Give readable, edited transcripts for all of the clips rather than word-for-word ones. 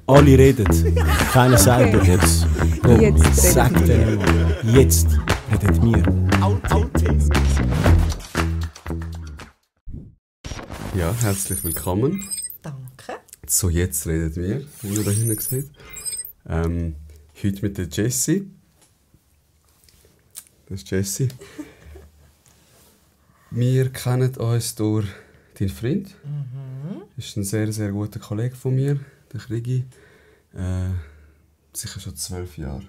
Alle reden, keiner selber jetzt. Komm, Jetzt sag redet denen mal. Jetzt redet wir. Ja, herzlich willkommen. Danke. So, jetzt redet wir, wie ihr da hinten seht. Heute mit der Jessie. Das ist Jessie. Wir kennen uns durch deinen Freund. Das ist ein sehr, sehr guter Kollege von mir, der Krigi. Sicher schon 12 Jahre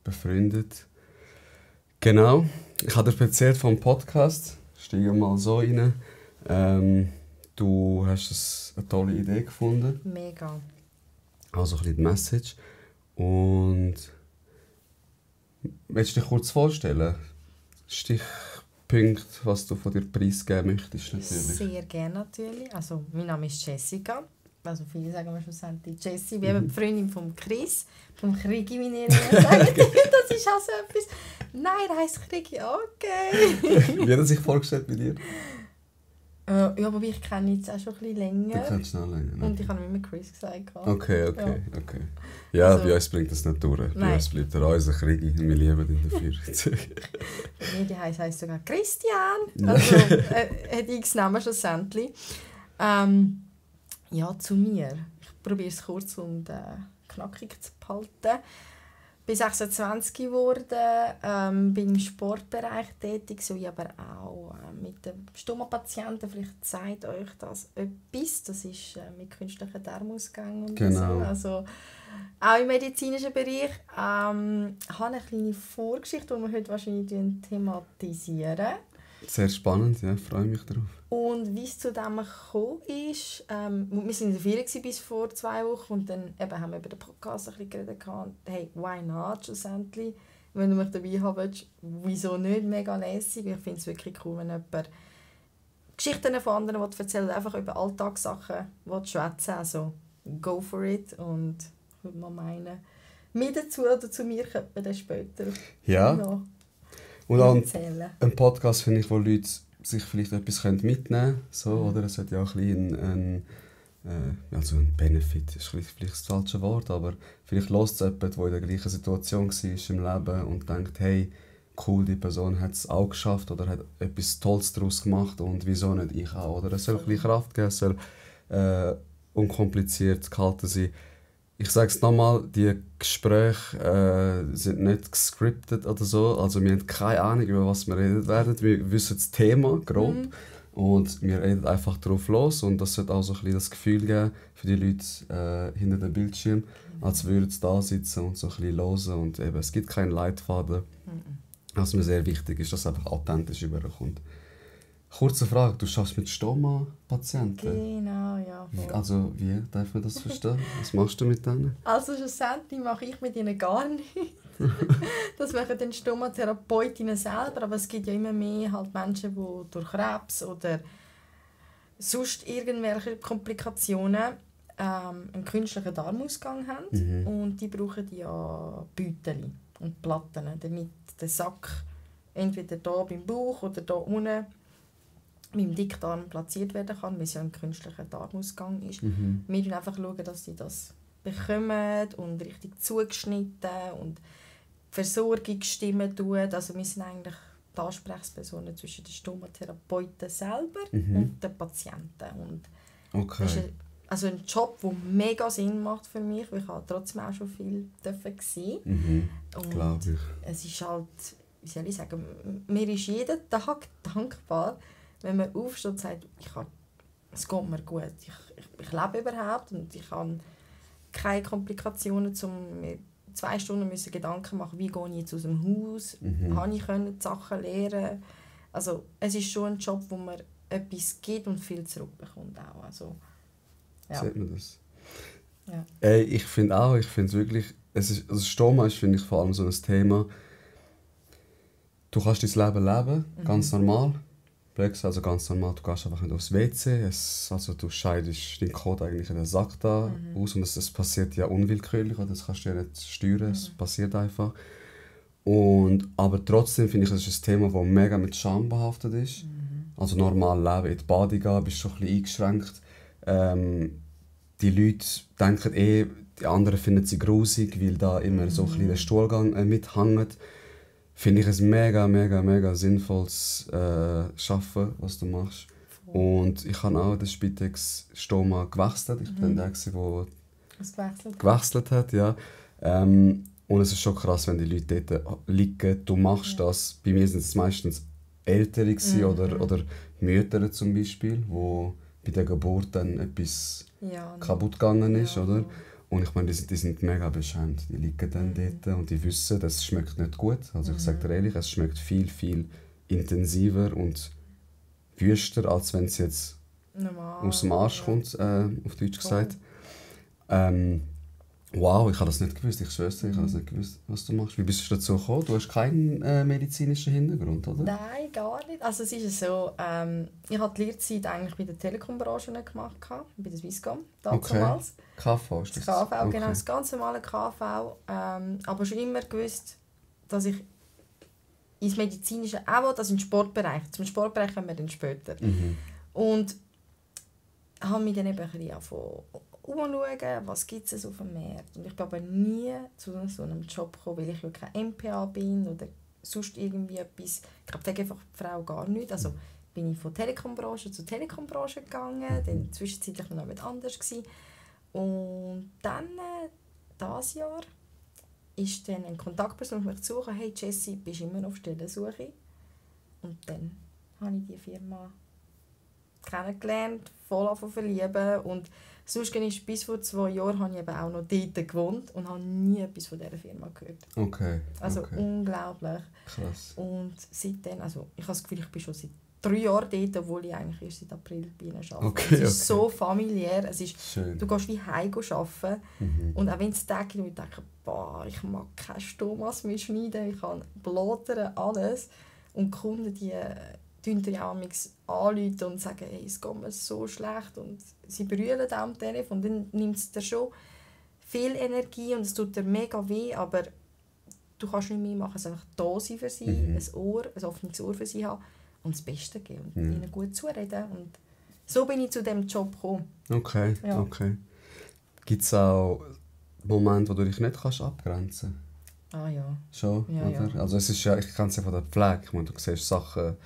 befreundet. Genau. Ich habe dir erzählt vom Podcast. Steige mal so rein. Du hast eine tolle Idee gefunden. Mega. Also ein bisschen die Message. Und willst du dich kurz vorstellen? Stichpunkte, was du von dir preisgeben möchtest, natürlich. Sehr gerne natürlich. Also, mein Name ist Jessica. Also viele sagen mir schlussendlich Jessie, wie eben die Freundin von Chris, vom Krigi, wie ihr immer sagt. Das ist auch so etwas. Nein, er heisst Krigi, okay. Wie hat er sich vorgestellt bei dir? Ja, aber ich kenne ihn jetzt auch schon ein bisschen länger. Du kennst ihn noch länger. Ne? Und ich habe ihm immer Chris gesagt. Okay. Ja, Also, bei uns bringt das nicht durch. Bei nein. uns bleibt er unser Krigi und wir lieben ihn dafür. Bei mir heisst sogar Christian. Also, hat x Namen schlussendlich. Ja, zu mir. Ich probiere es kurz und knackig zu behalten. Ich bin 26 geworden, bin im Sportbereich tätig, sowie aber auch mit den Stomapatienten. Vielleicht sagt euch das etwas. Das ist mit künstlichen Darmausgängen und Genau. so. Also, auch im medizinischen Bereich. Ich habe eine kleine Vorgeschichte, die wir heute wahrscheinlich thematisieren. Sehr spannend, ja, freue mich darauf. Und wie es zu dem gekommen ist, wir waren in der Ferien bis vor 2 Wochen und dann eben haben wir über den Podcast ein bisschen geredet. Und hey, why not schlussendlich? Wenn du mich dabei haben willst, wieso nicht? Mega lässig. Ich finde es wirklich cool, wenn jemand Geschichten von anderen erzählt, einfach über Alltagssachen schwätzen. Also go for it. Und ich würde mal meinen, mit dazu oder zu mir könnte man dann später Ja. noch Und auch erzählen. ein Podcast finde ich, wo Leute sich vielleicht etwas mitnehmen können. So, oder? Es hat ja auch ein bisschen also ein Benefit, ist vielleicht das falsche Wort, aber vielleicht hört es jemand, der in der gleichen Situation war im Leben und denkt, hey, cool, die Person hat es auch geschafft oder hat etwas Tolles daraus gemacht und wieso nicht ich auch. Oder es soll ein bisschen Kraft geben, es soll unkompliziert gehalten sein. Ich sage es nochmal, die Gespräche sind nicht gescriptet oder so. Also wir haben keine Ahnung, über was wir reden werden. Wir wissen das Thema grob und wir reden einfach drauf los. Und das sollte auch so ein bisschen das Gefühl geben für die Leute hinter dem Bildschirm, als würden sie da sitzen und so ein bisschen hören. Und eben, es gibt keinen Leitfaden. Was mir sehr wichtig ist, dass es einfach authentisch überkommt. Kurze Frage, du schaffst mit Stoma-Patienten? Genau, ja. Voll. Also, wie darf man das verstehen? Was machst du mit denen? Also schlussendlich mache ich mit ihnen gar nichts. Das machen dann Stomatherapeutinnen selber, aber es gibt ja immer mehr halt Menschen, die durch Krebs oder sonst irgendwelche Komplikationen einen künstlichen Darmausgang haben. Und die brauchen ja Beutel und Platten, damit der Sack entweder hier beim Bauch oder hier unten mit dem Dickdarm platziert werden kann, weil es ja ein künstlicher Darmausgang ist. Wir schauen einfach, dass sie das bekommen und richtig zugeschnitten und die Versorgung stimmen tut. Also wir sind eigentlich die Ansprechpersonen zwischen den Stomatherapeuten selber und den Patienten. Und Okay. das ist ein Job, der mega Sinn macht für mich, weil ich habe trotzdem auch schon viel sehen. Und Glaube ich. es ist halt, wie soll ich sagen, mir ist jeden Tag dankbar, wenn man aufsteht und sagt, es geht mir gut, ich lebe überhaupt und ich habe keine Komplikationen, um mir 2 Stunden müssen Gedanken machen, wie gehe ich jetzt aus dem Haus, habe ich die Sachen lernen. Also es ist schon ein Job, wo man etwas gibt und viel zurückbekommt auch. Also, ja. Sieht man das? Ja. Ich finde es wirklich, also Stoma ist, finde ich, vor allem so ein Thema. Du kannst dein Leben leben, ganz normal. Also ganz normal, du gehst einfach nicht aufs WC, also du scheidest den Code eigentlich in den Sack da aus und es passiert ja unwillkürlich, das kannst du ja nicht steuern, es passiert einfach. Aber trotzdem finde ich, es ist ein Thema, das mega mit Scham behaftet ist. Also normal leben, in die Bade gehen, bist du schon ein bisschen eingeschränkt. die Leute denken die anderen finden sie grusig, weil da immer so ein bisschen der Stuhlgang mithängt. Finde ich ein mega, mega, mega sinnvolles Schaffen, was du machst. Und ich habe auch den Spitex-Stoma gewechselt. Ich bin der, der gewechselt hat. Ja. Und es ist schon krass, wenn die Leute dort liegen. Du machst das. Bei mir sind es meistens Ältere oder Mütter zum Beispiel, wo bei der Geburt dann etwas kaputt gegangen ist. Oder? Und ich meine, die sind mega beschämt. Die liegen dann dort und die wissen, das schmeckt nicht gut. Also ich sage dir ehrlich, es schmeckt viel, viel intensiver und wüster, als wenn es jetzt aus dem Arsch kommt, auf Deutsch gesagt. Wow, ich habe das nicht gewusst, ich schwöre dir, ich habe das nicht gewusst, was du machst. Wie bist du dazu gekommen? Du hast keinen medizinischen Hintergrund, oder? Nein, gar nicht. Also es ist so, ich habe die Lehrzeit eigentlich bei der Telekom-Branche gemacht, bei der Swisscom, damals. KV ist das? Das KV, genau, das ganz normale KV. Aber schon immer gewusst, dass ich ins Medizinische auch will, also in den Sportbereich. Zum Sportbereich kommen wir dann später. Und habe mich dann eben ein bisschen umschauen, was gibt es auf dem Markt. Und ich bin aber nie zu so einem Job gekommen, weil ich ja kein MPA bin oder sonst irgendwie etwas. Ich glaube, Pflegefachfrau gar nicht. Also bin ich von Telekom-Branche zu Telekom-Branche gegangen, dann zwischenzeitlich noch etwas anderes gewesen. Und dann, dieses Jahr, ist dann eine Kontaktperson auf mich zugekommen, hey Jessie, bist du immer noch auf Stellensuche? Und dann habe ich die Firma kennengelernt, voll verlieben. Und sonst bis vor 2 Jahren habe ich eben auch noch dort gewohnt und habe nie etwas von dieser Firma gehört. Okay. Also unglaublich. Krass. Und seitdem, also ich habe das Gefühl, ich bin schon seit 3 Jahren dort, obwohl ich eigentlich erst seit April bei ihnen arbeite. Okay, es ist so familiär, es ist, schön. Du gehst wie heim arbeiten und auch wenn es Tage gibt, wo ich denke, boah, ich mag keine Stomas mehr schneiden, ich kann blättern, alles. Und die Kunden, die rufen dir auch anrufen und sagen, hey, es geht mir so schlecht und sie brüllen auch am Telefon. Dann nimmt es dir schon viel Energie und es tut dir mega weh, aber du kannst nicht mehr machen, es einfach da sein für sie, ein offenes Ohr für sie haben und das Beste geben und ihnen gut zureden. Und so bin ich zu diesem Job gekommen. Okay, Ja. okay. Gibt es auch Momente, wo du dich nicht abgrenzen kannst? Ah ja. Schon, Ja, oder? ja. Also es ist ja, ich kenne es ja von der Pflege. Ich meine, du siehst Sachen,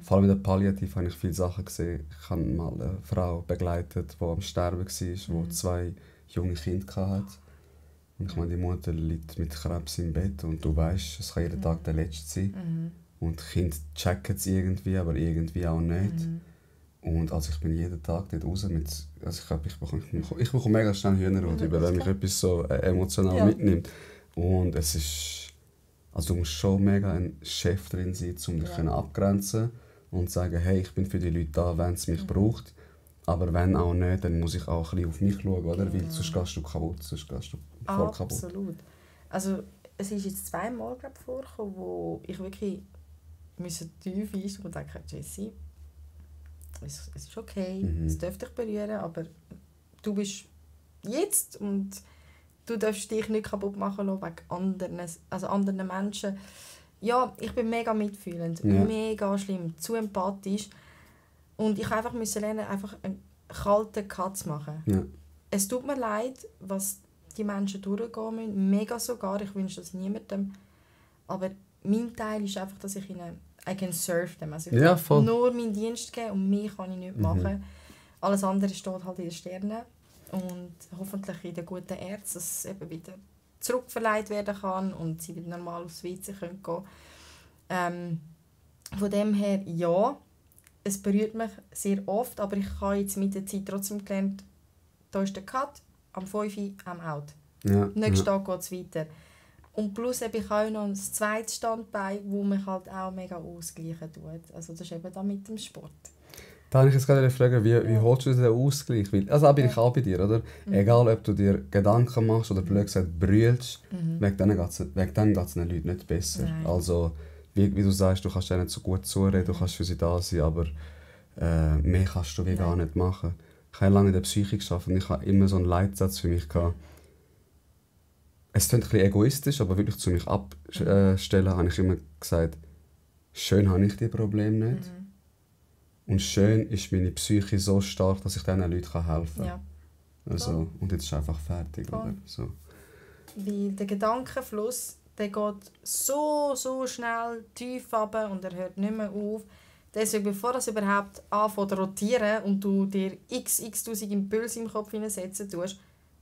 vor allem in der Palliativ habe ich viele Sachen gesehen. Ich habe mal eine Frau begleitet, die am Sterben war, die 2 junge Kinder hatte. Und ich meine, die Mutter liegt mit Krebs im Bett und du weißt, es kann jeden Tag der letzte sein. Und die Kinder checken es irgendwie, aber irgendwie auch nicht. Und also ich bin jeden Tag dort raus mit, also ich glaube, ich bekomme mega schnell Hühnerhaut, wenn mich etwas so emotional mitnimmt. Und es ist, also du musst schon mega ein Chef drin sein, um dich abgrenzen und sagen, hey, ich bin für die Leute da, wenn es mich braucht. Aber wenn auch nicht, dann muss ich auch ein bisschen auf mich schauen, oder? Weil sonst gehst du kaputt, sonst gehst du voll kaputt. Absolut. Also es ist jetzt 2 Mal vorgekommen, wo ich wirklich tief einsteigen und denke, Jessie, es ist okay, es darf dich berühren, aber du bist jetzt und du darfst dich nicht kaputt machen lassen wegen anderen Menschen. Ja, ich bin mega mitfühlend, mega schlimm, zu empathisch. Und ich musste einfach lernen, einfach einen kalten Cut zu machen. Ja. Es tut mir leid, was die Menschen durchgehen müssen, mega sogar, ich wünsche das niemandem. Aber mein Teil ist einfach, dass ich ihnen I can serve them. Also ich kann nur meinen Dienst geben und mehr kann ich nicht machen. Alles andere steht halt in den Sternen. Und hoffentlich in den guten Ärzten, dass es eben wieder zurückverleiht werden kann und sie wieder normal aufs WC gehen können. Von dem her, ja, es berührt mich sehr oft, aber ich habe jetzt mit der Zeit trotzdem gelernt, da ist der Cut, am 5 Uhr am Out. Nächsten Tag geht es weiter. Und plus habe ich auch noch ein zweites Standbein, das mich halt auch mega ausgleichen tut. Also das ist eben da mit dem Sport. Da habe ich jetzt gerade fragen, wie holst du den Ausgleich? Also da bin ich auch bei dir, oder? Egal, ob du dir Gedanken machst oder blöd gesagt brüllst, wegen denen geht es den Leuten nicht besser. Nein. Also, wie du sagst, du kannst denen so gut zureden, du kannst für sie da sein, aber mehr kannst du gar nicht machen. Ich habe lange in der Psyche gearbeitet und ich habe immer so einen Leitsatz für mich gehabt. Es klingt ein bisschen egoistisch, aber wirklich zu mich abstellen, habe ich immer gesagt, schön habe ich die Probleme nicht. Und schön ist meine Psyche so stark, dass ich diesen Leuten helfen kann. Ja. Also, und jetzt ist einfach fertig. Voll. Oder? So. Weil der Gedankenfluss, der geht so schnell tief runter und er hört nicht mehr auf. Deswegen, bevor das überhaupt anfängt zu rotieren und du dir x-tausend Impulse im Kopf hineinsetzen tust,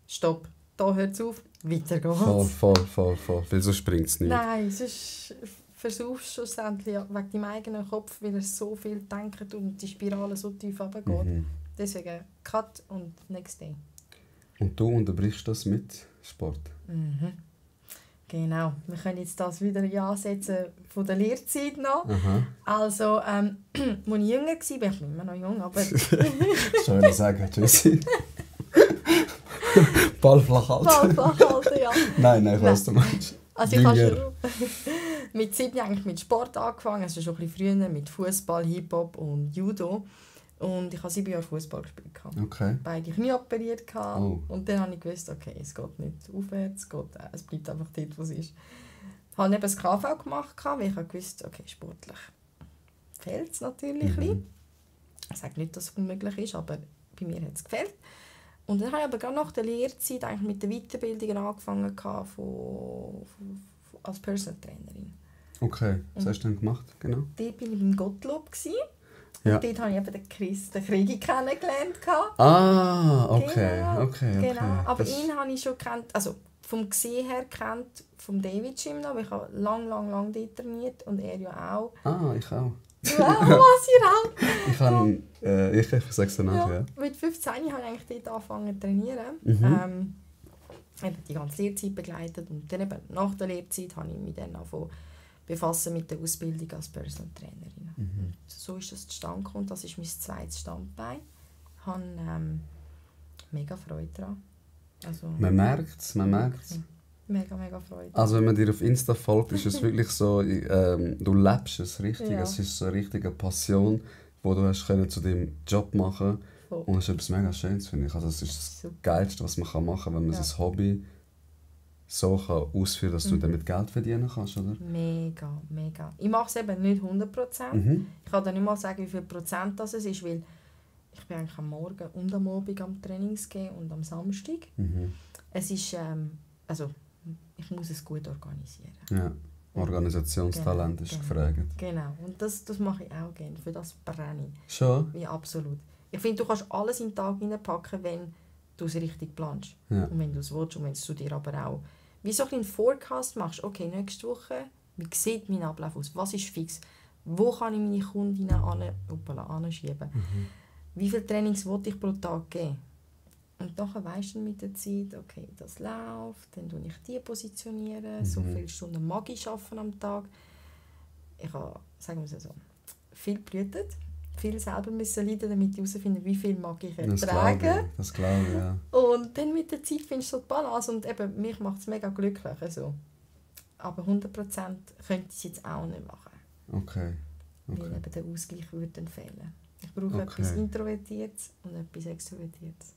stopp, da hört es auf, weiter geht's. Voll. Weil so springt es nicht. Nein, sonst versuchst du schlussendlich wegen deinem eigenen Kopf, weil er so viel denkt und die Spirale so tief runtergeht. Deswegen Cut und next day. Und du unterbrichst das mit Sport? Genau, wir können jetzt das wieder ansetzen von der Lehrzeit noch. Aha. Also, als ich jünger war, ich bin immer noch jung, aber Schön sagen, tschüssi. Ball flach halten. ja. Nein, ich weiss, du meinst. Also ich habe schon mit 7 eigentlich mit Sport angefangen, also schon ein bisschen früher mit Fußball, Hip-Hop und Judo. Und ich habe 7 Jahre Fußball gespielt. Okay. Beide Knie operiert. Oh. Und dann habe ich gewusst, okay, es geht nicht aufwärts, es bleibt einfach dort, wo es ist. Ich habe eben das KV gemacht, weil ich gewusst, okay, sportlich fehlt es natürlich. Ich sage nicht, dass es unmöglich ist, aber bei mir hat es gefehlt. Und dann habe ich aber gerade nach der Lehrzeit eigentlich mit der Weiterbildung angefangen als Personal Trainerin. Okay, was hast du denn gemacht? Genau. Dort war ich beim Gottlob. Ja. Und dort habe ich eben den Chris, den Krigi, kennengelernt. Ah, okay. Genau. Aber ihn habe ich schon gekannt, also vom Gesehen her kennt, vom David Gym noch, weil ich habe lang dort trainiert und er ja auch. Ah, ich auch. Was, ihr auch? Ich sage es dann auch, ja. Mit 15 habe ich eigentlich dort angefangen zu trainieren. Eben die ganze Lehrzeit begleitet und dann eben nach der Lehrzeit habe ich mich dann angefangen befassen mit der Ausbildung als Personal Trainerin. So ist das zustande gekommen. Das ist mein zweites Standbein. Ich habe mega Freude daran. Also, Man merkt es. Mega Freude. Also wenn man dir auf Insta folgt, ist es wirklich so, du lebst es richtig. Ja. Es ist so eine richtige Passion, die du hast können zu deinem Job machen. Voll. Und es ist etwas mega Schönes, finde ich. Also es ist das Super. Geilste, was man machen kann, wenn man sein Hobby so kann ausführen kann, dass du damit Geld verdienen kannst, oder? Mega. Ich mache es eben nicht 100%. Ich kann dir nicht mal sagen, wie viel Prozent das ist, weil ich bin eigentlich am Morgen und am Abend am Trainings gehen und am Samstag. Es ist, also ich muss es gut organisieren. Ja, Organisationstalent ist gefragt. Genau, und das mache ich auch gerne, für das brenne ich. Schon? Ja, absolut. Ich finde, du kannst alles in den Tag hineinpacken, wenn du es richtig planst. Ja. Und wenn du es willst und wenn du dir aber auch wie so einen Forecast machst, okay, nächste Woche, wie sieht mein Ablauf aus, was ist fix, wo kann ich meine Kundinnen anschieben, wie viele Trainings will ich pro Tag geben. Und dann weisst du mit der Zeit, okay, das läuft, dann tue ich die positionieren, so viele Stunden mag ich arbeiten am Tag. Ich habe, sagen wir es so, viel blühtet, viel selber müssen leiden, damit ich herausfinde, wie viel mag ich ertragen. Das glaube ich, ja. Und dann mit der Zeit findest du so die Balance und eben, mich macht es mega glücklich. Also. Aber 100% könnte ich es jetzt auch nicht machen. Okay. Weil eben der Ausgleich würde dann fehlen. Ich brauche etwas Introvertiertes und etwas Extrovertiertes.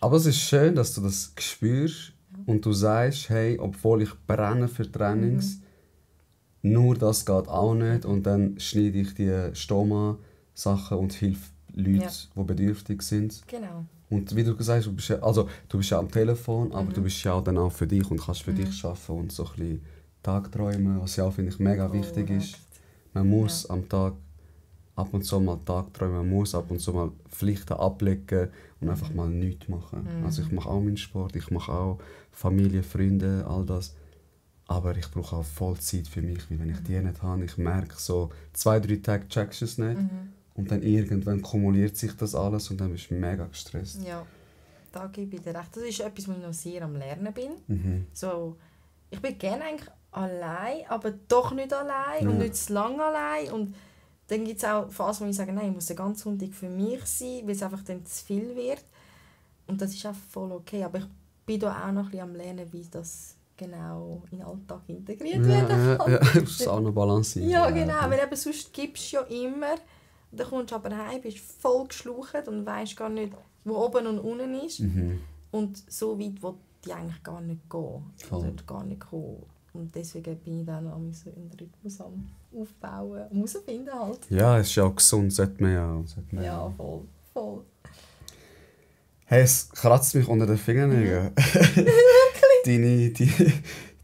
Aber es ist schön, dass du das spürst und du sagst, hey, obwohl ich brenne für Trainings, nur das geht auch nicht und dann schneide ich die Stoma-Sachen und hilf Leuten, die bedürftig sind. Genau. Und wie du gesagt hast, du bist ja am Telefon, aber du bist ja auch dann auch für dich und kannst für dich arbeiten und so ein bisschen Tagträumen, was ja auch, finde ich, mega wichtig ist. Man muss am Tag ab und zu mal Tagträumen, man muss ab und zu mal Pflichten ablegen und einfach mal nichts machen. Also ich mache auch meinen Sport, ich mache auch Familie, Freunde, all das. Aber ich brauche auch voll Zeit für mich, weil wenn ich die nicht habe, ich merke so, 2-3 Tage checkst du es nicht und dann irgendwann kumuliert sich das alles und dann bist du mega gestresst. Ja, da gebe ich dir recht. Das ist etwas, wo ich noch sehr am Lernen bin. So, ich bin gerne eigentlich allein, aber doch nicht allein und nicht zu lange allein. Und dann gibt es auch Phasen, wo ich sage, nein, ich muss den ganzen Sonntag für mich sein, weil es einfach dann zu viel wird. Und das ist auch voll okay. Aber ich bin da auch noch ein bisschen am Lernen, wie das genau in den Alltag integriert werden kann. Ja, du musst es auch noch balancieren. Ja, genau, weil eben sonst gibst du ja immer. Dann kommst du aber heim, bist voll geschlaucht und weisst gar nicht, wo oben und unten ist. Und so weit will die eigentlich gar nicht gehen. Oder gar nicht kommen. Und deswegen bin ich dann auch so in den Rhythmus am Aufbauen und herausfinden halt. Ja, es ist ja auch gesund, sollte man ja. Ja, voll. Hey, es kratzt mich unter den Fingernägeln.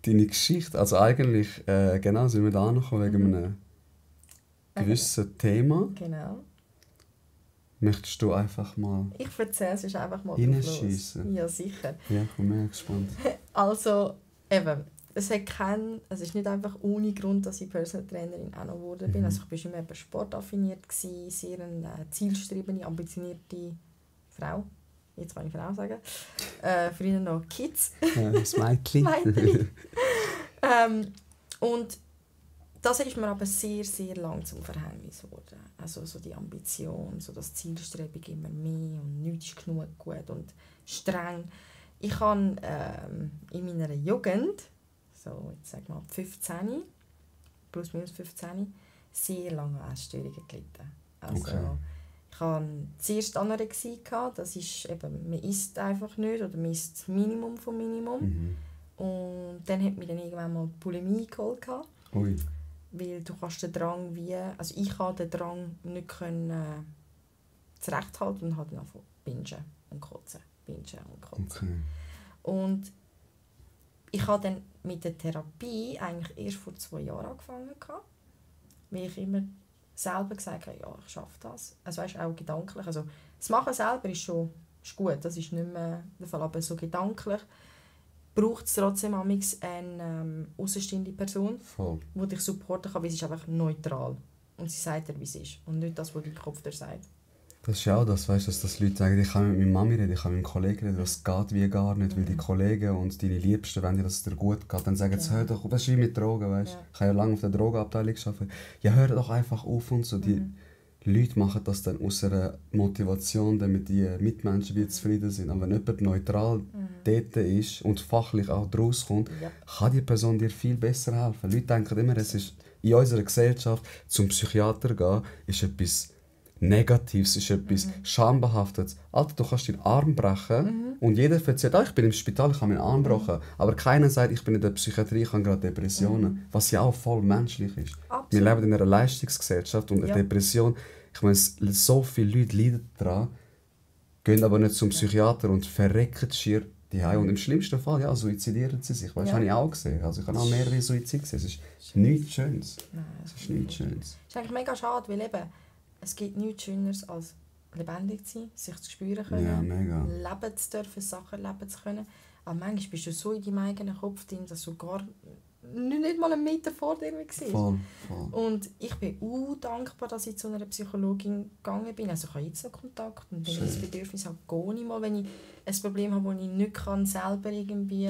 Deine Geschichte. Also eigentlich, genau, sind wir da angekommen wegen einem gewissen Thema. Genau. Möchtest du einfach mal Ich erzähle es einfach mal hineinschiessen? Ja, sicher. Ja, ich bin mega gespannt. Also, eben, es ist nicht einfach ohne Grund, dass ich Personal Trainerin auch noch geworden bin. Also ich war schon immer sportaffiniert, sehr eine zielstrebende, ambitionierte Frau. Jetzt kann ich Frau sagen. Früher noch Kids. Das Mädchen. Und das ist mir aber sehr, sehr lang zum Verhängnis geworden. Also so die Ambition, so das Zielstrebung immer mehr und nichts ist genug gut und streng. Ich habe in meiner Jugend, so jetzt sag mal 15, plus minus 15, sehr lange an Essstörungen gelitten. Also, Okay. ich hatte zuerst Anorexie, das ist eben, man isst einfach nicht oder man isst das Minimum vom Minimum. Und dann hat mich dann irgendwann mal Bulimie geholt. Ui. Weil du kannst den Drang also ich konnte den Drang nicht zurechthalten und habe dann angefangen bingen und kotzen. Okay. Und ich habe dann mit der Therapie eigentlich erst vor 2 Jahren angefangen, weil ich immer selber gesagt habe, ja, ich schaffe das. Also weißt, auch gedanklich. Also, das Machen selber ist gut, das ist nicht mehr der Fall, aber so gedanklich braucht es trotzdem eine außenstehende Person, Voll. die dich supporten kann, weil sie ist einfach neutral. Und sie sagt dir, wie es ist. Und nicht das, was dein Kopf dir sagt. Das ist ja auch das, weißt, dass Leute sagen, ich kann mit meiner Mami reden, ich kann mit meinem Kollegen reden, das geht wie gar nicht, weil die Kollegen und deine Liebsten, wenn dir das dir gut geht, dann sagen sie, hör doch, das ist wie mit Drogen, weißt. Ja. Ich habe ja lange auf der Drogenabteilung gearbeitet. Ja, hör doch einfach auf und so. Die Leute machen das dann aus einer Motivation, damit die Mitmenschen wie zufrieden sind. Aber wenn jemand neutral dort ist und fachlich auch daraus kommt, Ja. kann die Person dir viel besser helfen. Leute denken immer, es ist in unserer Gesellschaft, zum Psychiater gehen, ist etwas Negatives, ist etwas Schambehaftetes. Alter, du kannst deinen Arm brechen und jeder erzählt, ich bin im Spital, ich habe meinen Arm gebrochen. Aber keiner sagt, ich bin in der Psychiatrie, ich habe gerade Depressionen. Was ja auch voll menschlich ist. Absolut. Wir leben in einer Leistungsgesellschaft und eine Depression, ich meine, so viele Leute leiden daran, gehen aber nicht zum Psychiater und verrecken schier die Und im schlimmsten Fall, ja, suizidieren sie sich. Weißt, Ja. habe ich auch gesehen. Also ich habe auch mehrere Suizide gesehen. Es ist nichts Schönes. Nein, Es ist nichts Schönes. Das ist eigentlich mega schade, weil eben, es gibt nichts Schöneres als lebendig zu sein, sich zu spüren können, Ja, mega. leben zu dürfen, Sachen leben zu können. Aber manchmal bist du so in deinem eigenen Kopf drin, dass du gar nicht mal einen Meter vor dir warst. Voll. Und ich bin dankbar, dass ich zu einer Psychologin gegangen bin. Also ich habe jetzt noch Kontakt und wenn ich das Bedürfnis habe, gehe ich mal. Wenn ich ein Problem habe, das ich nicht selber irgendwie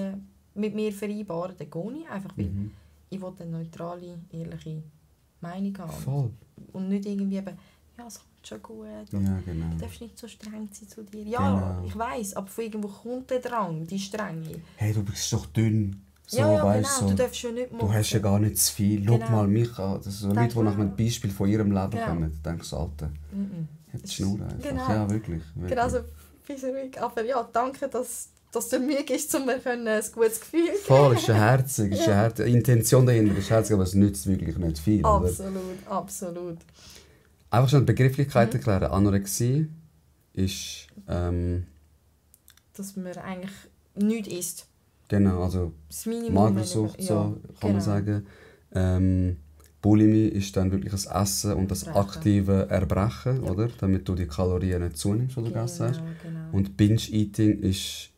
mit mir vereinbaren kann, dann gehe ich einfach, weil ich will eine neutrale, ehrliche Meinung haben. Voll. Und nicht irgendwie eben, ja, es kommt schon gut, Ja, genau. du darfst nicht so streng sein zu dir. Ja, Genau. ich weiss, aber von irgendwo kommt der Drang, die Strenge. Hey, du bist doch dünn. So, Ja, weißt, genau, so, du darfst ja nicht du hast ja gar nicht zu viel. Schau Genau. mal mich an. Das sind so Denk Leute, die nach mal. einem Beispiel von ihrem Leben Genau. kommen. Du denkst, Alter, hab die Schnur einfach. Genau. Ja, wirklich. Genau, also, bist du ruhig. Aber ja, danke, dass du mir gibst, um mir ein gutes Gefühl zu geben. Voll, ist herzig. Die Intention dahinter ist herzig, aber es nützt wirklich nicht viel. Oder? Absolut. Einfach schon die Begrifflichkeit erklären. Anorexie ist Dass man eigentlich nichts isst. genau, also Das Minimum. Magersucht, wenn so kann man sagen. Bulimie ist dann wirklich das Essen und das Erbrechen. aktive Erbrechen, Ja. oder? Damit du die Kalorien nicht zunimmst, die du gegessen hast. Genau. Und Binge-Eating ist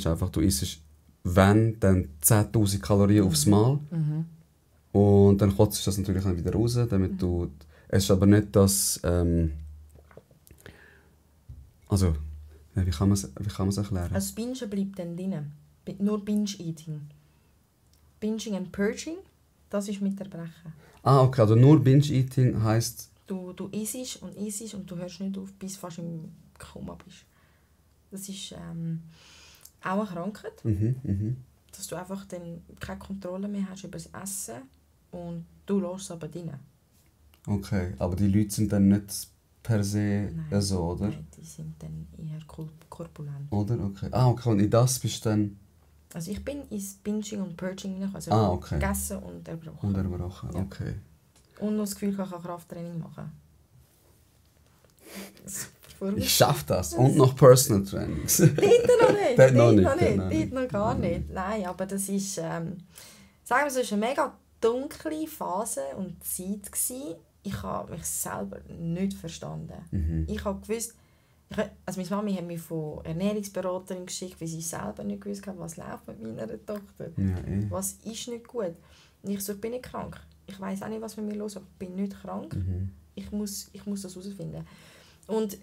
einfach, du isst, wenn, dann 10'000 Kalorien aufs Mal. Und dann kotzt du das natürlich dann wieder raus, damit du... Es ist aber nicht das... wie kann man es erklären? Also das Bingen bleibt dann drin. Nur Binge-Eating. Binging and Purging, das ist mit Erbrechen. Okay, also nur Binge-Eating heisst... Du isst und du hörst nicht auf, bis du fast im Koma bist. Das ist auch eine Krankheit, dass du einfach dann keine Kontrolle mehr hast über das Essen und du lässt es aber drin. Okay, aber die Leute sind dann nicht per se so, oder? Nein, die sind dann eher korpulent. Oder? Okay, und in das bist du dann... Also ich bin ins Binging und Purging hinein, also okay. gegessen und erbrochen. Und erbrochen, Ja. okay. Und noch das Gefühl, ich kann Krafttraining machen. Super voraus. Ich schaffe das. Und noch Personal Trainings. Dort noch nicht. Dort noch Dort noch gar nicht. Nein, aber das ist, sagen wir, es war eine mega dunkle Phase und Zeit gewesen. Ich habe mich selber nicht verstanden. Ich habe gewusst, also meine Mami hat mich von Ernährungsberaterin geschickt, weil sie selber nicht gewusst hat, was läuft mit meiner Tochter. Ja, Was ist nicht gut. Und ich so, ich bin nicht krank. Ich weiss auch nicht, was mit mir los ist. Ich bin nicht krank. Ich muss das herausfinden. Und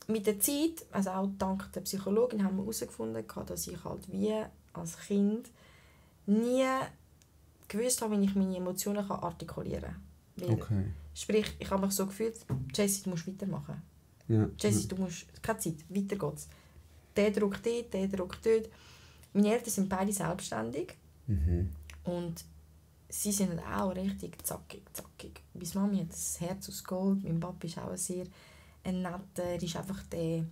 mit der Zeit, also auch dank der Psychologin, haben wir herausgefunden, dass ich halt wie als Kind nie gewusst habe, wie ich meine Emotionen artikulieren kann. Okay. Sprich, ich habe mich so gefühlt, Jessie, du musst weitermachen. Ja. Jessie, du musst, keine Zeit, weiter geht's. Der drückt dort, der drückt dort. Meine Eltern sind beide selbstständig. Und sie sind auch richtig zackig. Meine Mami hat das Herz aus Gold, mein Papa ist auch sehr netter. Er ist einfach der,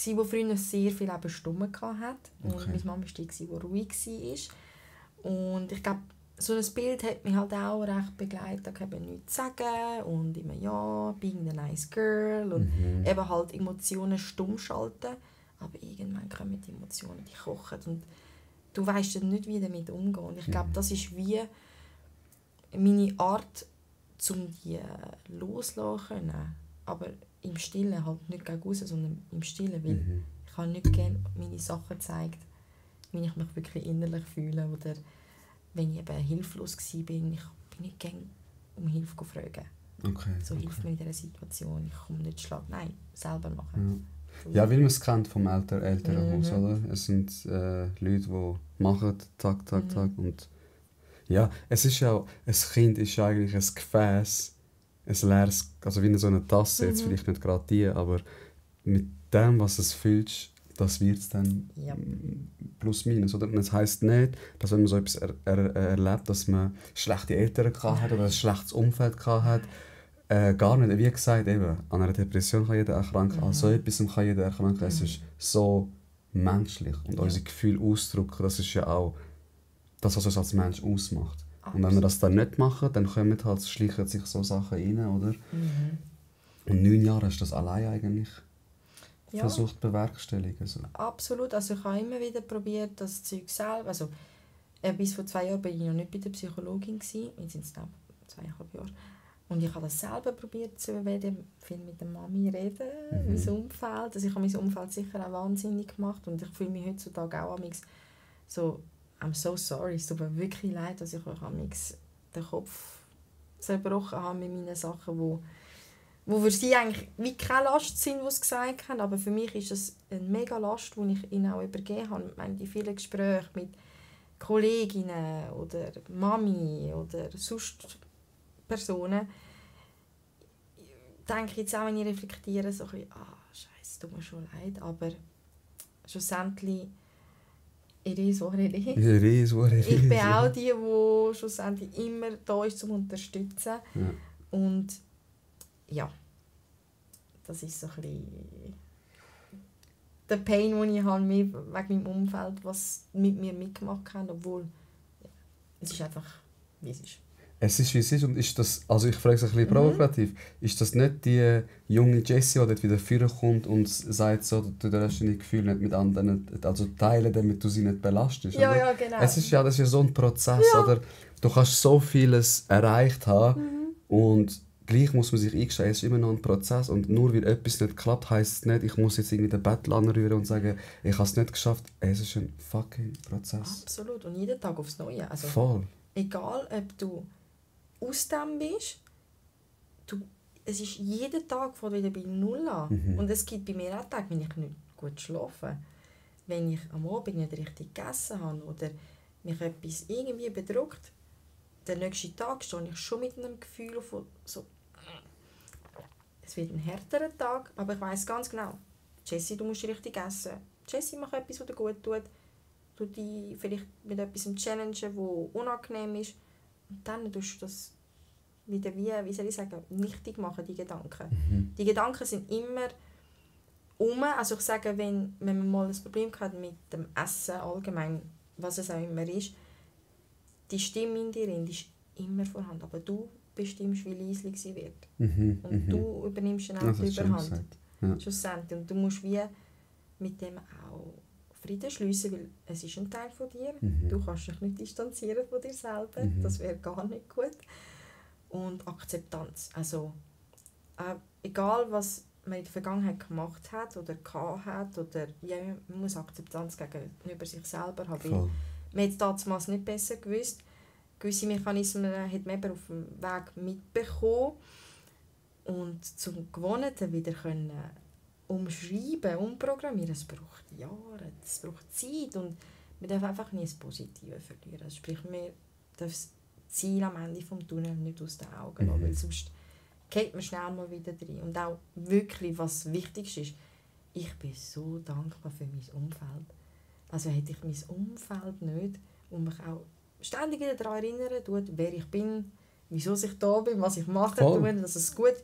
der früher sehr viel Stumm hatte. Und meine Mama war die, die ruhig war. Und ich glaube, so ein Bild hat mich halt auch recht begleitet. Ich habe nichts zu sagen und immer ja, being the nice girl und eben halt Emotionen stumm schalten. Aber irgendwann kommen die Emotionen, die kochen und du weißt dann nicht, wie damit umgehen. Und ich glaube, das ist wie meine Art, um die loszulassen. Aber im Stillen, halt nicht gegen raus, sondern im Stillen, weil ich habe nicht gerne meine Sachen gezeigt, wie ich mich wirklich innerlich fühle oder wenn ich eben hilflos war, ich bin nicht gerne um Hilfe gefragt. Okay. So hilf mir in dieser Situation, ich komme nicht schlagen. Nein, selber machen. Ja, weil man es kennt vom Elternhaus, oder? Es sind Leute, die machen, Tag. Und ja, es ist ja auch, ein Kind ist ja eigentlich ein Gefäß, ein leeres, also wie so eine Tasse, jetzt vielleicht nicht gerade die, aber mit dem, was es fühlst, das wird es dann plus minus. Oder? Und das heisst nicht, dass wenn man so etwas erlebt, dass man schlechte Eltern hat oder ein schlechtes Umfeld hat. Gar nicht. Wie gesagt, eben, an einer Depression kann jeder erkranken, an so etwas kann jeder erkranken. Es ist so menschlich. Und unsere Gefühle ausdrücken, das ist ja auch das, was uns als Mensch ausmacht. Und wenn wir das dann nicht machen, dann schleichen sich so Sachen rein, oder? Und 9 Jahre hast du das allein eigentlich versucht zu bewerkstelligen. So. Absolut. Also ich habe immer wieder probiert, das Zeug selber. Also, bis vor 2 Jahren war ich noch nicht bei der Psychologin. Jetzt sind es 2,5 Jahre. Und ich habe das selber probiert zu werden, viel mit der Mami reden, mein Umfeld. Also ich habe mein Umfeld sicher auch wahnsinnig gemacht. Und ich fühle mich heutzutage auch so, I'm so sorry, es tut mir wirklich leid, dass ich euch den Kopf zerbrochen habe mit meinen Sachen, wo für sie eigentlich wie keine Last sind, die sie gesagt haben, aber für mich ist das eine mega Last, die ich ihnen auch übergeben habe. Ich meine, die vielen Gespräche mit Kolleginnen oder Mami oder sonst Personen, denke ich jetzt auch, wenn ich reflektiere, so ein bisschen, Scheiße, tut mir schon leid, aber schlussendlich it is what it is. Ich bin auch die schlussendlich immer da ist, um zu unterstützen. Ja. Und ja, das ist so ein bisschen der Pain, den ich habe wegen meinem Umfeld, was mit mir mitgemacht hat, obwohl es ist einfach, wie es ist. Es ist, wie es ist. Und ist das, also ich frage es ein bisschen provokativ, ist das nicht die junge Jessie, die dort wieder vorkommt und sagt, so, du darfst deine Gefühle nicht mit anderen teilen, damit du sie nicht belastest? Ja, oder? ja, genau. Das ist ja so ein Prozess. Oder? Du kannst so vieles erreicht haben und gleich muss man sich eingestehen, es ist immer noch ein Prozess. Und nur weil etwas nicht klappt, heisst es nicht, ich muss jetzt irgendwie den Battle anrühren und sagen, ich habe es nicht geschafft. Es ist ein fucking Prozess. Absolut. Und jeden Tag aufs Neue. Also, voll. Egal, ob du aus dem bist, es ist jeden Tag von wieder bei Null an. Und es gibt bei mir auch Tage, wenn ich nicht gut schlafe, wenn ich am Abend nicht richtig gegessen habe oder mich etwas irgendwie bedrückt, den nächsten Tag stehe ich schon mit einem Gefühl von so, es wird ein härterer Tag, aber ich weiss ganz genau, Jessie, du musst richtig essen. Jessie, mach etwas, was dir gut tut. Du dich vielleicht mit etwas challengen, das unangenehm ist. Und dann tust du das wieder wie soll ich sagen, nichtig machen, die Gedanken. Die Gedanken sind immer also ich sage, wenn man mal ein Problem hat mit dem Essen allgemein, was es auch immer ist, die Stimme in dir ist immer vorhanden, aber du bestimmst, wie leise sie wird. Und du übernimmst dann auch die Überhand. Ja. Schlussendlich. Und du musst wie mit dem auch Frieden schliessen, weil es ist ein Teil von dir. Du kannst dich nicht distanzieren von dir selber. Das wäre gar nicht gut. Und Akzeptanz. Also, egal was man in der Vergangenheit gemacht hat oder gehabt hat, oder, ja, man muss Akzeptanz gegenüber sich selber haben. Weil man hat es damals nicht besser gewusst. Gewisse Mechanismen hat man eben auf dem Weg mitbekommen. Und zum Gewohnten wieder können umschreiben, umprogrammieren, es braucht Jahre, es braucht Zeit. Und man darf einfach nie das Positive verlieren. Also sprich, man darf das Ziel am Ende des Tunnels nicht aus den Augen lassen, weil sonst geht man schnell mal wieder rein. Und auch wirklich, was wichtig ist, ich bin so dankbar für mein Umfeld. Also hätte ich mein Umfeld nicht und mich auch ständig wieder daran erinnern tut, wer ich bin, wieso ich da bin, was ich mache, dass es gut.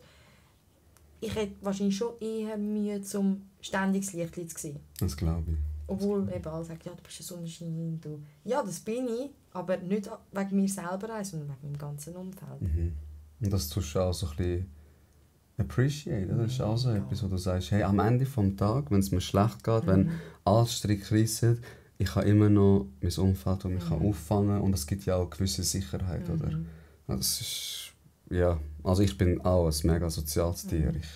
Ich hätte wahrscheinlich schon eher Mühe, zum ständiges Lichtlein zu sehen. Das glaube ich. Obwohl eben alle sagen, ja, du bist ein Sonnenschein. Ja, das bin ich, aber nicht wegen mir selber, sondern wegen meinem ganzen Umfeld. Und das tust du auch so ein bisschen appreciate. Das ist auch so etwas, wo du sagst, hey, am Ende des Tages, wenn es mir schlecht geht, wenn alle Stricke reissen, ich habe immer noch mein Umfeld, das mich auffangen kann. Und es gibt ja auch eine gewisse Sicherheit. Oder? Das ist, ja, also ich bin auch ein mega soziales Tier. Ich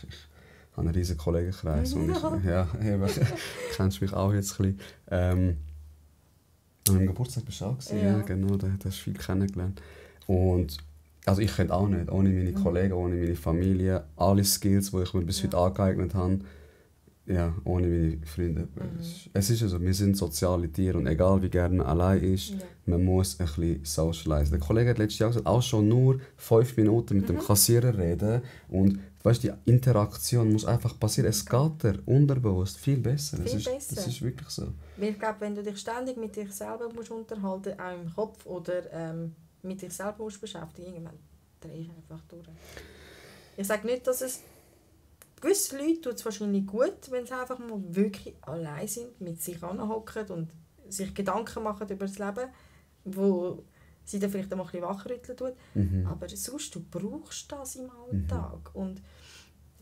habe einen riesigen Kollegenkreis. Und kennst mich auch jetzt ein bisschen. An meinem Geburtstag bist du auch gewesen, ja. Genau, da hast du viel kennengelernt. Und also ich könnte auch nicht, ohne meine Kollegen, ohne meine Familie, alle Skills, die ich mir bis heute angeeignet habe, ja, ohne meine Freunde. Es ist also, wir sind soziale Tiere und egal wie gerne man allein ist, man muss ein bisschen socialisen. Der Kollege hat letztes Jahr gesagt, auch schon nur 5 Minuten mit dem Kassierer reden und weißt, die Interaktion muss einfach passieren. Es geht dir unterbewusst viel besser. Das ist wirklich so. Weil ich glaube, wenn du dich ständig mit dich selber musst unterhalten, auch im Kopf oder mit dich selber musst beschäftigen, irgendwann drehst du einfach durch. Ich sage nicht, dass es gewisse Leute tut es wahrscheinlich gut, wenn sie einfach mal wirklich allein sind, mit sich anhocken und sich Gedanken machen über das Leben, wo sie dann vielleicht ein bisschen wachrütteln tut. Aber sonst, du brauchst das im Alltag. Und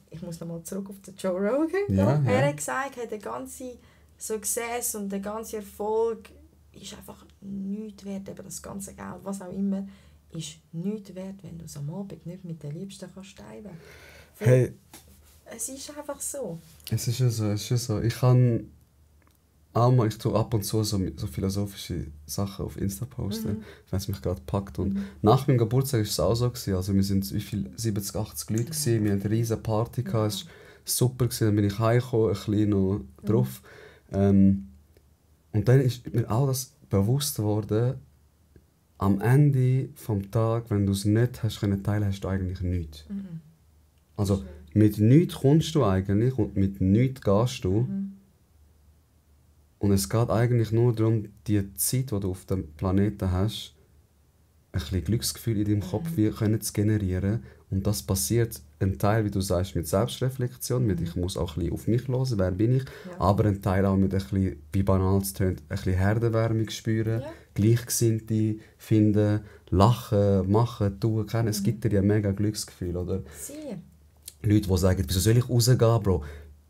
ich muss nochmal zurück auf den Joe Rogan. Ja. Er hat gesagt, der ganze Success und der ganze Erfolg ist einfach nichts wert, eben das ganze Geld, was auch immer, ist nichts wert, wenn du es am Abend nicht mit den Liebsten kannst teilen. Hey. Es ist einfach so. Es ist ja so. Ich kann auch mal, ich tue ab und zu so philosophische Sachen auf Insta posten, wenn es mich gerade packt. Und nach meinem Geburtstag war es auch so. Also wir sind 70, 80 Leute gewesen, wir hatten eine riesige Party, es war super, dann bin ich heimgekommen, ein bisschen noch drauf. Und dann ist mir auch das bewusst geworden, am Ende des Tages, wenn du es nicht hast können teilen, hast du eigentlich nichts. Also mit nichts kommst du eigentlich und mit nichts gehst du. Und es geht eigentlich nur darum, die Zeit, die du auf dem Planeten hast, ein bisschen Glücksgefühl in deinem Kopf zu generieren. Und das passiert ein Teil, wie du sagst, mit Selbstreflexion, mit ich muss auch ein bisschen auf mich hören, wer bin ich, aber ein Teil auch mit ein bisschen, wie banal es tönt, ein bisschen Herdenwärmung spüren, Gleichgesinnte finden, lachen, machen, tun, kennen. Es gibt dir ja mega Glücksgefühl, oder? Sehr. Leute, die sagen, wieso soll ich rausgehen, Bro?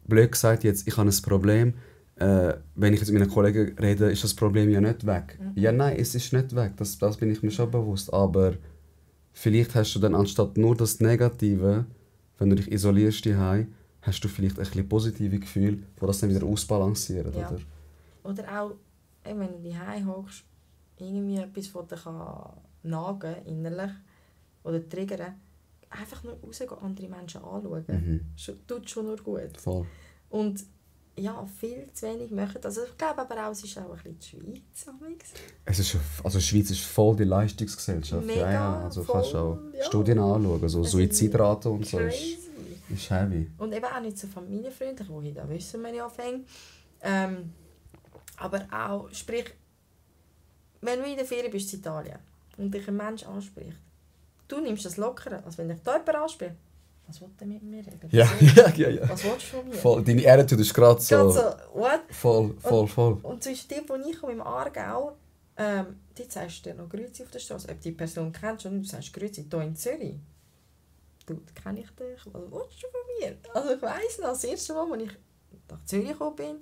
Blöd gesagt jetzt, ich habe ein Problem. Wenn ich jetzt mit meinen Kollegen rede, ist das Problem ja nicht weg. Ja, nein, es ist nicht weg, das bin ich mir schon bewusst. Aber vielleicht hast du dann anstatt nur das Negative, wenn du dich isolierst daheim, hast du vielleicht ein bisschen positive Gefühle, die das dann wieder ausbalancieren, ja. oder? Oder auch, wenn du daheim hockst, irgendwie etwas, das dich nagen innerlich oder triggern, einfach nur rausgehen, andere Menschen anschauen. Tut schon nur gut. Voll. Und ja, viel zu wenig machen. Also ich glaube aber auch, es ist auch ein bisschen die Schweiz. Also die Schweiz ist voll die Leistungsgesellschaft. Mega, ja. Also voll, kannst du auch Studien anschauen, so Suizidrate und so. Crazy. Ist heavy. Und eben auch nicht so familienfreundlich, wohin, da wissen wir ja fängt. Aber auch, sprich, wenn du in der Ferien bist in Italien und dich ein Mensch anspricht, du nimmst das lockerer, als wenn dich da jemand anspricht. Was will der mit mir reden? Ja. Was willst du von mir? Voll, deine Attitude ist gerade so... what? Voll. Und zwischen dem, wo ich komme, im Aargau, dort sagst du dir noch Grüezi auf der Straße. Ob die Person kennst oder nicht, du sagst Grüezi hier in Zürich. du, kenne ich dich? Was willst du von mir? Also ich weiss noch, das erste Mal, als ich nach Zürich gekommen bin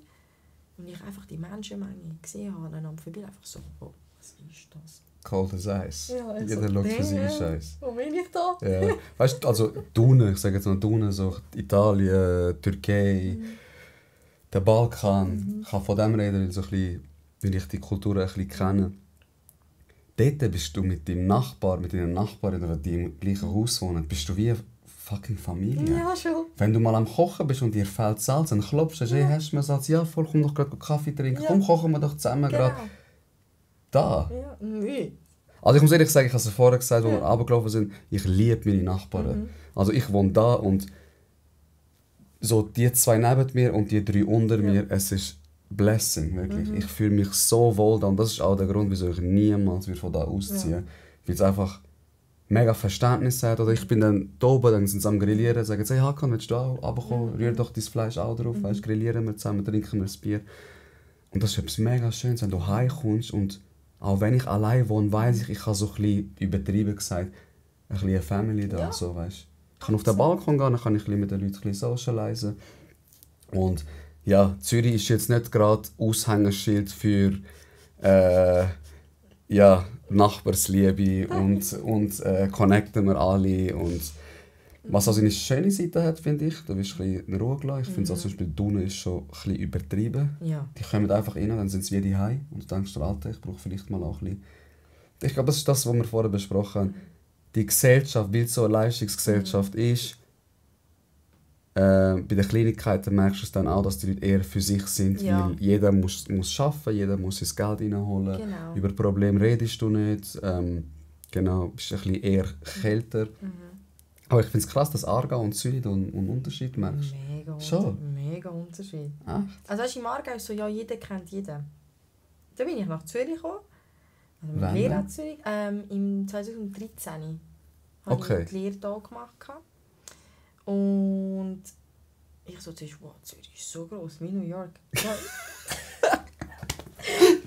und ich einfach die Menschenmenge gesehen habe, dann vorbei einfach so, oh, was ist das? Cold as Ice. Ja, Jeder schaut für seinen Scheiß. Wo bin ich da? Ja. Weißt du, also Dunen, ich sage jetzt mal Dunen, so Italien, Türkei, der Balkan. Ich kann von dem reden, weil, so ein bisschen, weil ich die Kultur ein bisschen kenne. Dort bist du mit deinem Nachbar, mit deiner Nachbarin, die im gleichen Haus wohnen, bist du wie eine fucking Familie. Ja, schon. Wenn du mal am Kochen bist und dir fehlt Salz, dann klopfst du, hey, hast du mir Salz? Ja, voll, komm doch gerade Kaffee trinken. Ja. Komm, kochen wir doch zusammen gerade. Genau. Da. Ja, nee. Also ich muss ehrlich sagen, ich habe es vorher gesagt, als wir runtergelaufen sind, ich liebe meine Nachbarn. Also ich wohne da und so die 2 neben mir und die 3 unter mir, es ist Blessing, wirklich. Ich fühle mich so wohl da und das ist auch der Grund, wieso ich niemals von da ausziehen würde. Weil es einfach mega Verständnis hat. Oder ich bin dann da oben, dann sind sie am Grillieren, sagen sie, hey Hakan, willst du auch runterkommen? Rühr doch dein Fleisch auch drauf, weißt, grillieren wir zusammen, trinken wir ein Bier. Und das ist etwas mega Schönes, wenn du heimkommst und auch wenn ich allein wohne, weiss ich habe so ein bisschen, übertrieben gesagt, ein bisschen eine Family da, Ja. so, weißt. Ich kann auf den Balkon gehen, dann kann ich ein bisschen mit den Leuten ein bisschen socialisen. Und ja, Zürich ist jetzt nicht gerade Aushängeschild für ja, Nachbarsliebe und connecten wir alle. Und was also eine schöne Seite hat, finde ich, da wirst du ein bisschen in Ruhe gelassen. Ich finde zum Beispiel Dunen ist schon ein bisschen übertrieben. Ja. Die kommen einfach rein, dann sind sie wie daheim und du denkst dir, Alter, ich brauche vielleicht mal auch ein bisschen. Ich glaube, das ist das, was wir vorher besprochen haben. Die Gesellschaft, weil es so eine Leistungsgesellschaft ist, bei den Kleinigkeiten merkst du es dann auch, dass die Leute eher für sich sind, Ja. weil jeder muss arbeiten, jeder muss sein Geld reinholen. Genau. Über Probleme redest du nicht. Genau, bist ein bisschen eher kälter. Aber ich finde es krass, dass Aargau und Zürich einen Unterschied merkst. Mega Unterschied. Ah. Also weißt, im Aargau ist so, ja, jeder kennt jeden. Dann bin ich nach Zürich gekommen. Also mit Wann Lehre denn? an Zürich. Im 2013 habe Okay. ich die Lehre hier gemacht. Und ich so zuerst, wow, Zürich ist so gross, wie New York. Ich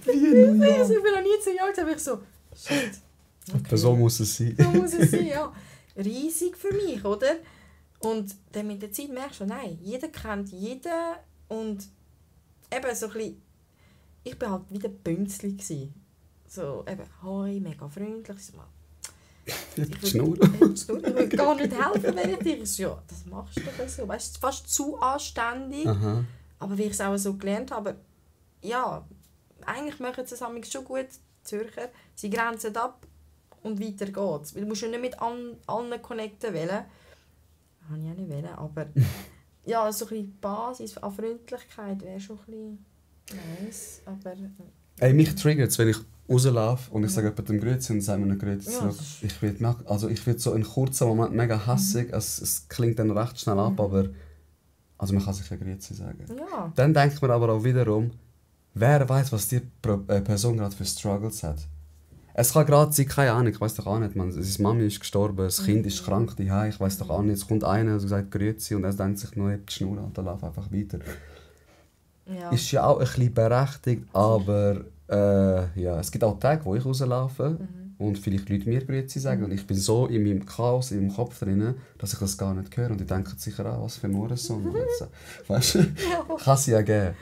bin noch nie in New York, aber ich so, shit. Okay. So muss es sein. So muss es sein, ja. Riesig für mich, oder? Und dann mit der Zeit merkst du, nein, jeder kennt jeden und eben so ein bisschen, ich war halt wieder Bünzli gsi. So eben, hoi, mega freundlich. So, Die Schnur. ich will gar nicht helfen, wenn ich dir so, ja, das machst du doch so. Weißt du, fast zu anständig. Aha. Aber wie ich es auch so gelernt habe, ja, eigentlich machen sie es schon gut, die Zürcher. Sie grenzen ab und weiter geht's. Weil du musst ja nicht mit allen connecten wollen. Habe ich auch nicht wollen, aber ja, so ein bisschen die Basis an Freundlichkeit wäre schon ein bisschen nice. Aber Ey, mich triggert es, wenn ich rauslaufe und ich sage jemandem Grüezi und sagen mir eine Grüezi Ja, zurück. das ist- Ich werde so in kurzen Moment mega hässig. Es klingt dann recht schnell ab, aber also man kann sich ein Grüezi sagen. ja, Dann denkt man aber auch wiederum, wer weiß, was die Person gerade für Struggles hat. Es kann gerade sein, keine Ahnung, ich weiß doch auch nicht, seine Mami ist gestorben, das Kind ist krank daheim, ich weiß doch auch nicht, es kommt einer und sagt Grüezi und er denkt sich nur, die Schnur und dann läuft einfach weiter. ja. Ist ja auch ein bisschen berechtigt, aber ja, es gibt auch Tage, wo ich rauslaufe und vielleicht Leute mir Grüezi sagen und ich bin so in meinem Chaos, in meinem Kopf drin, dass ich das gar nicht höre und die denken sicher auch, was für ein Hurensohn. Weißt du? Ja. Kann es ja geben.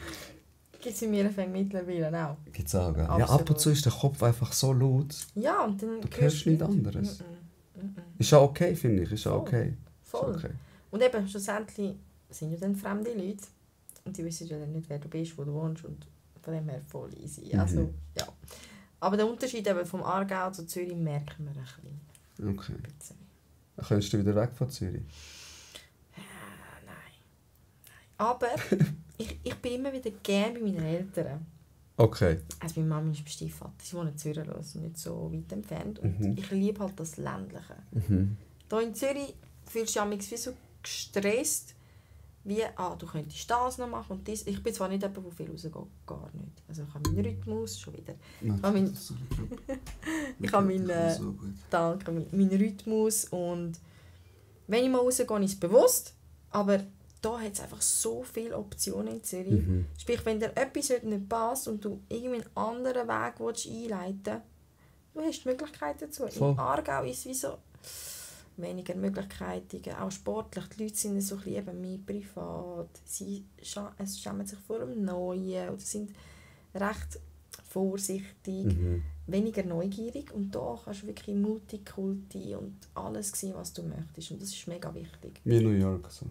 Gibt es in mir mittlerweile auch. Gibt's auch, gell? Ja, Absolut. ab und zu ist der Kopf einfach so laut. Ja, und dann Du hörst nichts anderes. Ist ja okay, finde ich. Ist ja Voll. okay. Voll. Ist okay. Und eben, schlussendlich sind ja dann fremde Leute und die wissen ja dann nicht, wer du bist, wo du wohnst und von dem her voll easy. Also, ja. Aber der Unterschied eben vom Aargau zu Zürich merken wir ein Okay. bisschen. Könntest du wieder weg von Zürich? Nein. Aber ich bin immer wieder gerne bei meinen Eltern. Okay. Also meine Mama ist Stiefvater, sie wohnen in Zürich, also nicht so weit entfernt. Und ich liebe halt das Ländliche. Hier in Zürich fühlst du dich wie so gestresst, wie, du könntest das noch machen und das. Ich bin zwar nicht jemand, der viel rausgeht, gar nicht. Also ich habe meinen Rhythmus, schon wieder. Ich habe meinen Rhythmus und wenn ich mal rausgehe, ist es bewusst, aber da hat es einfach so viele Optionen in Zürich. Sprich, wenn dir etwas nicht passt und du irgendwie einen anderen Weg einleiten willst, du hast die Möglichkeit dazu. Voll. Im Aargau ist es wie so, weniger Möglichkeiten, auch sportlich. Die Leute sind so ein bisschen eben mehr privat, sie schämen sich vor dem Neuen oder sind recht vorsichtig, weniger neugierig und da kannst du wirklich Multikulti und alles sehen, was du möchtest und das ist mega wichtig. Wie New York so.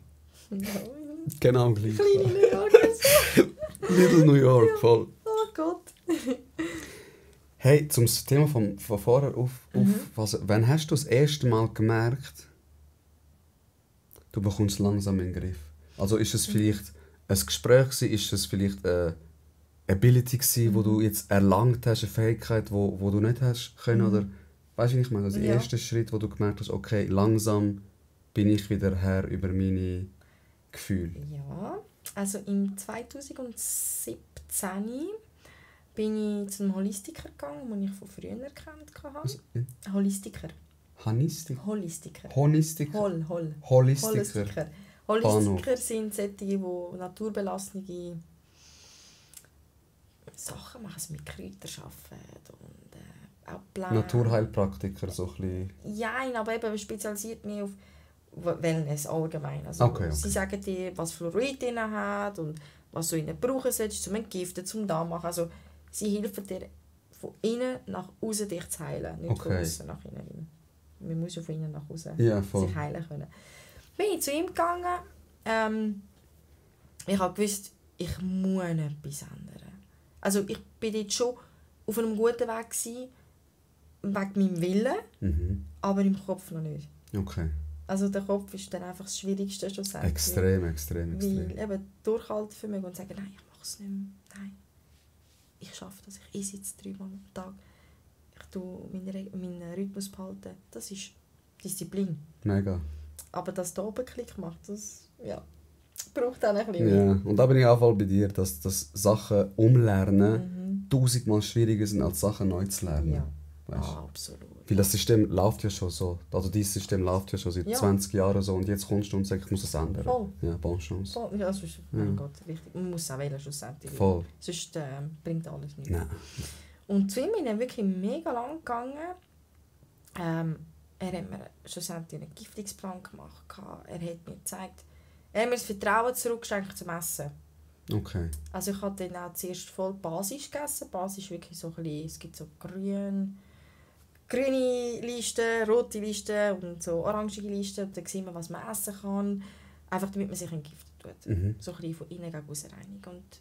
Ja, Genau gleich. kleine New York. Little New York, voll. Oh Gott. Hey, zum Thema von vorher wann hast du das erste Mal gemerkt, du bekommst langsam in den Griff? Also ist es vielleicht ein Gespräch gewesen, ist es vielleicht eine Ability gewesen, die du jetzt erlangt hast, eine Fähigkeit, die du nicht hast können, oder weißt du, wie ich meine? Also der erste Schritt, wo du gemerkt hast, okay, langsam bin ich wieder Herr über meine Gefühle. Ja, also im 2017 bin ich zu einem Holistiker gegangen, den ich von früher erkannt habe. Also, Holistiker. Holistiker? Holistiker. Holistiker? Holistiker. Holistiker sind solche, die naturbelassene Sachen machen, also mit Kräutern arbeiten und auch Pläne. Naturheilpraktiker, so ein bisschen. Ja, aber eben spezialisiert mehr auf Wellness allgemein. Also Okay. Sie sagen dir, was Fluorid drin hat und was du ihnen brauchen solltest, zum Entgiften, zum da machen. Also sie helfen dir von innen nach außen dich zu heilen, nicht von außen nach innen. Man muss ja von innen nach außen sich heilen können. Bin ich zu ihm gegangen. Ich habe gewusst, ich muss etwas ändern. Also ich bin jetzt schon auf einem guten Weg gewesen, wegen meinem Willen, aber im Kopf noch nicht. Okay. Also der Kopf ist dann einfach das Schwierigste schlussendlich. Extrem. Weil eben Durchhaltevermögen und sagen, nein, ich mache es nicht mehr. Nein, ich schaffe das. Ich esse jetzt 3 Mal am Tag. Ich tue meinen Rhythmus behalten. Das ist Disziplin. Mega. Aber dass da oben Klick macht, das braucht auch ein bisschen. Ja, und da bin ich auch voll bei dir, dass Sachen umlernen 1000-mal schwieriger sind, als Sachen neu zu lernen. Ja, weißt? absolut. Weil das System läuft ja schon so. Also dieses System läuft ja schon seit 20 Jahren so und jetzt kommst du und sagst, ich muss es ändern. Voll. Ja, bonne Chance. Voll. Ja, das ist, mein Gott, richtig. Man muss es auch wählen, schlussendlich. Voll. Sonst bringt alles nichts. Nein. Und zu ihm bin ich wirklich mega lang gegangen. Er hat mir schlussendlich einen Giftungsplan gemacht. Er hat mir gezeigt, er hat mir das Vertrauen zurückgeschenkt zum Essen. Okay. Also ich habe dann auch zuerst voll Basis gegessen. Basis ist wirklich so ein bisschen, es gibt so grüne Listen, rote Listen und so orangige Listen. Und dann sieht man, was man essen kann. Einfach damit man sich entgiften tut. So ein bisschen von innen gegen aussen reinigen. Und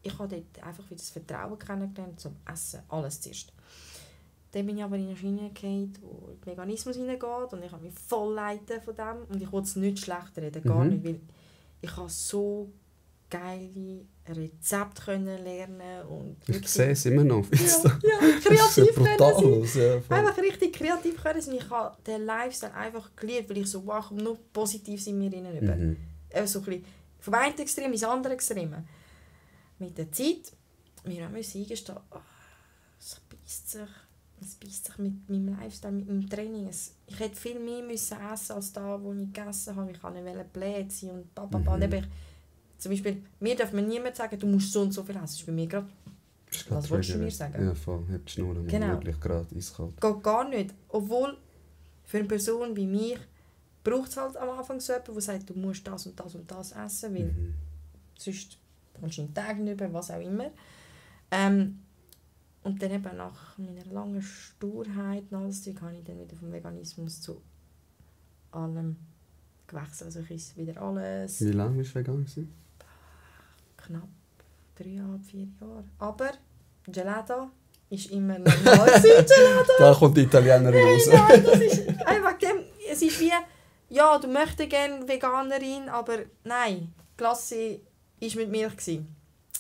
ich habe dort einfach wieder das Vertrauen kennengelernt zum Essen. Alles zuerst. Dann bin ich aber in eine Schiene gefallen, wo der Veganismus hineingeht und ich habe mich voll leiten von dem und ich wollte es nicht schlecht reden, gar nicht, weil ich habe so geile Rezepte können lernen und ich sehe es immer noch. kreativ brutal können sein. Einfach richtig kreativ können sein. Ich habe den Lifestyle einfach geliebt, weil ich so, wow, nur positiv sind wir innen über. So ein bisschen vom einen Extrem ins andere Extrem. Mit der Zeit, wir müssen eingestehen, es beißt sich mit meinem Lifestyle, mit meinem Training. Ich hätte viel mehr müssen essen als da, wo ich gegessen habe. Ich wollte bläht sein und bababa. Zum Beispiel, mir darf man niemand sagen, du musst so und so viel essen. Das ist bei mir gerade, was wolltest du mir sagen? Ja, voll. Hab die Schnur wirklich gerade eiskalt. Geht gar nicht. Obwohl, für eine Person wie mich, braucht es halt am Anfang so jemanden, der sagt, du musst das und das und das essen, weil sonst kommst du in den Tag nicht über, was auch immer. Und dann eben nach meiner langen Sturheit und alles, habe ich dann wieder vom Veganismus zu allem gewechselt. Also ich esse wieder alles. Wie lange bist du vegan? Knapp 3,5, 4 Jahre. Aber Gelato ist immer normal Gelato. Da kommt die Italienerin raus. Nein, das ist einfach dem, es ist wie, ja, du möchtest gerne Veganerin, aber nein, Klasse war mit Milch gewesen.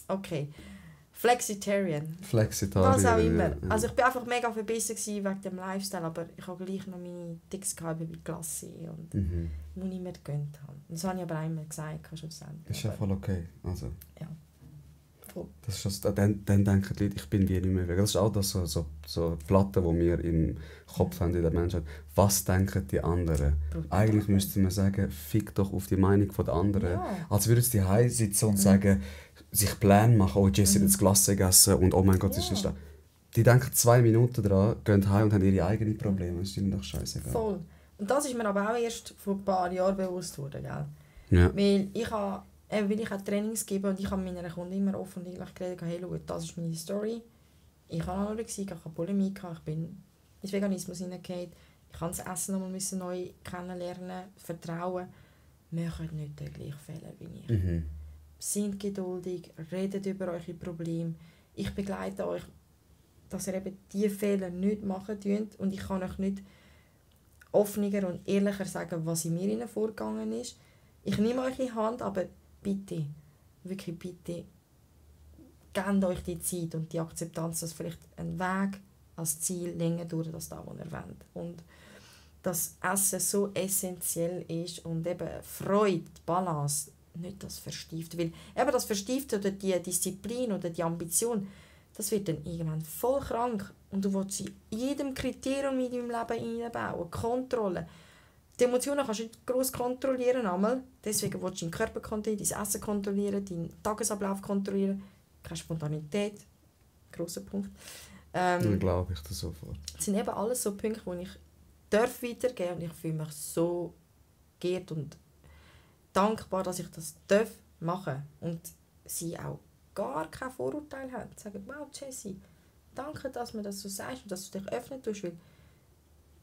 Okay. Flexitarian. Was auch immer. Ja. Also ich war einfach mega verbissen wegen dem Lifestyle, aber ich habe gleich noch meine Ticks gehabt wie Klasse und wo ich mir gegönnt habe. Das habe ich aber auch immer gesagt. Das ist ja voll okay. Also, ja. Voll. Das ist das, dann denken die Leute, ich bin wie nicht mehr weg. Das ist auch das so Platte, die wir im Kopf haben in der Menschheit. Was denken die anderen? Eigentlich müsste man sagen, fick doch auf die Meinung der anderen. Ja. Als würden sie daheim sitzen und sagen, sich Pläne machen, oh, Jessie hat jetzt Glas gegessen und oh mein Gott, ist nicht da. Die denken 2 Minuten dran, gehen heim und haben ihre eigenen Probleme. Das ist ihnen doch scheißegal. Voll. Und das ist mir aber auch erst vor ein paar Jahren bewusst worden, gell? Ja. Weil ich auch Trainings gebe und ich habe meiner Kunden immer offen und ehrlich geredet, hey, schau, das ist meine Story. Ich habe Anorexie, ich habe Bulimie, ich bin ins Veganismus hineingefallen, ich habe das Essen nochmal neu kennenlernen, vertrauen. Macht nicht den gleichen Fehler wie ich. Mhm. Seid geduldig, redet über eure Probleme. Ich begleite euch, dass ihr eben diese Fehler nicht machen könnt und ich kann euch nicht offener und ehrlicher sagen, was in mir vorgegangen ist. Ich nehme euch in die Hand, aber bitte, wirklich bitte, gebt euch die Zeit und die Akzeptanz, dass vielleicht ein Weg als Ziel länger dauert als das, was ihr wollt. Und dass Essen so essentiell ist und eben Freude, Balance, nicht das verstieft. Weil eben das verstieft oder die Disziplin oder die Ambition, das wird dann irgendwann voll krank. Und du willst in jedem Kriterium in deinem Leben einbauen. Kontrolle. Die Emotionen kannst du nicht gross kontrollieren. Einmal. Deswegen willst du deinen Körper kontrollieren, dein Essen kontrollieren, deinen Tagesablauf kontrollieren. Keine Spontanität. Grosser Punkt. Dann glaube ich das sofort. Das sind eben alles so Punkte, die ich weitergeben darf. Und ich fühle mich so geehrt und dankbar, dass ich das machen darf. Und sie auch gar kein Vorurteil haben. Sie sagen, wow, Jessie, danke, dass du mir das so sagst und dass du dich öffnen tust. Weil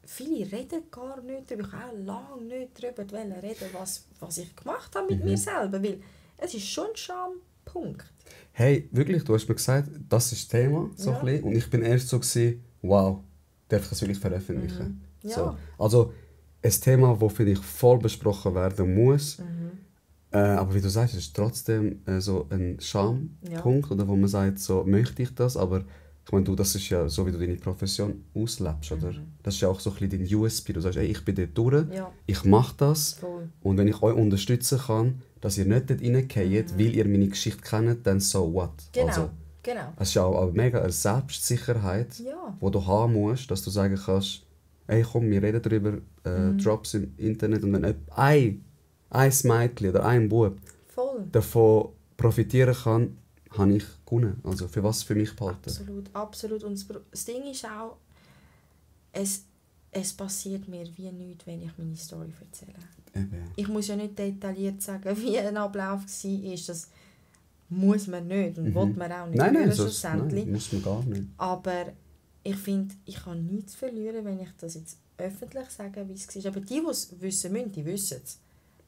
viele reden gar nicht darüber. Ich habe auch lange nicht darüber reden, was ich gemacht habe mit mir selber. Weil es ist schon ein Schampunkt. Hey, wirklich, du hast mir gesagt, das ist das Thema. So Ja. ein bisschen. Und ich bin erst so gewesen, wow, darf ich das wirklich veröffentlichen? Ja. So. Also, ein Thema, das vielleicht voll besprochen werden muss. Aber wie du sagst, es ist trotzdem so ein Schampunkt, oder wo man sagt, so möchte ich das, aber ich meine, das ist ja so, wie du deine Profession auslebst, oder? Das ist ja auch so ein bisschen dein USP. Du sagst, ey, ich bin dort durch, ich mache das Voll. und wenn ich euch unterstützen kann, dass ihr nicht dort reinfallt, weil ihr meine Geschichte kennt, dann so what? Genau. Also, Genau. es ist ja auch mega eine Selbstsicherheit, Ja. die du haben musst, dass du sagen kannst, ey komm, wir reden darüber, Drops im Internet und wenn ein Mädchen oder ein Bub Voll. davon profitieren kann, habe ich gewonnen. Also für was für mich behalten. Absolut, absolut. Und das Ding ist auch, es passiert mir wie nichts, wenn ich meine Story erzähle. Eben. Ich muss ja nicht detailliert sagen, wie ein Ablauf war. Das muss man nicht und will man auch nicht. Nein, Schlussendlich. muss man gar nicht. Aber ich finde, ich kann nichts verlieren, wenn ich das jetzt öffentlich sage, wie es war. Aber die es wissen müssen, die wissen es.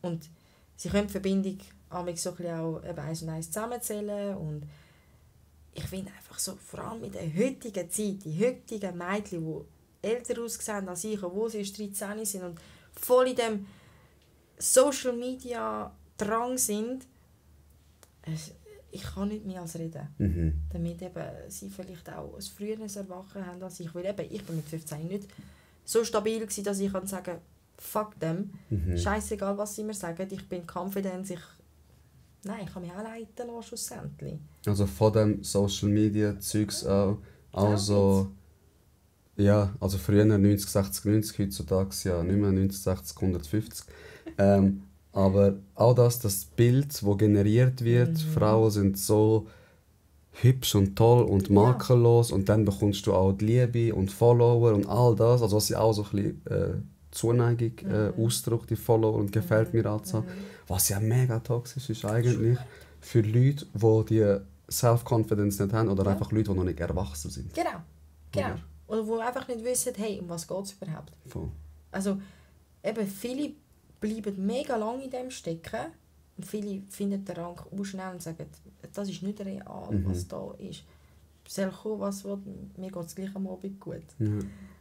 Und sie können die Verbindung so ein bisschen auch eins und eins zusammenzählen. Und ich finde einfach so, vor allem in der heutigen Zeit, die heutigen Mädchen, die älter aussehen als ich, obwohl sie erst 13 sind und voll in dem Social Media Drang sind, ich kann nicht mehr als reden. Damit eben sie vielleicht auch ein früheres Erwachen haben als ich. Weil eben, ich bin mit 15 nicht so stabil gewesen, dass ich kann sagen, fuck them, scheißegal was sie mir sagen, ich bin confident, ich kann mich auch leiten lassen, schlussendlich. Also von dem Social Media Zeugs auch. Also, ja, also früher 90, 60, 90, heutzutage ja nicht mehr 90, 60, 150. Aber auch das Bild, das generiert wird, Frauen sind so hübsch und toll und makellos und dann bekommst du auch die Liebe und Follower und all das, also was ja auch so ein bisschen Zuneigung ausdrückt, die Follower und gefällt mir Anzahl, was ja mega toxisch ist eigentlich für Leute, die die Self-Confidence nicht haben oder einfach Leute, die noch nicht erwachsen sind. Genau. Oder die einfach nicht wissen, hey, um was geht es überhaupt. Voll. Also eben viele bleiben mega lange in dem stecken und viele finden den Rang auch schnell und sagen, das ist nicht real, was da ist. Soll kommen, was will, mir geht es gleich am Abend gut. Ja.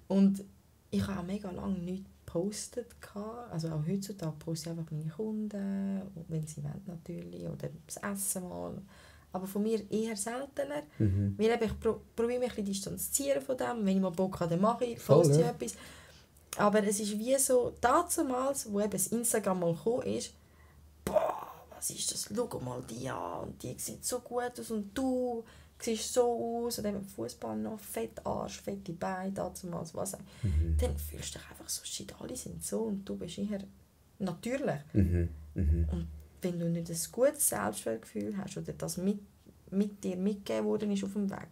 Und ich habe auch mega lange nichts gepostet. Also auch heutzutage poste ich einfach meine Kunden, wenn sie wollen natürlich, oder das Essen mal. Aber von mir eher seltener. Weil eben, ich probiere mich ein bisschen distanzieren von dem. Wenn ich mal Bock habe, dann mache ich, poste ich etwas. Aber es ist wie so, damals, wo eben das Instagram mal gekommen ist, boah, was ist das, schau mal die an, und die sieht so gut aus und du siehst so aus, und eben Fußball noch, fett Arsch, fette Beine, damals, was auch. Dann fühlst du dich einfach so, shit, alle sind so und du bist eher natürlich. Und wenn du nicht ein gutes Selbstwertgefühl hast oder das mit dir mitgegeben worden ist auf dem Weg,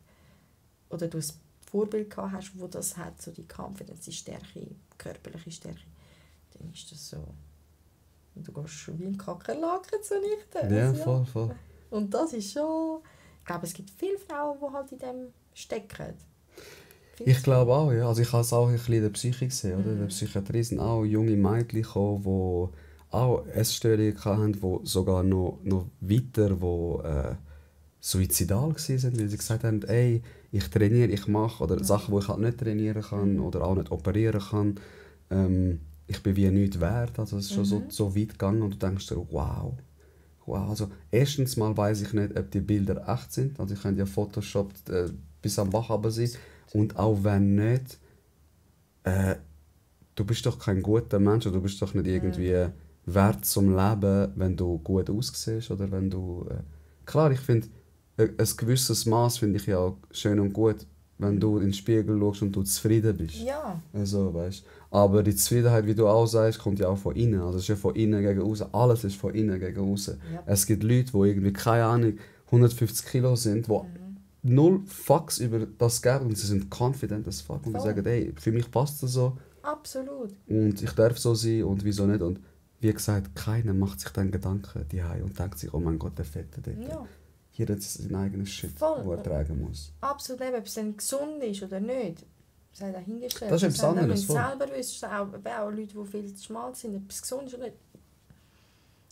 oder du ein Vorbild gehabt hast, wo das hat, so die Confidence, die Stärke, körperliche Stärke, dann ist das so. Du gehst schon wie ein Kakerlaken zunichte. Ja, Also, voll. Und das ist schon... Ich glaube, es gibt viele Frauen, die halt in dem stecken. Ich glaube auch, ja. Also ich habe es auch ein bisschen in der Psyche gesehen. Oder? In der Psychiatrie sind auch junge Mädchen gekommen, die auch Essstörungen hatten, die sogar noch weiter, die suizidal waren, weil sie gesagt haben, ey, ich trainiere, ich mache, oder Sachen, die ich halt nicht trainieren kann oder auch nicht operieren kann. Ich bin wie nichts wert. Also es ist schon so weit gegangen und du denkst dir, wow. Also erstens mal weiss ich nicht, ob die Bilder echt sind. Also ich kann ja Photoshop bis am Bach runter sein. Und auch wenn nicht, du bist doch kein guter Mensch oder du bist doch nicht irgendwie wert zum Leben, wenn du gut aussiehst oder wenn du... Klar, ich finde, ein gewisses Maß finde ich ja auch schön und gut, wenn du in den Spiegel schaust und du zufrieden bist. Ja. Also, weißt. Aber die Zufriedenheit, wie du auch sagst, kommt ja auch von innen. Also es ist ja von innen gegen außen. Alles ist von innen gegen außen. Ja. Es gibt Leute, die irgendwie, keine Ahnung, 150 Kilo sind, die null Fucks über das geben und sie sind confident as fuck. Und sie sagen, hey, für mich passt das so. Absolut. Und ich darf so sein und wieso nicht. Und wie gesagt, keiner macht sich dann Gedanken daheim und denkt sich, oh mein Gott, der Fette dort. Ja. Jeder hat sein eigenes Shit, Voll. das er tragen muss. Absolut, eben, ob es dann gesund ist oder nicht. Sei dahingestellt. Das ist etwas anderes, Wenn du selber wissen, auch Leute, die viel zu schmal sind, ob es gesund ist oder nicht.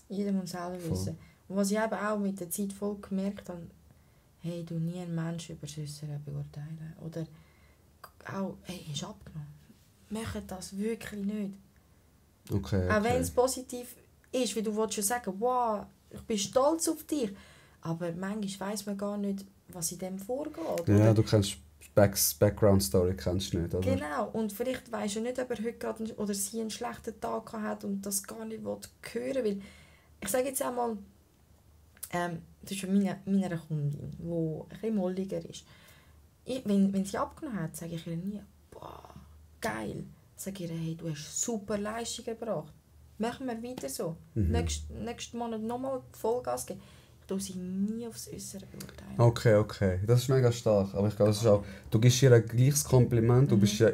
Jeder muss selber wissen. Und was ich eben auch mit der Zeit voll gemerkt habe, hey, du nie einen Menschen über das Äußere beurteilen. Oder auch, hey, hast du abgenommen? Macht das wirklich nicht. Okay. Auch wenn es positiv ist, wie du willst schon sagen, wow, ich bin stolz auf dich. Aber manchmal weiss man gar nicht, was in dem vorgeht. Ja, oder? du kennst Background-Story kennst du nicht, oder? Genau, und vielleicht weisst du nicht, ob er heute gerade oder sie einen schlechten Tag hat und das gar nicht hören will. Ich sage jetzt einmal, das ist von meiner Kundin, die ein bisschen molliger ist. Wenn sie abgenommen hat, sage ich ihr nie, boah, geil. Sage ihr, hey, du hast super Leistung gebracht. Machen wir weiter so. Nächsten Monat nochmal Vollgas geben. Ich tue sie nie aufs Äußere beurteilen. Okay. Das ist mega stark. Aber ich glaube, das ist auch, du gibst ihr ein gleiches Kompliment. Du bist ja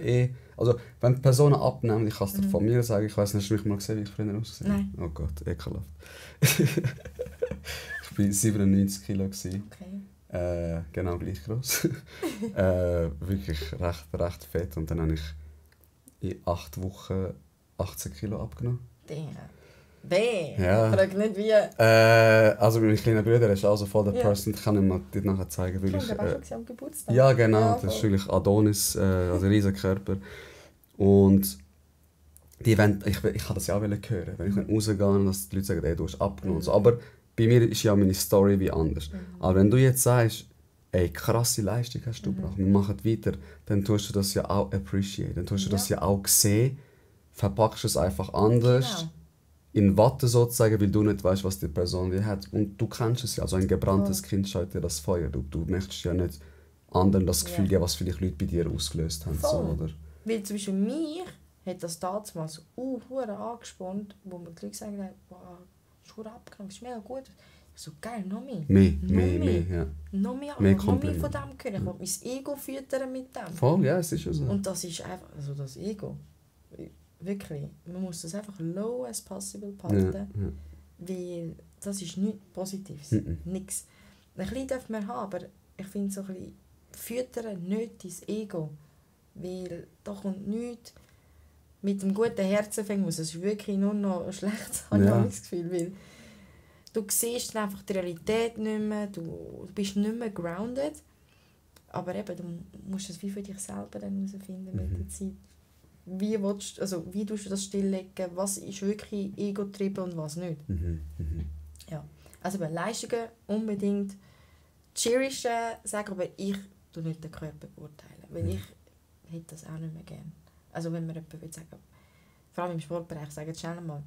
also, wenn Personen abnehmen, ich kann es dir von mir sagen, ich weiss nicht, hast du mich mal gesehen, wie ich früher ausgesehen habe? Nein. Oh Gott, ekelhaft. Ich war 97 Kilo. Okay. Genau gleich groß. Wirklich recht fett. Und dann habe ich in 8 Wochen 18 Kilo abgenommen. Ja. Frag nicht wie. Also mein kleiner Bruder ist auch so voll der Person, ich kann ihm mal das nachher zeigen. Weil Der war schon am Geburtstag. ja genau, Ja, das ist wirklich Adonis, also ein riesen Körper. Und die wollen, ich kann das ja auch hören, wenn ich rausgehe und dass die Leute sagen, ey, du hast abgenommen. So. Aber bei mir ist ja meine Story wie anders. Aber wenn du jetzt sagst, ey, krasse Leistung hast du gebracht, wir machen weiter, dann tust du das ja auch appreciate, dann tust du das ja auch sehen, verpackst es einfach anders. Genau. In Watte sozusagen, weil du nicht weißt, was die Person wie hat. Und du kennst es ja, also ein gebranntes Kind schaut dir das Feuer. Du möchtest ja nicht anderen das Gefühl geben, was vielleicht Leute bei dir ausgelöst haben. So, oder? Weil zum Beispiel mich hat das damals hure angespornt, wo mir die Leute gesagt haben, wow, du hast abgenommen, das ist mega gut. Ich so, geil, noch mehr. Mehr, ja. Noch mehr von dem hören. Ich will mein Ego füttern mit dem. Voll, ja, es ist ja so. Und das ist einfach, also das Ego, wirklich, man muss das einfach low as possible behalten, weil das ist nichts Positives, nichts. Ein bisschen darf man haben, aber ich finde so ein bisschen, füttern nicht dein Ego, weil da kommt nichts mit dem guten Herzen fängt, es ist wirklich nur noch schlecht, habe ich das Gefühl, weil du siehst einfach die Realität nicht mehr, du bist nicht mehr grounded, aber eben, du musst es wie für dich selber dann herausfinden mit der Zeit. Wie tust du das stilllegen, was ist wirklich Ego-Trieben und was nicht. Ja. Also bei Leistungen unbedingt cherishen, sagen, aber ich tue nicht den Körper beurteilen, weil ich hätte das auch nicht mehr gern. Also wenn mir jemand will sagen, vor allem im Sportbereich, sagen jetzt schnell mal,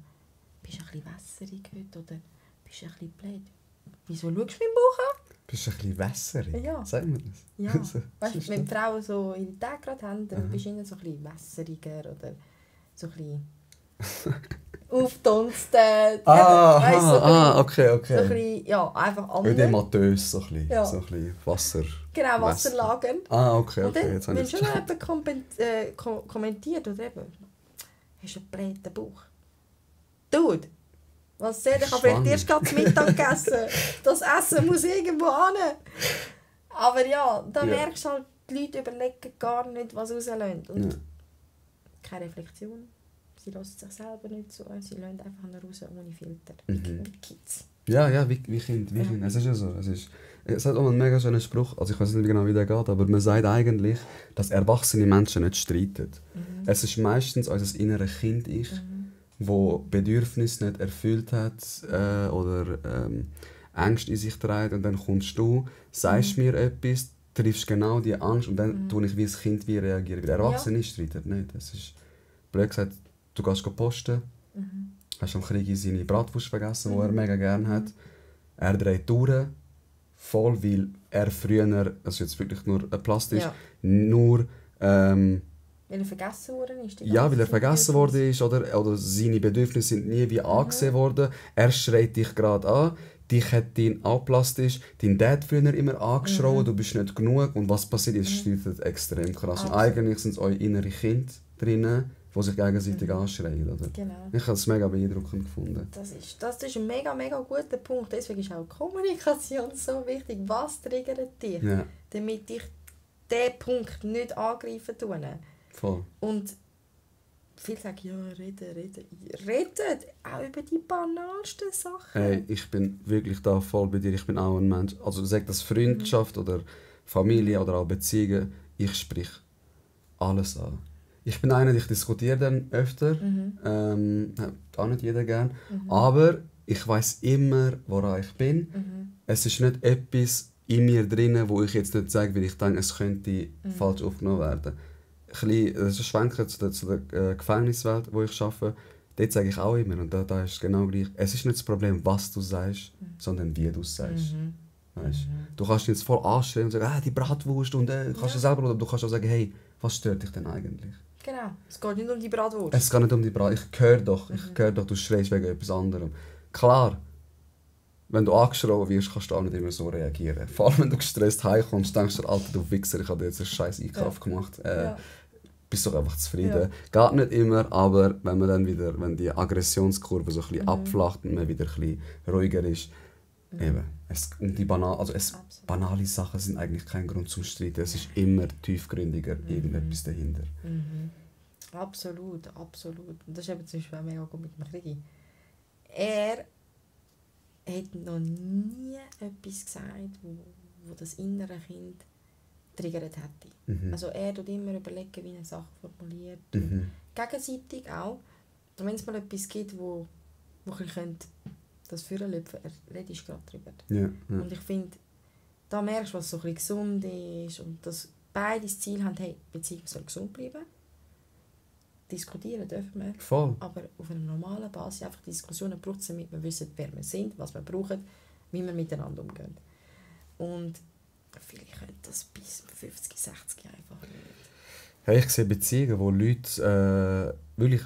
bist du ein bisschen wässerig heute oder bist du ein bisschen blöd? Wieso schaust du meinen Bauch an? Bist du ein bisschen wässerig? Ja. Sagen wir das? Ja. So, weißt du, wenn die Frauen so ihre Tage gerade haben, dann bist du ihnen so ein bisschen wässeriger oder so ein bisschen aufdunsten. Okay. So ein bisschen, ja, einfach anders. Ödematös, so ein bisschen, Ja. so ein bisschen Wasser. Genau, Wasserlagen. Okay, Und dann, jetzt habe wenn ich schon jemand kommentiert oder eben, hast du einen blähten Bauch. Dude, was soll ich? Ich habe vielleicht erst gerade zu Mittag gegessen. Das Essen muss irgendwo hin. Aber ja, da merkst du halt, die Leute überlegen gar nicht, was rauslösen. Und keine Reflexion. Sie lassen sich selber nicht so. Sie lassen einfach nur raus ohne Filter. Kids. Ja, wie Kind. Es ist ja so. Es hat auch einen mega schönen Spruch, also ich weiß nicht genau, wie der geht, aber man sagt eigentlich, dass erwachsene Menschen nicht streiten. Es ist meistens unser inneres Kind-Ich, das Bedürfnisse nicht erfüllt hat oder Ängste in sich trägt, und dann kommst du, sagst mir etwas, triffst genau die Angst und dann tue ich wie das Kind reagieren. Weil Erwachsene streiten nicht. Es ist blöd gesagt, du gehst posten, hast am Krieg seine Bratwurst vergessen, die er mega gerne hat. Er dreht durch, voll, weil er früher, also jetzt wirklich nur plastisch, nur weil er vergessen worden ist. Ja, weil er vergessen worden ist oder seine Bedürfnisse sind nie wie angesehen worden. Er schreit dich gerade an, dich hat ihn auch plastisch, dein Dad früher immer angeschrien, du bist nicht genug, und was passiert ist, streitet extrem krass. Und eigentlich sind es eure innere Kinder drinnen, die sich gegenseitig anschreien. Oder? Genau. Ich habe es mega beeindruckend gefunden. Das ist ein mega, mega guter Punkt. Deswegen ist auch Kommunikation so wichtig. Was triggert dich? Ja. Damit ich diesen Punkt nicht angreifen tue. Voll. Und viele sagen, ja, reden. Redet auch über die banalsten Sachen. Hey, ich bin wirklich da voll bei dir. Ich bin auch ein Mensch. Also sag das Freundschaft oder Familie oder auch Beziehungen. Ich sprich alles an. Ich bin einer, ich diskutiere dann öfter. Auch nicht jeder gern. Aber ich weiss immer, woran ich bin. Es ist nicht etwas in mir drin, wo ich jetzt nicht sage, weil ich denke, es könnte falsch aufgenommen werden. Das ist ein Schwenker zu der Gefängniswelt, wo ich arbeite. Dort sage ich auch immer, und da ist es genau gleich. Es ist nicht das Problem, was du sagst, sondern wie du es sagst. Weißt? Du kannst dich jetzt voll anstellen und sagen, die Bratwurst, und kannst du selber, oder du kannst auch sagen, hey, was stört dich denn eigentlich? Genau, es geht nicht um die Bratwurst. Es geht nicht um die Bratwurst. Ich höre doch, du schreist wegen etwas anderem. Klar, wenn du angeschrien wirst, kannst du auch nicht immer so reagieren. Vor allem, wenn du gestresst heimkommst, denkst du, Alter, du Wichser, ich habe dir jetzt einen scheiß Einkauf gemacht. Bist doch einfach zufrieden. Geht nicht immer, aber wenn man dann wieder, wenn die Aggressionskurve so ein bisschen abflacht und man wieder ein bisschen ruhiger ist, eben. Banale Sachen sind eigentlich kein Grund zum Streiten. Es ist immer tiefgründiger irgendetwas dahinter. Absolut. Und das ist eben zum Beispiel auch mega gut mit dem Krigi. Er hat noch nie etwas gesagt, wo das innere Kind triggert hätte. Also er tut immer überlegen, wie eine Sache formuliert. Gegenseitig auch. Und wenn es mal etwas gibt, wo ich das Führerlöpfen, er redet gerade drüber. Ja. Und ich finde, da merkst du, was so ein bisschen gesund ist und dass beide das Ziel haben, hey, die Beziehung soll gesund bleiben. Diskutieren dürfen wir. Voll. Aber auf einer normalen Basis einfach Diskussionen braucht es, damit wir wissen, wer wir sind, was wir brauchen, wie wir miteinander umgehen. Und vielleicht können das bis 50, 60 einfach nicht. Hey, ich sehe Beziehungen, wo Leute wirklich,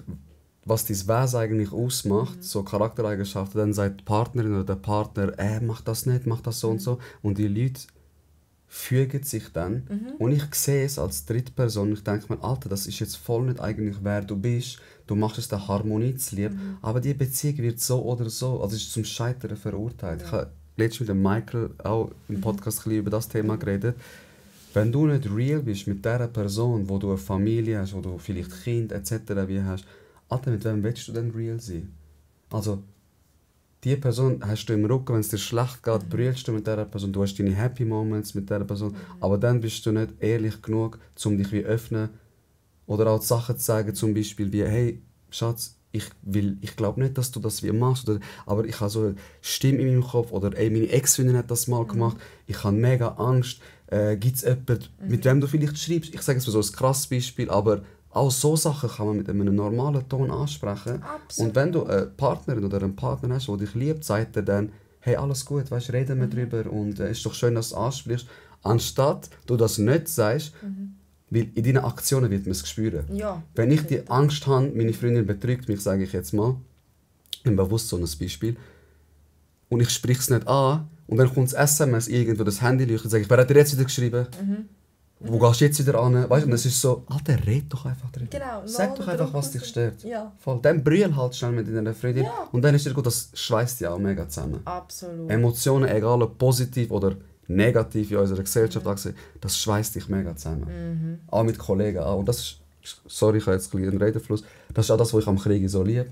was dein Wesen eigentlich ausmacht, so Charaktereigenschaften, dann sagt die Partnerin oder der Partner, mach das nicht, mach das so und so. Und die Leute fügen sich dann. Und ich sehe es als Drittperson. Ich denke mir, Alter, das ist jetzt voll nicht eigentlich, wer du bist. Du machst es der Harmonie zu lieb. Aber die Beziehung wird so oder so, also ist zum Scheitern verurteilt. Ich habe letztens mit dem Michael auch im Podcast ein bisschen über das Thema geredet. Wenn du nicht real bist mit dieser Person, wo du eine Familie hast, wo du vielleicht Kinder etc. wie hast, Alter, mit wem willst du denn real sein? Also, die Person hast du im Rücken, wenn es dir schlecht geht, brüllst du mit dieser Person, du hast deine Happy Moments mit dieser Person, aber dann bist du nicht ehrlich genug, um dich wie öffnen oder auch Sachen zu sagen, zum Beispiel wie, hey, Schatz, ich glaube nicht, dass du das wie machst, aber ich habe so eine Stimme in meinem Kopf, oder ey, meine Ex-Freundin hat das mal gemacht, ich habe mega Angst, gibt es jemanden, mit wem du vielleicht schreibst? Ich sage es so ein krasses Beispiel, aber auch so Sachen kann man mit einem normalen Ton ansprechen. Absolut. Und wenn du eine Partnerin oder einen Partner hast, der dich liebt, sagt er dann, hey, alles gut, weißt, reden wir drüber und es ist doch schön, dass du es ansprichst. Anstatt du das nicht sagst, weil in deinen Aktionen wird man es spüren. Ja, wenn ich die Angst habe, meine Freundin betrügt mich, sage ich jetzt mal, im bewusst so ein Beispiel, und ich spreche es nicht an, und dann kommt das SMS irgendwo, das Handy leuchtet, und sage ich, wer hat dir jetzt wieder geschrieben? Wo gehst du jetzt wieder an? Weißt du, und es ist so, Alter, red doch einfach drüber. Genau, Sag doch einfach, was dich stört. Ja. Voll. Dann brüll halt schnell mit deiner Freundin. Ja. Und dann ist es gut, das schweißt dich auch mega zusammen. Absolut. Emotionen, egal ob positiv oder negativ in unserer Gesellschaft angesehen, das schweißt dich mega zusammen. Auch mit Kollegen auch. Und das ist, sorry, ich habe jetzt einen Redefluss, das ist auch das, was ich am Krieg so liebe,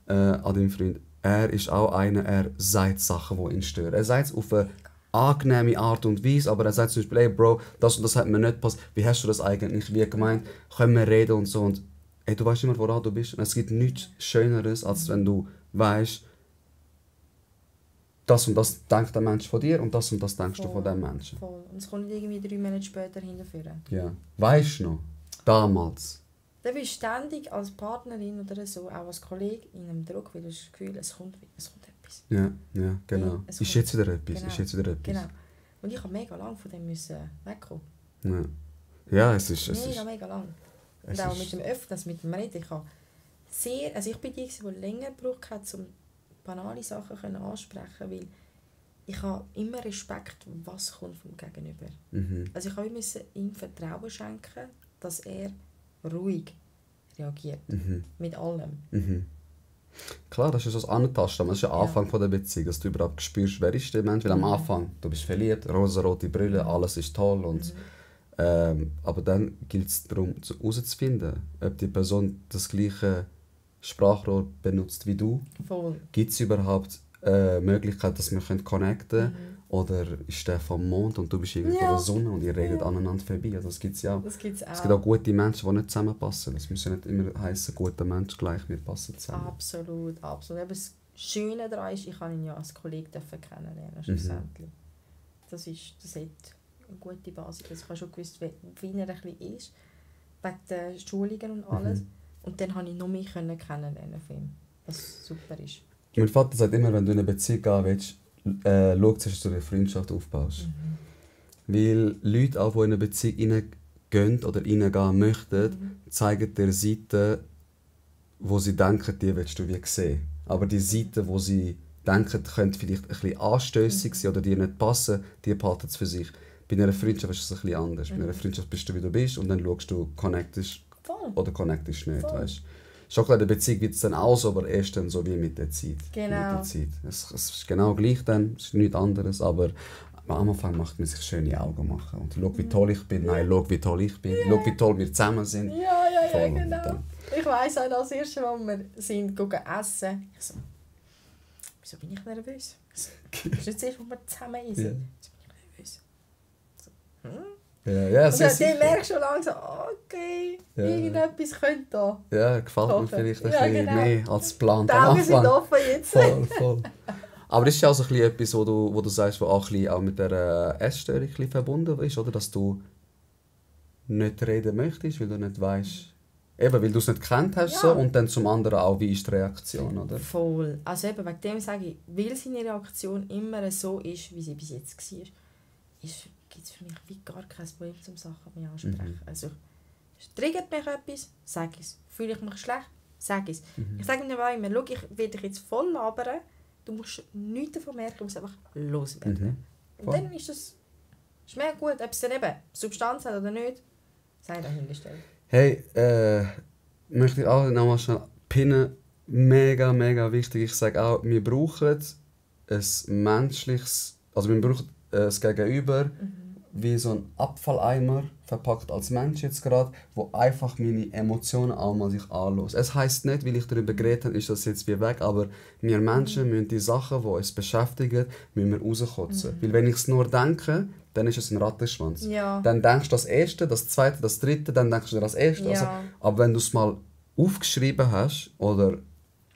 an deinem Freund. Er ist auch einer, er sagt Sachen, die ihn stören. Er sagt es auf eine angenehme Art und Weise, aber er sagt zum Beispiel, hey Bro, das und das hat mir nicht passt, wie hast du das eigentlich, wie gemeint, können wir reden und so. Und hey, du weißt immer, woran du bist. Und es gibt nichts Schöneres, als wenn du weißt, das und das denkt der Mensch von dir und das denkst du von dem Menschen. Voll. Und es kommt nicht irgendwie 3 Monate später hinterführen. Ja. Weißt du noch, damals? Dann bist du ständig als Partnerin oder so, auch als Kollege, in einem Druck, weil du hast das Gefühl, es kommt etwas. Ja, genau. Ja, es Ist kommt- jetzt wieder etwas, Genau. ist jetzt wieder etwas. Genau. Und ich habe mega lange von dem müssen wegkommen. Ja, ja es ist... Mega lang. es Und auch ist- mit dem Öffnen, mit dem Reden. Ich bin die, die länger gebraucht hat, um banale Sachen ansprechen, weil ich habe immer Respekt, was kommt vom Gegenüber. Also ich musste ihm Vertrauen schenken, dass er ruhig reagiert. Mit allem. Klar, das ist so das Antasten, das ist der Ja. Anfang von der Beziehung, dass du überhaupt spürst, wer ist der Mensch, weil am Anfang, du bist verliebt, rosarote Brille, alles ist toll und aber dann gilt es darum, herauszufinden, ob die Person das gleiche Sprachrohr benutzt wie du. Voll. Gibt es überhaupt Möglichkeit, dass wir connecten können? Oder ist der vom Mond und du bist irgendwo Ja. der Sonne und ihr redet aneinander vorbei? Also das gibt es ja auch. Das gibt es auch. Es gibt auch gute Menschen, die nicht zusammenpassen. Das muss ja nicht immer heißen, guter Mensch gleich, wir passen zusammen. Absolut. Aber das Schöne daran ist, ich habe ihn ja als Kollegen kennenlernen, schlussendlich. Das hat eine gute Basis. Also ich habe schon gewusst, wie er ein bisschen ist, wegen der Schulungen und alles. Und dann konnte ich noch mehr kennenlernen von ihm, was super ist. Mein Vater sagt immer, wenn du in eine Beziehung gehen willst, schau zuerst, dass du eine Freundschaft aufbaust. Weil Leute, auch, die in eine Beziehung reingehen oder reingehen möchten, zeigen dir Seiten, wo sie denken, die willst du wie sehen. Aber die Seiten, wo sie denken, könnte vielleicht ein bisschen anstössig sein oder dir nicht passen, die behalten es für sich. Bei einer Freundschaft ist es ein bisschen anders. Bei einer Freundschaft bist du, wie du bist und dann schaust du, connectest Voll. oder connectest nicht. Voll. Weißt? Schon klar, in der Beziehung wird es dann auch so, aber erst dann so wie mit der Zeit. Genau. Mit der Zeit. Es ist genau gleich dann, es ist nichts anderes, aber am Anfang macht man sich schöne Augen machen. Und schau, wie toll ich bin, nein, schau, wie toll ich bin, schau, wie toll wir zusammen sind. Ja, Voll. Und genau. dann- Ich weiss auch, das erste Mal, als wir sind, gehen essen, ich so, wieso bin ich nervös? Ich so, das ist nicht das erste, wo wir zusammen essen. Ja. Wieso bin ich nervös? Ja, Und sehr dann sicher. merkst du schon langsam, okay, Ja. irgendetwas könnte da. Ja, gefällt mir Offen. vielleicht ein Ja, bisschen genau. mehr als geplant Die am Augen sind Anfang. offen jetzt. Voll. Aber das ist ja auch so ein bisschen etwas, wo du sagst, was auch, ein bisschen auch mit der Essstörung ein bisschen verbunden ist, oder? Dass du nicht reden möchtest, weil du nicht weißt, eben, weil du es nicht gekannt hast, Ja. so, und dann zum anderen auch, wie ist die Reaktion, oder? Voll. Also eben, wegen dem sage ich, weil seine Reaktion immer so ist, wie sie bis jetzt war, gibt es für mich wie gar kein Problem, um Sachen mehr ansprechen. Also, es triggert mich etwas, sag es. Fühle ich mich schlecht, sag es. Ich sage mir immer, schau, ich will dich jetzt voll labern, du musst nichts davon merken, du musst einfach loswerden. Und Voll. dann ist mir gut, ob es dann eben Substanz hat oder nicht, sei dahingestellt. Hey, möchte ich auch nochmal schnell pinnen. Mega, mega wichtig. Ich sage auch, wir brauchen ein menschliches, also wir brauchen das Gegenüber wie so ein Abfalleimer, verpackt als Mensch jetzt gerade, wo einfach meine Emotionen auch mal sich anlässt. Es heisst nicht, weil ich darüber geredet habe, ist das jetzt wie weg, aber wir Menschen müssen die Sachen, die uns beschäftigen, müssen wir rauskotzen. Weil wenn ich es nur denke, dann ist es ein Rattenschwanz. Ja. Dann denkst du das Erste, das Zweite, das Dritte, dann denkst du das Erste. Ja. Also, aber wenn du es mal aufgeschrieben hast oder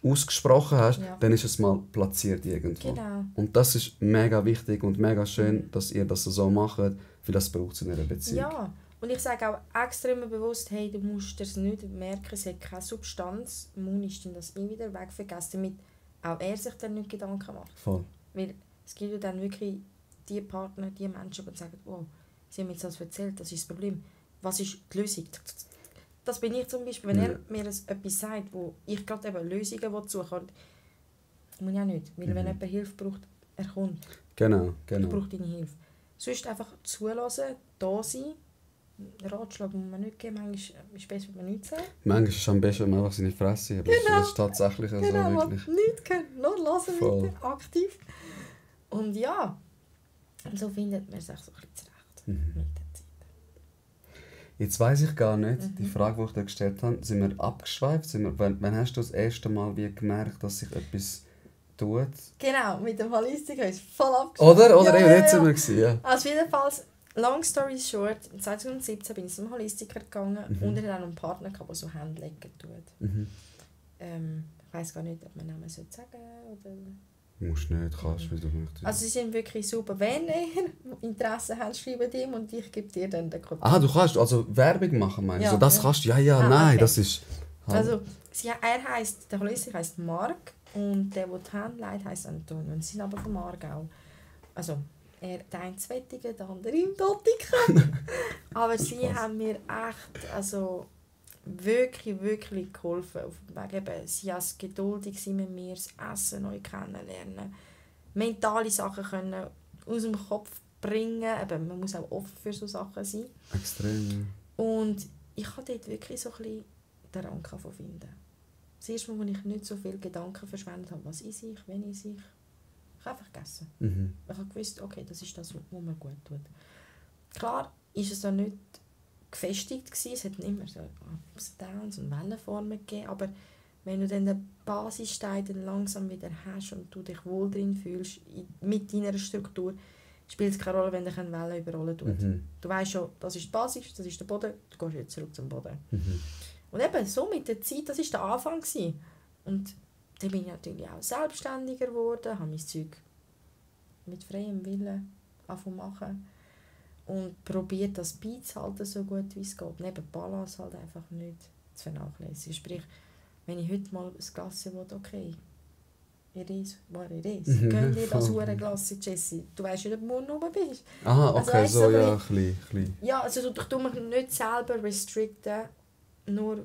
ausgesprochen hast, Ja. dann ist es mal platziert irgendwo. Genau. Und das ist mega wichtig und mega schön, dass ihr das so macht, weil das braucht es in einer Beziehung. Ja, und ich sage auch extra immer bewusst, hey, du musst es nicht merken, es hat keine Substanz, Mund ist dann das wieder wegvergessen, damit auch er sich dann nicht Gedanken macht. Voll. Weil es gibt ja dann wirklich die Partner, die Menschen, die sagen, wow, sie haben mir jetzt das erzählt, das ist das Problem. Was ist die Lösung? Das bin ich zum Beispiel, wenn er mir etwas sagt, wo ich gerade eben Lösungen suche, und muss ich auch nicht, weil wenn jemand Hilfe braucht, er kommt. Genau. Ich brauche deine Hilfe. Sonst einfach zulassen, da sein, Ratschlag muss man nicht geben, manchmal ist es besser, wenn man nichts sagt. Manchmal ist es am besten, wenn man einfach seine Fresse hat. Genau. Das ist tatsächlich so, Genau, wirklich. nichts können, nur hören Voll. bitte, aktiv. Und ja, so findet man sich so ein bisschen zurecht mit der Zeit. Jetzt weiss ich gar nicht, die Frage, die ich dir gestellt habe, sind wir abgeschweift? Wann hast du das erste Mal wie gemerkt, dass sich etwas tut? Genau, mit dem Holistiker ist voll abgeschlossen. Oder eben, jetzt sind wir gewesen, ja. Also jedenfalls, long story short, 2017 bin ich zum Holistiker gegangen und er hat auch einen Partner gehabt, der so Hände legen tut. Ich weiss gar nicht, ob man Namen sagen sollte oder... Musst nicht, kannst, wie du möchtest. Also sie sind wirklich super. Wenn ihr Interesse habt, schreibt ihm und ich gebe dir dann den Kontakt. Ah, du kannst also Werbung machen, meinst du? Ja, So, das ja. kannst du? Ja, nein, Okay. das ist... Also der Holistiker heisst Marc und der die Hand leitet, heisst Antonio. Und sie sind aber vom Aargau. Also der eine Wettigen, der andere im Dottiken. Aber sie haben mir echt wirklich geholfen. Auf dem Weg eben, sie waren geduldig mit mir, das Essen neu kennenlernen, mentale Sachen können aus dem Kopf bringen. Eben, man muss auch offen für so Sachen sein. Extrem, ja. Und ich habe dort wirklich so ein bisschen den Rang finden. Das erste Mal, als ich nicht so viele Gedanken verschwendet habe, was ist ich, wenn ich. Ich habe einfach gegessen. Ich habe gewusst, okay, das ist das, was mir gut tut. Klar ist es da nicht gefestigt gewesen. Es hat immer so Ups und Downs und Wellenformen gegeben, aber wenn du dann den Basisstein dann langsam wieder hast und du dich wohl drin fühlst, mit deiner Struktur, spielt es keine Rolle, wenn dich eine Welle überrollen tut. Du weißt schon, das ist die Basis, das ist der Boden, du gehst jetzt zurück zum Boden. Und eben so mit der Zeit, das war der Anfang gewesen. Und dann bin ich natürlich auch selbstständiger geworden, habe mein Zeug mit freiem Willen angefangen und probiert das beizuhalten, so gut wie es geht. Neben Balance halt einfach nicht zu vernachlässigen. Sprich, wenn ich heute mal ein Glas will, okay, it is what it is. Gönn dir das Glas, Jessie. Du weißt nicht, ob du morgen oben bist. Aha, okay, Also, so, weißt du, ja, klein. Ja, also ich tue mich nicht selber restricten, nur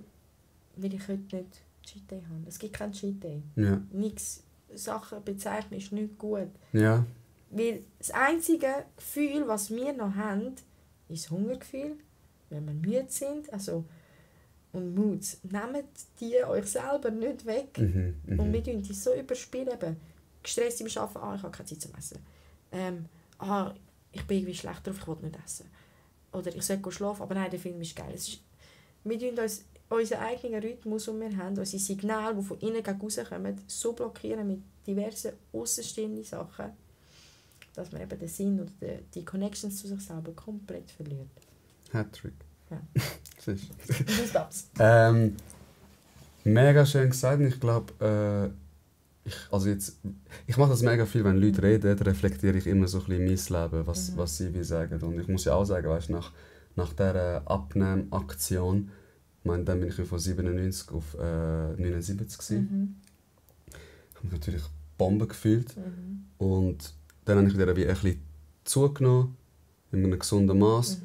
weil ich heute nicht Cheat Day habe. Es gibt keinen Cheat Day. Ja. Nichts. Sachen bezeichnen ist nicht gut. Ja. Weil das einzige Gefühl, was wir noch haben, ist das Hungergefühl, wenn wir müde sind. Also, und Moods. Nehmt die euch selber nicht weg. Und wir tun die so überspielen. Eben, gestresst im Arbeiten, ich habe keine Zeit zum Essen. Ich bin irgendwie schlecht drauf, ich will nicht essen. Oder ich sollte schlafen, aber nein, der Film ist geil. Wir tun uns unseren eigenen Rhythmus, den wir haben, unsere Signale, die von innen gegen rauskommen, so blockieren mit diversen aussenstehenden Sachen, dass man eben den Sinn oder die Connections zu sich selber komplett verliert. Hattrick. Ja. Siehst du? Mega schön gesagt. Ich glaube, ich mache das mega viel, wenn Leute reden, reflektiere ich immer so ein bisschen mein Leben, was sie wie sagen. Und ich muss ja auch sagen, weißt, nach dieser Abnehmaktion, ich meine, dann bin ich von 97 auf 79 gewesen. Ich habe mich natürlich Bombe gefühlt. Und dann habe ich wieder ein bisschen zugenommen, in einem gesunden Maß.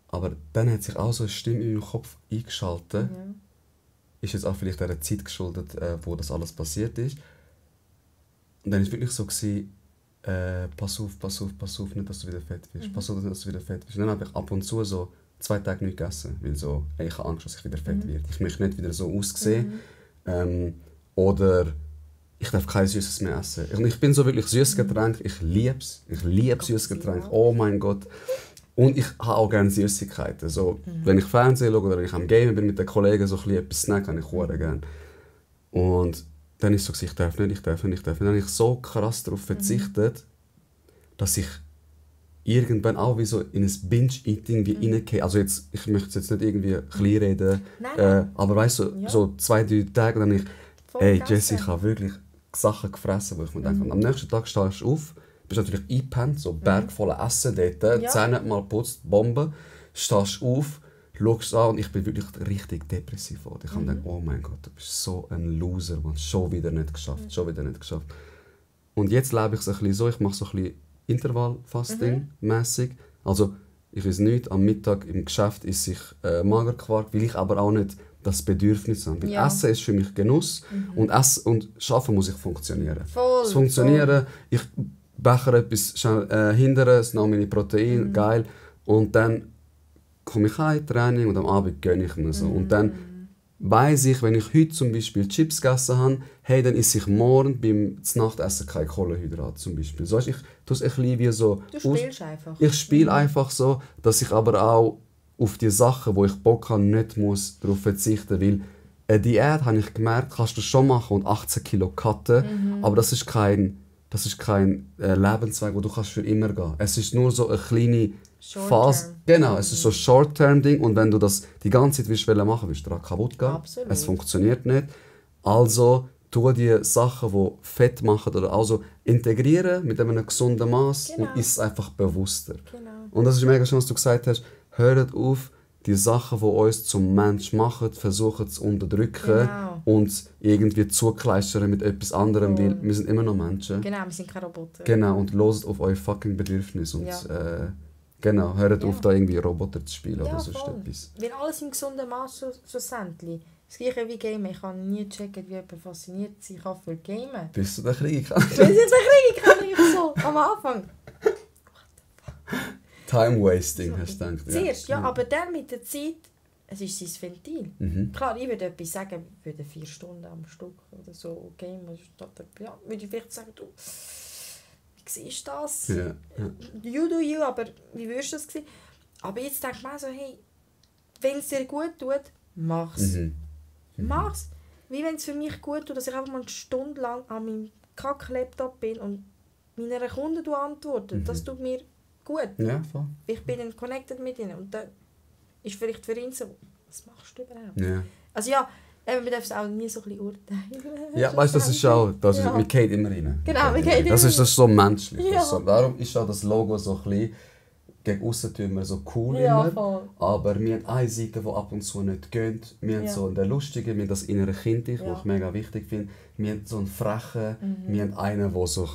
Aber dann hat sich auch so eine Stimme in meinem Kopf eingeschaltet. Ist jetzt auch vielleicht der Zeit geschuldet, wo das alles passiert ist. Und dann war es wirklich so, pass auf, nicht, dass du wieder fett wirst. Pass auf, dass du wieder fett wirst. Und dann habe ich ab und zu so 2 Tage nicht gegessen, weil so, ich habe Angst, dass ich wieder fett werde. Ich möchte nicht wieder so aussehen. Oder ich darf kein Süßes mehr essen. Ich bin so wirklich süßes Getränk, ich liebe es. Ich liebe süßes Getränk. Oh mein Gott. Und ich habe auch gerne Süßigkeiten. So, wenn ich Fernsehen schaue oder wenn ich am Gamen bin mit den Kollegen, so etwas snacken, habe ich sehr gerne. Und dann ist es so, ich darf nicht. Dann habe ich so krass darauf verzichtet, dass ich irgendwann auch wie so in ein Binge-Eating reingehe. Also jetzt, ich möchte es jetzt nicht irgendwie kleinreden, aber weißt du, so 2-3 Tage, dann ich, Jessie, ich habe wirklich Sachen gefressen, wo ich mir denke, am nächsten Tag stehst du auf, bist natürlich eingepennt, so Berg voller Essen dort, Zähne mal putzt, Bombe, stehst auf, schaust an und ich bin wirklich richtig depressiv geworden. Ich habe gedacht, oh mein Gott, du bist so ein Loser, man, schon wieder nicht geschafft. Und jetzt lebe ich es ein bisschen so, ich mache so ein bisschen Intervall-Fasting-mässig. Also ich weiß nicht, am Mittag im Geschäft esse ich Magerquark, weil ich aber auch nicht das Bedürfnis habe. Weil Essen ist für mich Genuss und Arbeiten muss ich funktionieren. Es funktionieren, ich becher etwas schnell hindern, es nahm meine Proteine, geil. Und dann komme ich heim, Training und am Abend gönne ich mir so. Und dann weiss ich, wenn ich heute zum Beispiel Chips gegessen habe, hey, dann esse ich morgen beim Nachtessen kein Kohlenhydrat zum Beispiel. So, ich tue es ein bisschen wie so... Du spielst einfach. Ich spiele einfach so, dass ich aber auch auf die Sachen, wo ich Bock habe, nicht muss darauf verzichten, weil eine Diät, habe ich gemerkt, kannst du schon machen und 18 Kilo cutten, aber das ist kein Lebensweg, wo du kannst für immer gehen. Es ist nur so eine kleine Phase. Genau, es ist so ein Short-Term-Ding und wenn du das die ganze Zeit machen willst du daran kaputt gehen. Absolut. Es funktioniert nicht. Also tu die Sachen, die Fett machen, oder also integrieren mit einem gesunden Maß und isst einfach bewusster. Genau. Und das ist mega schön, was du gesagt hast. Hört auf, die Sachen, die uns zum Mensch machen, versuchen zu unterdrücken und irgendwie zukleistern mit etwas anderem, weil wir sind immer noch Menschen. Genau, wir sind keine Roboter. Genau, und hört auf eure fucking Bedürfnisse. Und, genau, hört auf, da irgendwie Roboter zu spielen oder sonst etwas. Weil alles im gesunden Maß schlussendlich. Das gleiche wie Gamen. Ich kann nie checken, wie jemand fasziniert sein kann für Gamen. Bis du den Krieg kannst. Bis ich den Krieg kann, ich so am Anfang. Time wasting, hast du gedacht. Zuerst, ja, aber dann mit der Zeit, es ist sein Ventil. Klar, ich würde etwas sagen, ich würde 4 Stunden am Stück oder so gamen. Ja, würde ich vielleicht sagen, du, wie siehst du das? Ja. You do you, aber wie würdest du das sehen? Aber jetzt denke ich mir so, hey, wenn es dir gut tut, mach's. Mach's. Wie wenn es für mich gut tut, dass ich einfach mal eine Stunde lang an meinem Kack-Laptop bin und meiner Kunden antworte. Das tut mir gut. Ja, voll. Ich bin dann connected mit ihnen. Und dann ist vielleicht für ihn so, was machst du überhaupt? Ja. Also ja, man darf es auch nie so ein bisschen urteilen. Ja, weißt du, das ist auch, wir gehen immer rein. Genau, wir gehen das ist so menschlich. Ja. So, darum ist auch das Logo so ein bisschen, gegen aussen tun wir so cool Ja, immer, voll. aber wir haben eine Seite, die ab und zu nicht geht. Wir haben so den Lustigen, wir haben das innere Kind, was ich mega wichtig finde. Wir haben so einen Frechen, wir haben einen, der so,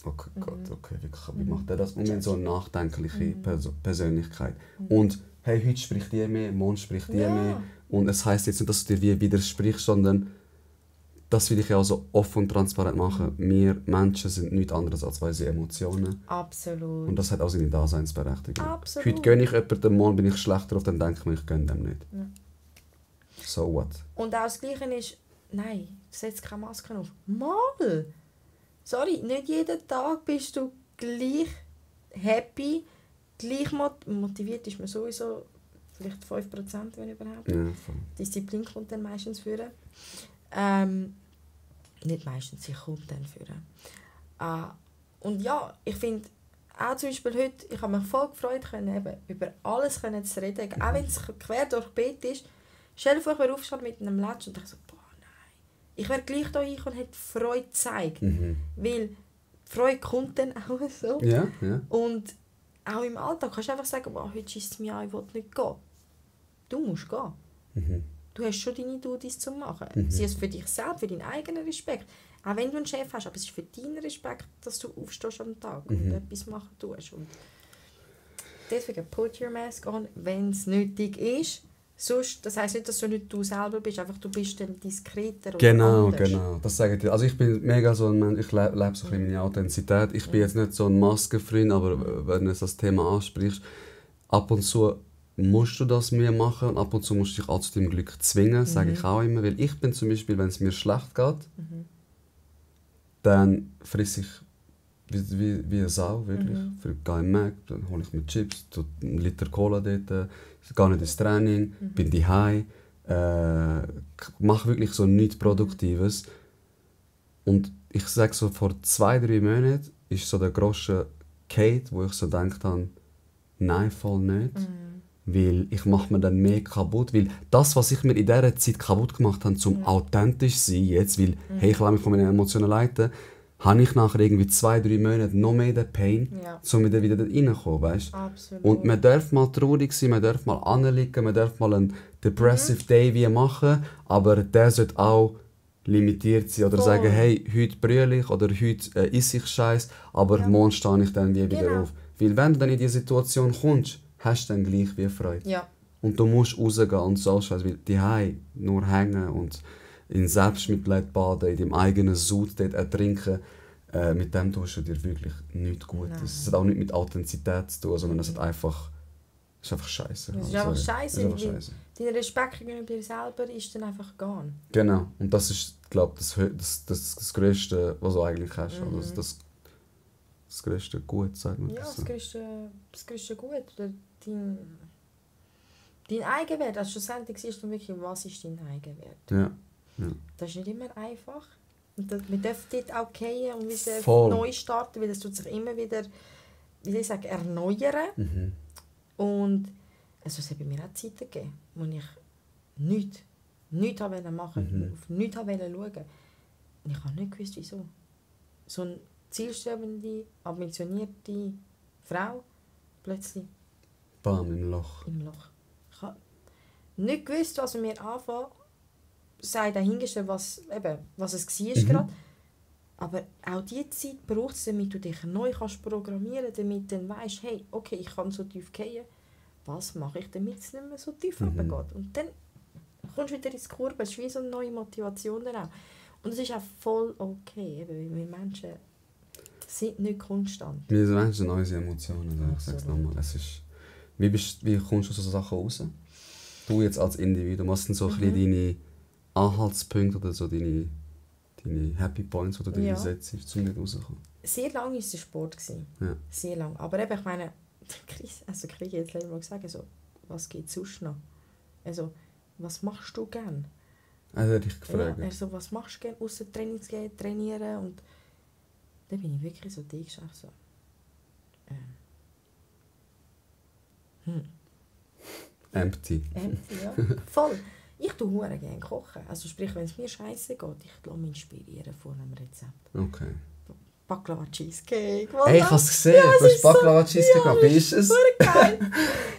okay, Gott, okay, wie macht er das? Und wir haben so eine nachdenkliche Persönlichkeit. Und hey, heute spricht die mehr, morgen spricht die mehr. Und es heisst jetzt nicht, dass du dir wie widersprichst, sondern das will ich ja auch so offen und transparent machen. Wir Menschen sind nichts anderes als unsere Emotionen. Absolut. Und das hat auch seine Daseinsberechtigung. Absolut. Heute gönne ich jemandem, morgen bin ich schlechter drauf, dann denke ich mir, ich gönne dem nicht. Ja. So what? Und auch das Gleiche ist, nein, setz keine Maske auf. Mal! Sorry, nicht jeden Tag bist du gleich happy, gleich motiviert ist man sowieso, vielleicht 5%, wenn überhaupt. Ja, voll. Disziplin kommt dann meistens führen. Nicht meistens, sie kommt dann führen. Und ja, ich finde, auch zum Beispiel heute, ich habe mich voll gefreut, eben über alles zu reden, auch wenn es quer durch Beet ist. Stell dir vor, ich wäre aufgestanden mit einem Latsch und dachte so, boah, nein. Ich wäre gleich da hingekommen und hätte Freude gezeigt. Weil Freude kommt dann auch so. Ja. Und auch im Alltag kannst du einfach sagen, boah, heute schießt es mich an, ich will nicht gehen. Du musst gehen. Du hast schon deine Duties zu machen. Sie ist für dich selbst, für deinen eigenen Respekt. Auch wenn du einen Chef hast, aber es ist für deinen Respekt, dass du aufstehst am Tag und etwas machen tust. Und deswegen put your mask on, wenn es nötig ist. Sonst, das heisst nicht, dass du nicht du selber bist, einfach du bist dann diskreter oder anders. Genau. Das sage ich dir. Also ich bin mega so ein Mensch, ich lebe so ein bisschen meine Authentizität. Ich bin jetzt nicht so ein Maskenfreund, aber wenn du das Thema ansprichst, ab und zu musst du das mir machen und ab und zu musst du dich auch zu deinem Glück zwingen, sage ich auch immer. Weil ich bin zum Beispiel, wenn es mir schlecht geht, dann frisse ich wie eine Sau, wirklich. Ich gehe im Mac, dann hole ich mir Chips, einen Liter Cola dort, gehe nicht ins Training, bin daheim, mache wirklich so nichts Produktives. Und ich sage so, vor 2-3 Monaten ist so der grosse Kate, wo ich so gedacht habe, nein, voll nicht. Weil ich mache mir dann mehr kaputt. Weil das, was ich mir in dieser Zeit kaputt gemacht habe, zum authentisch sein jetzt, weil hey, ich lasse mich von meinen Emotionen leiten, habe ich nachher irgendwie 2-3 Monate noch mehr den Pain, um wieder da reinzukommen, weißt? Absolut. Und man darf mal traurig sein, man darf mal anliegen, man darf mal einen Depressive Day wie machen, aber der sollte auch limitiert sein oder sagen, hey, heute brülle ich oder heute esse ich Scheiß, aber morgen stehe ich dann wieder auf. Weil wenn du dann in diese Situation kommst, hast du dann gleich wie Freude. Ja. Und du musst rausgehen und so Scheiß, weil die Hause nur hängen und in Selbstmitleid baden, in deinem eigenen Sud dort ertrinken, mit dem tust du dir wirklich nichts Gutes. Es hat auch nichts mit Authentizität zu tun, sondern es hat einfach ist einfach scheiße. Das ist einfach scheiße, weil scheiße. dein Respekt gegenüber dir selber ist dann einfach gone. Genau, und das ist, glaube ich, das Größte, was du eigentlich hast. Also das größte Gut, sagt man. Ja, so. das größte Gut. Oder dein Eigenwert. Also schlussendlich siehst du wirklich, was ist dein Eigenwert. Ja. Das ist nicht immer einfach. Und wir dürfen dort auch gehen und wieder Voll. neu starten, weil es tut sich immer wieder, wie soll ich sagen, erneuern. Mhm. Und also es hat bei mir auch Zeiten gegeben, wo ich nichts machen wollte, auf nichts schauen wollte. Und ich habe nicht gewusst, wieso. So eine zielstrebende, ambitionierte Frau plötzlich Bam, im Loch. im Loch. Ich habe nicht gewusst, was mir anfangen, sei dahingestellt, was es war gerade. Aber auch diese Zeit braucht es, damit du dich neu programmieren kannst, damit du dann weißt, hey, okay, ich kann so tief fallen. Was mache ich, damit es nicht mehr so tief runtergeht? Und dann kommst du wieder ins Kurve. Es ist wie so eine neue Motivation dann auch. Und es ist auch voll okay, weil wir Menschen sind nicht konstant. Wir Menschen haben unsere Emotionen, also ich sage es Absolut. nochmal. Es ist, wie kommst du aus so Sachen raus? Du jetzt als Individuum, was sind so ein bisschen deine Anhaltspunkte oder so deine Happy Points, die du dir setzt, um nicht rauszukommen? Sehr lange war es der Sport. Ja. Sehr lange. Aber eben, ich meine, Chris jetzt letztes Mal gesagt, also, was geht sonst noch? Also, was machst du gern? Also hätte ich gefragt. Ja, also, was machst du gern, außer Trainings gehen, trainieren? Und dann bin ich wirklich so eingeschafft, so. Empty. Empty, ja. Voll. Ich tue hure gerne kochen. Also sprich, wenn es mir scheiße geht, ich lasse mich inspirieren von einem Rezept. Okay. Baklava Cheesecake. Hey, ich habe es gesehen. Du hast Baklava Cheesecake gemacht. Wie ist es? Geil.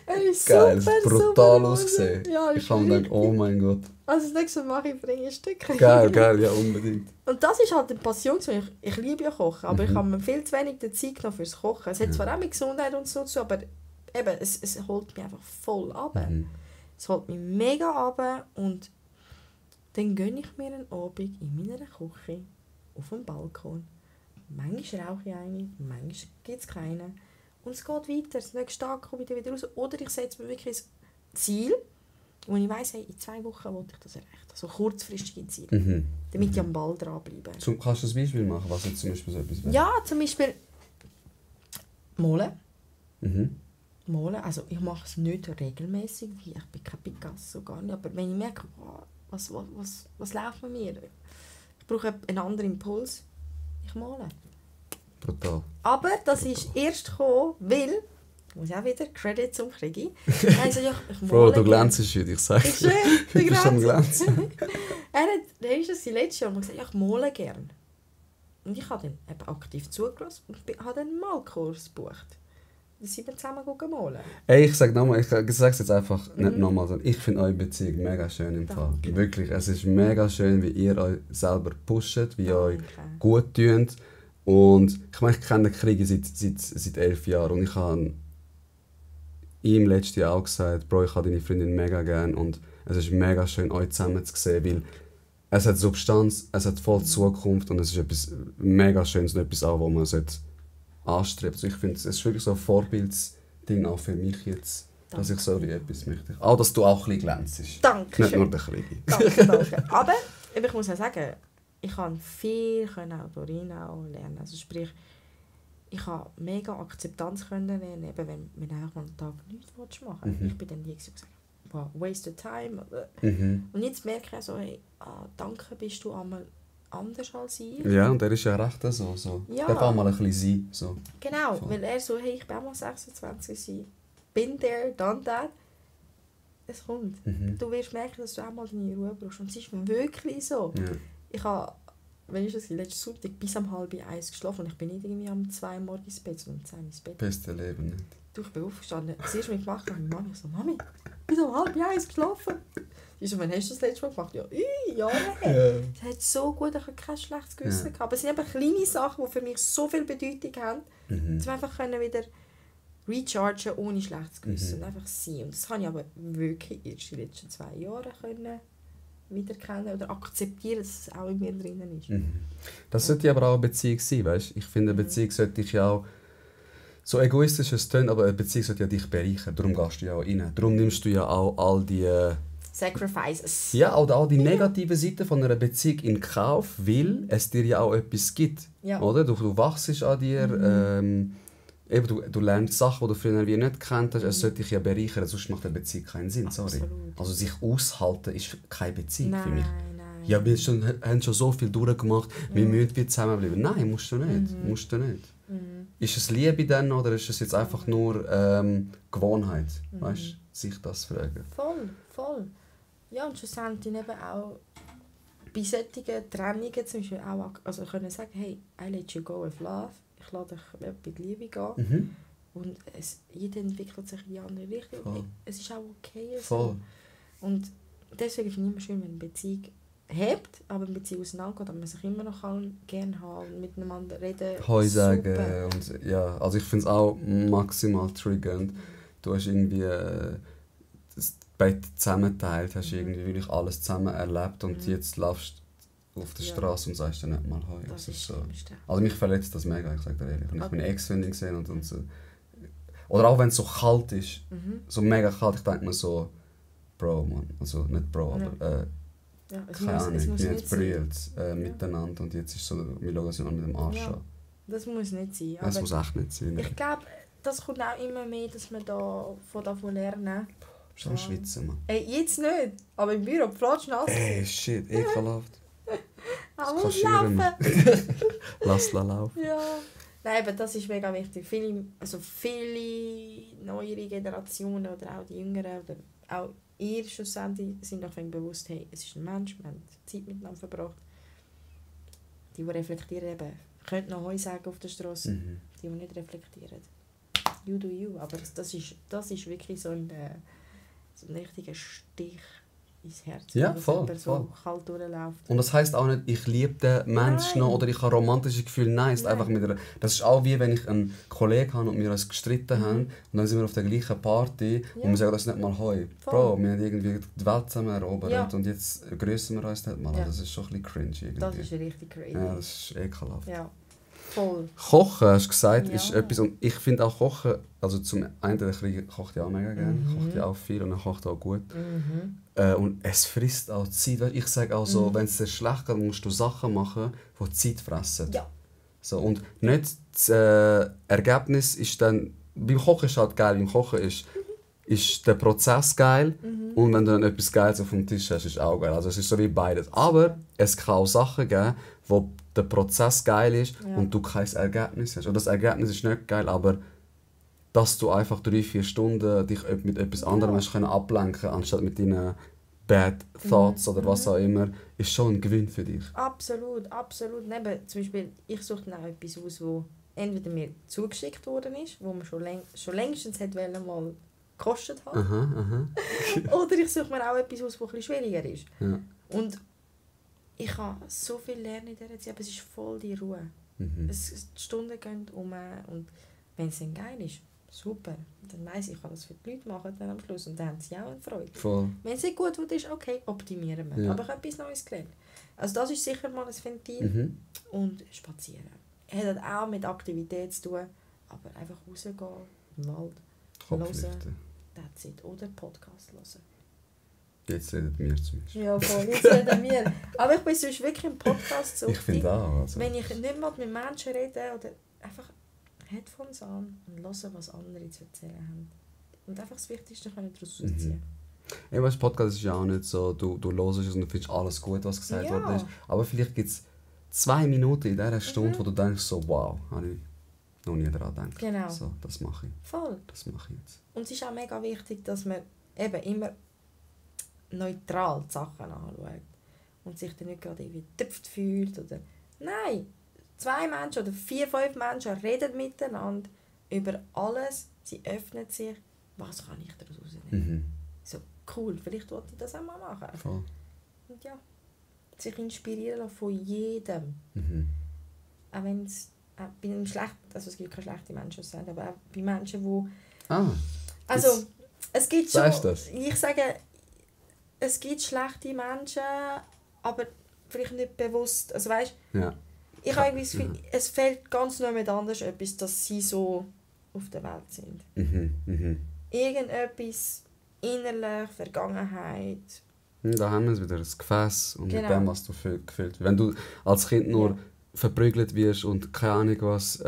Er ist Geil, super, es hat brutal super ausgesehen. Ja, Ich habe mir gedacht, oh mein Gott. Also das nächste Mal mache ich bringe ein Stück. Geil, ja unbedingt. Und das ist halt eine Passion. Ich liebe ja Kochen, aber ich habe mir viel zu wenig Zeit genommen fürs Kochen. Es hat zwar auch mit Gesundheit und so zu, aber eben, es holt mich einfach voll ab. Es holt mich mega ab und dann gönne ich mir einen Abend in meiner Küche auf dem Balkon. Manchmal rauche ich eine, manchmal gibt es keine. Und es geht weiter. Das nächste Tag komme ich dann wieder raus. Oder ich setze mir wirklich ein Ziel, wo ich weiss, hey, in 2 Wochen will ich das erreichen. So kurzfristige Ziele. Damit ich am Ball dranbleibe. Kannst du ein Beispiel machen, was jetzt zum Beispiel so etwas wäre? Ja, zum Beispiel malen. Mhm. Malen. Also ich mache es nicht regelmäßig, weil ich bin kein Picasso, gar nicht. Aber wenn ich merke, oh, was läuft bei mir? Ich brauche einen anderen Impuls. Ich male. Brutal. Aber das ist erst gekommen, weil, ich muss auch wieder Credit zum Krigi. Also, ja, ich male Bro, du gerne. glänzest heute, ich sage Ist dir. schön, Du bist am Glänzen. Der ist das letztes Jahr und gesagt, ja, ich male gerne. Und ich habe dann eben aktiv zugelassen und habe dann einen Malkurs gebucht. Wir sind dann zusammen malen. Ey, ich sage nochmal, ich sage es jetzt einfach nicht nochmal, sondern ich finde eure Beziehung mega schön im Fall. Danke. Wirklich, es ist mega schön, wie ihr euch selber pusht, wie ihr euch Danke. gut tut. Und ich meine, ich kenne den Krieg seit 11 Jahren und ich habe ihm letztes Jahr auch gesagt, Bro, ich habe deine Freundin mega gern und es ist mega schön, euch zusammen zu sehen, weil es hat Substanz, es hat voll Zukunft und es ist etwas mega Schönes und etwas auch, was man anstrebt. Also ich finde, es ist wirklich so ein Vorbildsding auch für mich jetzt, dass ich so wie etwas möchte. Auch, dass du auch ein bisschen glänzest. Danke Nicht schön. nur der Krieg. Danke. Aber ich muss auch sagen, ich konnte viel auch darin auch lernen. Also sprich, ich konnte mega Akzeptanz lernen, eben wenn du einfach mal einen Tag nichts machen willst. Ich bin dann die gesagt, wow, wasted time. Und jetzt merke ich so, hey, danke, bist du einmal anders als ich. Ja, und er ist ja recht so. Ja. Der darf auch mal ein bisschen sein. So. Genau, Voll. weil er so, hey, ich bin auch mal 26 gewesen. Bin there, done that. Es kommt. Du wirst merken, dass du auch mal deine Ruhe brauchst. Und es ist wirklich so. Ja. Ich habe, wenn ich das letzten Sonntag bis um 12:30 geschlafen und ich bin nicht irgendwie um 2 Uhr morgens ins Bett, sondern um 10 Uhr ins Bett. Beste Leben nicht. Du, ich bin aufgestanden. Das erste, was ich gemacht habe, Mami, ich so, Mami, bis um 12:30 geschlafen. Sie so, wann hast du das letzte Mal gemacht? Ja, Jahre her. Es hat so gut, ich habe kein schlechtes Gewissen gehabt. Aber es sind eben kleine Sachen, die für mich so viel Bedeutung haben, dass wir einfach wieder rechargen ohne schlechtes Gewissen und einfach sein. Und das habe ich aber wirklich erst in den letzten 2 Jahren können wieder kennen oder akzeptieren, dass es auch in mir drinnen ist. Das sollte aber auch eine Beziehung sein, weißt? Ich finde, eine Beziehung sollte ich ja auch So egoistisch es klingt, aber eine Beziehung sollte ja dich bereichern. Darum gehst du ja auch rein. Darum nimmst du ja auch all die... Sacrifices. Ja, oder all die negativen Seiten von einer Beziehung in Kauf, weil es dir ja auch etwas gibt. Ja. Oder? Du wachst an dir, eben, du lernst Sachen, die du früher wie nicht gekannt hast. Es sollte dich ja bereichern, sonst macht eine Beziehung keinen Sinn. Sorry. Absolut. Also sich aushalten ist keine Beziehung für mich. Nein. Ja, wir haben schon so viel durchgemacht, wir müssen zusammenbleiben. Nein, musst du nicht. Musst du nicht. Ist es Liebe dann oder ist es jetzt einfach nur Gewohnheit? Weißt du, sich das fragen. Voll. Ja, und schlussendlich eben auch bei solchen Trennungen zum Beispiel auch also können sagen, hey, I let you go with love. Ich lasse dich mit Liebe gehen. Und jeder entwickelt sich in die andere Richtung. Voll. Es ist auch okay. Voll. Und deswegen finde ich immer schön, wenn eine Beziehung hebt, aber eine Beziehung auseinandergeht, aber man sich immer noch gerne haben und miteinander reden. Heu Super. sagen und ja, also ich finde es auch maximal triggernd. Du hast irgendwie das Bett zusammenteilt, hast irgendwie wirklich alles zusammen erlebt und jetzt laufst du auf der Straße und sagst dir nicht mal Heu. Das ist so. Schlimmste. Also mich verletzt das mega, ich sage dir ehrlich. Wenn ich meine Ex-Freundin gesehen und so. Oder auch wenn es so kalt ist, so mega kalt, ich denke mir so, Bro, Mann, also nicht Bro, aber Ja, es keine muss Ahnung, nicht wir haben sein. brüllt miteinander und jetzt ist so, wir schauen uns mit dem Arsch Ja. an. Das muss nicht sein. Das Aber muss echt nicht sein. ich glaube, das kommt auch immer mehr, dass man davon lernen. Du bist am Schwitzen, Mann. Ey, jetzt nicht, aber im Büro, platschnass. Ey, shit, ekelhaft. Aber muss kaschieren wir. laufen. Lass laufen. Ja. Nein, aber das ist mega wichtig. Viele neuere Generationen oder auch die Jüngeren oder auch ihr schlussendlich sind noch bewusst, hey, es ist ein Mensch, wir haben Zeit miteinander verbracht. Die reflektieren eben, können noch Heu sagen auf der Straße, die nicht reflektieren. You do you. Aber das ist wirklich so ein richtiger Stich ins Herz, Ja, wenn voll, jemand so voll. kalt durchläuft. Und das heisst auch nicht, ich liebe den Menschen noch oder ich habe romantische Gefühle. Nein, es ist einfach mit einer, das ist auch wie wenn ich einen Kollegen habe und wir uns gestritten haben und dann sind wir auf der gleichen Party und wir sagen, das ist nicht mal Heu. Bro, wir haben irgendwie die Welt zusammen erobert und jetzt grüßen wir uns nicht mal. Das ist schon ein bisschen cringe irgendwie. Das ist richtig crazy. Ja, das ist ekelhaft. Ja, voll. Kochen, hast du gesagt, Ja. ist etwas, und ich finde auch Kochen, also zum einen, der Krieg kocht ja auch mega gerne, kocht ja auch viel und er kocht auch gut. Und es frisst auch Zeit. Weißt, ich sage auch so, wenn es dir schlecht geht, musst du Sachen machen, die Zeit fressen. Ja. So, und nicht das Ergebnis ist dann, beim Kochen ist halt geil, beim Kochen ist der Prozess geil und wenn du dann etwas Geiles auf dem Tisch hast, ist auch geil. Also es ist so wie beides. Aber es kann auch Sachen geben, wo der Prozess geil ist und du kein Ergebnis hast. Und das Ergebnis ist nicht geil, aber dass du einfach 3-4 Stunden dich mit etwas anderem hast können ablenken, anstatt mit deinen Bad Thoughts oder was auch immer, ist schon ein Gewinn für dich. Absolut. Neben, zum Beispiel, ich suche dann auch etwas aus, wo entweder mir zugeschickt worden ist, wo man schon längstens hätte mal gekostet hat. Oder ich suche mir auch etwas aus, das etwas schwieriger ist. Ja. Und ich kann so viel lernen in dieser Zeit, aber es ist voll die Ruhe. Die Stunden gehen um und wenn es dann geil ist, super. Dann weiss ich kann das für die Leute machen dann am Schluss und dann haben sie auch eine Freude. Voll. Wenn es nicht gut wird, ist okay, optimieren wir. Ja. Aber ich habe etwas Neues gelernt. Also das ist sicher mal ein Ventil. Und spazieren. Hat auch mit Aktivität zu tun, aber einfach rausgehen, im Wald, Kopf hören, lüften. that's it. Oder Podcast hören. Jetzt reden wir zum Beispiel. Ja, voll, jetzt reden wir. Aber ich bin sonst wirklich im Podcast so. Ich finde auch. Also. Wenn ich nicht mal mit Menschen rede oder einfach Headphones an und hören, was andere zu erzählen haben. Und einfach das Wichtigste können daraus rausziehen. Ja, weißt, Podcast ist ja auch nicht so, du hörst es und du findest alles gut, was gesagt worden ist. Aber vielleicht gibt es 2 Minuten in dieser Stunde, wo du denkst, so, wow, habe ich noch nie daran gedacht. Genau. So, das mache ich. Voll. Das mache ich jetzt. Und es ist auch mega wichtig, dass man eben immer neutral die Sachen anschaut. Und sich dann nicht gerade irgendwie getüpft fühlt. Oder nein, 2 Menschen oder 4, 5 Menschen reden miteinander über alles. Sie öffnen sich. Was kann ich daraus rausnehmen? So, cool, vielleicht wollte ich das auch mal machen. Voll. Und ja, sich inspirieren lassen von jedem. Auch wenn es bei einem also es gibt keine schlechten Menschen, aber auch bei Menschen, die... Also, es gibt schon... Ich sage, es gibt schlechte Menschen, aber vielleicht nicht bewusst. Also weißt, ja. ich habe irgendwie das Gefühl, es fehlt ganz noch mit anders etwas, dass sie so auf der Welt sind. Irgendetwas innerlich, Vergangenheit. Da haben wir es wieder, das Gefäß und Genau. mit dem, was du gefühlt. Wenn du als Kind nur verprügelt wirst und keine Ahnung was,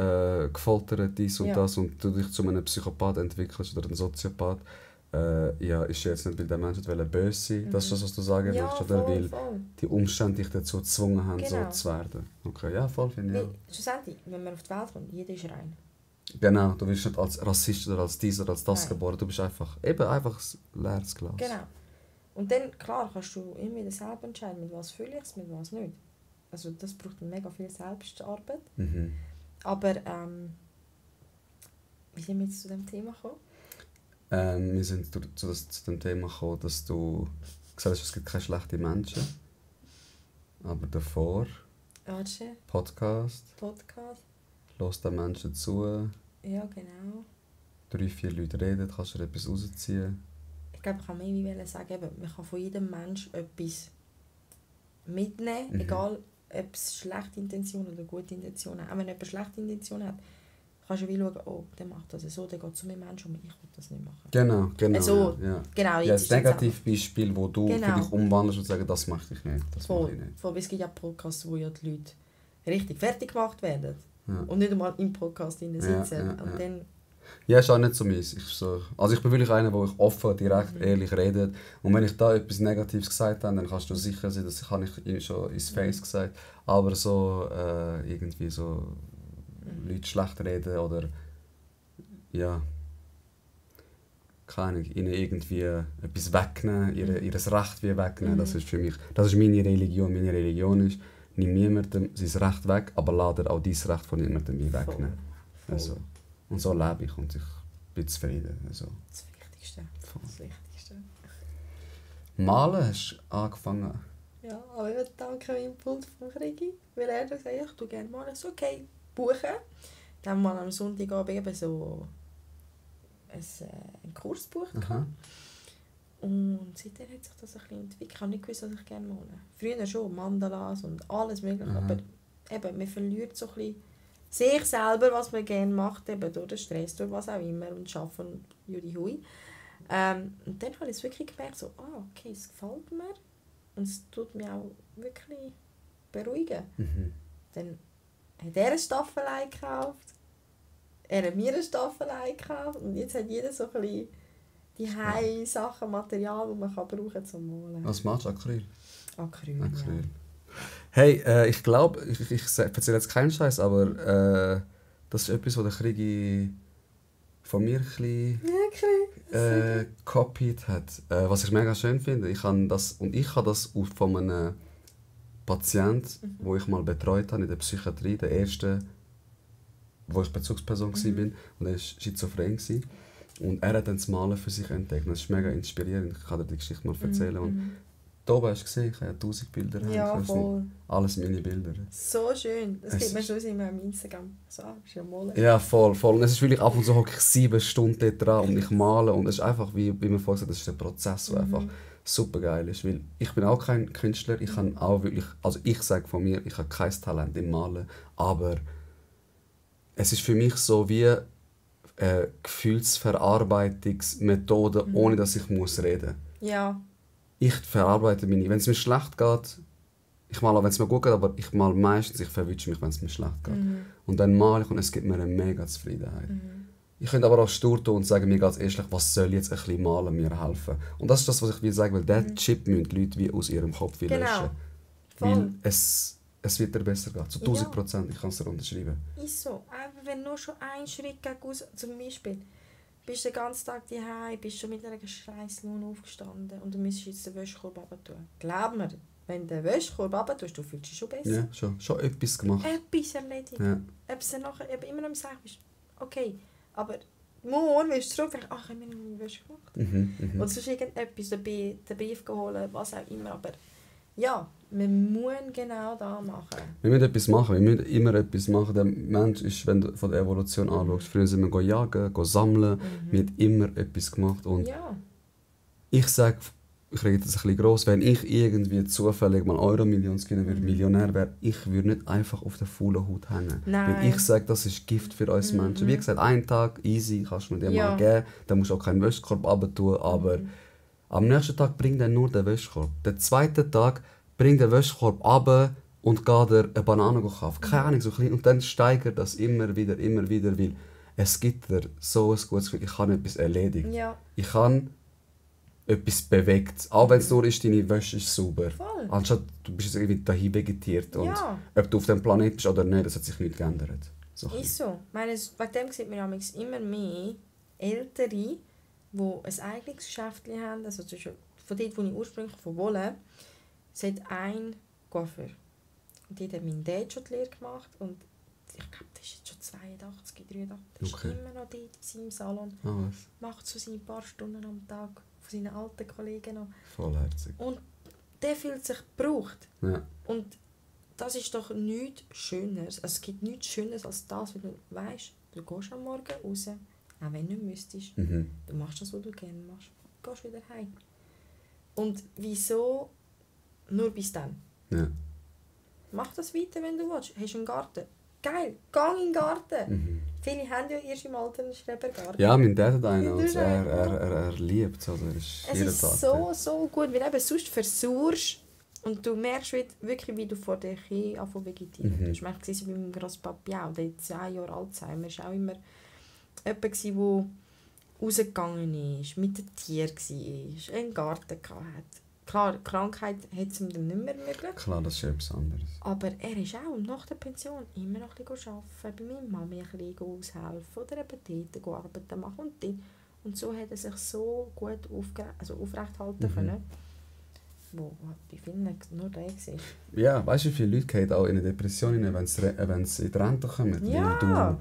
gefoltert dies und das und du dich zu einem Psychopath entwickelst oder einem Soziopath, ist jetzt nicht, weil der Mensch böse sein. Das ist das, was du sagen willst, oder weil die Umstände dich dazu gezwungen haben, so zu werden. Okay, ja, voll, finde ich. Schlussendlich, wenn man auf die Welt kommt, jeder ist rein. Genau, du wirst nicht als Rassist oder als dies oder als das geboren, du bist einfach ein leeres Glas. Genau. Und dann, klar, kannst du immer wieder selber entscheiden, mit was fühle ich es, mit was nicht. Also das braucht mega viel Selbstarbeit. Aber wie sind wir jetzt zu dem Thema gekommen? Wir sind zu dem Thema gekommen, dass du gesagt hast, es gibt keine schlechten Menschen. Aber davor, Podcast, hörst den Menschen zu, ja genau. 3-4 Leute reden, kannst du etwas rausziehen. Ich glaube, ich kann mehr sagen, man kann von jedem Menschen etwas mitnehmen, egal ob es schlechte Intentionen oder gute Intentionen hat. Auch wenn jemand schlechte Intentionen hat, kannst du wie schauen, oh, der macht das so, der geht zu mir Menschen und ich will das nicht machen. Genau. Also, ja. Genau, ja, das Negativbeispiel, wo du für dich umwandelst und sagst, das mache ich nicht. Das mache ich nicht. Es gibt ja Podcasts, wo ja die Leute richtig fertig gemacht werden und nicht einmal im Podcast sitzen. Und dann ja, ist auch nicht so meins. Ich bin wirklich einer, der offen, direkt, ehrlich redet. Und wenn ich da etwas Negatives gesagt habe, dann kannst du sicher sein, das habe ich schon ins Face gesagt. Aber so irgendwie so Leute schlecht reden oder ja, keine Ahnung, ihnen irgendwie etwas wegnehmen, ihr Recht wie wegnehmen, das ist für mich, das ist meine Religion. Meine Religion ist, nimm niemandem sein Recht weg, aber lade auch dein Recht von niemandem wie wegnehmen. Also, und so lebe ich und ich bin zufrieden. Also. Das Wichtigste. Das Wichtigste. Malen hast du angefangen? Ja, aber ich danke dem Impuls von Krigi, weil er gesagt hat, ich tue gerne malen. So, okay, buchen. Dann mal am Sonntagabend eben so einen Kurs gebucht. Und seitdem hat sich das ein bisschen entwickelt. Ich habe nicht gewusst, was ich gerne male. Früher schon, Mandalas und alles mögliche, aber eben, man verliert so ein bisschen sich selber, was man gerne macht, eben durch den Stress, durch was auch immer und Arbeiten und Judi Hui. Und dann habe ich es wirklich gemerkt, so, okay, es gefällt mir und es tut mich auch wirklich beruhigen. Dann hat er eine Staffelei gekauft, er hat mir eine Staffelei gekauft und jetzt hat jeder so ein bisschen die Heimsachen, Material, das man brauchen kann zum Malen. Was machst du? Acryl? Acryl. Ja. Hey, ich glaube, ich erzähle jetzt keinen Scheiß, aber das ist etwas, was der Krigi von mir ein bisschen copied hat. Was ich mega schön finde. Ich habe das von einem Patienten, den ich mal betreut habe in der Psychiatrie, der erste, wo ich Bezugsperson war. Und er war schizophren. Und er hat dann das Malen für sich entdeckt. Das ist mega inspirierend. Ich kann dir die Geschichte mal erzählen. Und da oben hast du gesehen, ich habe 1000 Bilder. Ja, voll. Alles meine Bilder. So schön. Das gibt mir schon immer am Instagram. So, bist ja malen. Ja, voll. Und es ist wirklich ab und zu hocke ich 7 Stunden dort dran und ich male. Und es ist einfach, wie man vorhin gesagt hat, das ist ein Prozess, der einfach super geil ist. Weil ich bin auch kein Künstler. Ich habe auch wirklich, also ich sage von mir, ich habe kein Talent im Malen. Aber es ist für mich so wie Gefühlsverarbeitungsmethode, ohne dass ich reden muss. Ja. Ich verarbeite meine... Wenn es mir schlecht geht, ich male auch, wenn es mir gut geht, aber ich male meistens, ich verwünsche mich, wenn es mir schlecht geht. Und dann male ich und es gibt mir eine mega Zufriedenheit. Ich könnte aber auch stur tun und sagen, mir geht es erst schlecht, was soll jetzt ein bisschen malen mir helfen? Und das ist das, was ich will sagen, weil diesen Chip müssen die Leute wie aus ihrem Kopf löschen. Voll. Weil es wird dir besser gehen, zu 1000%, ich kann es dir unterschreiben. Ist so, aber wenn nur schon ein Schritt gegen aus, zum Beispiel, bist du den ganzen Tag daheim, bist schon mit einer Schreisslaune aufgestanden und du müsstest jetzt den Wäschekorb runter tun. Glaub mir, wenn du den Wäschekorb runter tust, du fühlst dich schon besser. Ja, schon etwas gemacht. Etwas erledigt. Ja. Ob du nachher immer noch im Sack bist, okay, aber morgen wirst du zurück und ach, ich habe mir meine Wäsche gemacht. Und sonst irgendetwas, den Brief geholt, was auch immer, aber ja, wir müssen genau das machen. Wir müssen etwas machen, wir müssen immer etwas machen. Der Mensch ist, wenn du von der Evolution anschaust, früher sind wir jagen, sammeln, wir haben immer etwas gemacht. Und ich sage, ich rede jetzt ein bisschen gross, wenn ich irgendwie zufällig mal Euro-Millions gewinnen würde, Millionär wäre, ich würde nicht einfach auf der faulen Haut hängen. Nein. Weil ich sage, das ist Gift für uns Menschen. Wie gesagt, einen Tag, easy, kannst du mir dir Ja. mal geben, dann musst du auch keinen Wäschekorb runter, aber am nächsten Tag bringt er nur den Wäschekorb. Den zweiten Tag bringt der Wäschekorb runter und geht er eine Banane kaufen. Keine Ahnung, so klein. Und dann steigert das immer wieder, weil es gibt dir so ein gutes Gefühl, ich habe etwas erledigt. Ja. Ich habe etwas bewegt. Auch wenn es nur ist, deine Wäsche ist sauber. Voll. Anstatt du bist jetzt irgendwie dahin vegetiert. Und Ja. ob du auf dem Planet bist oder nicht, das hat sich nicht geändert. So. Ist so. Ich meine, wegen dem sieht man manchmal immer mehr Ältere, die ein eigenes Geschäft haben. Also zum Beispiel von dort, wo ich ursprünglich von wohne, es hat ein Coiffeur. Und die hat mein Dad schon die Lehre gemacht. Und ich glaube, der ist jetzt schon 82, 83. Der ist Okay. immer noch dort in seinem Salon. Ah, was? Macht so seine paar Stunden am Tag von seinen alten Kollegen noch. Vollherzig. Und der fühlt sich gebraucht. Ja. Und das ist doch nichts Schöneres. Also es gibt nichts Schöneres als das, wenn du weißt, du gehst am Morgen raus, auch wenn du nicht müsstest. Mhm. Du machst das, was du gerne machst. Du gehst wieder heim. Und wieso nur bis dann? Ja. Mach das weiter, wenn du willst. Hast du einen Garten? Geil, geh in den Garten. Mhm. Viele haben ja erst im Alter einen Schrebergarten. Ja, mein Dad hat einen und Nicht er liebt es. Also er ist Es jeden ist Tag so gut, weil eben sonst versuchst und du merkst wirklich, wie du vor dir anfängst vegetieren. Mhm. Das war bei meinem Grosspapi auch, der hat 10 Jahre Alzheimer. Er war auch immer jemand, der rausgegangen ist, mit den Tieren war, einen Garten hatte. Klar, die Krankheit hat es ihm dann nicht mehr möglich. Klar, das ist etwas anderes. Aber er ist auch nach der Pension immer noch ein bisschen arbeiten, bei meiner Mami ein bisschen aushelfen oder eben dort arbeiten machen und dort. Und so hat er sich so gut aufrecht halten können. Wo bei vielen nur der war. Ja, weißt du, wie viele Leute gehen auch in eine Depression rein, wenn sie in die Rente kommen? Ja. Weil du,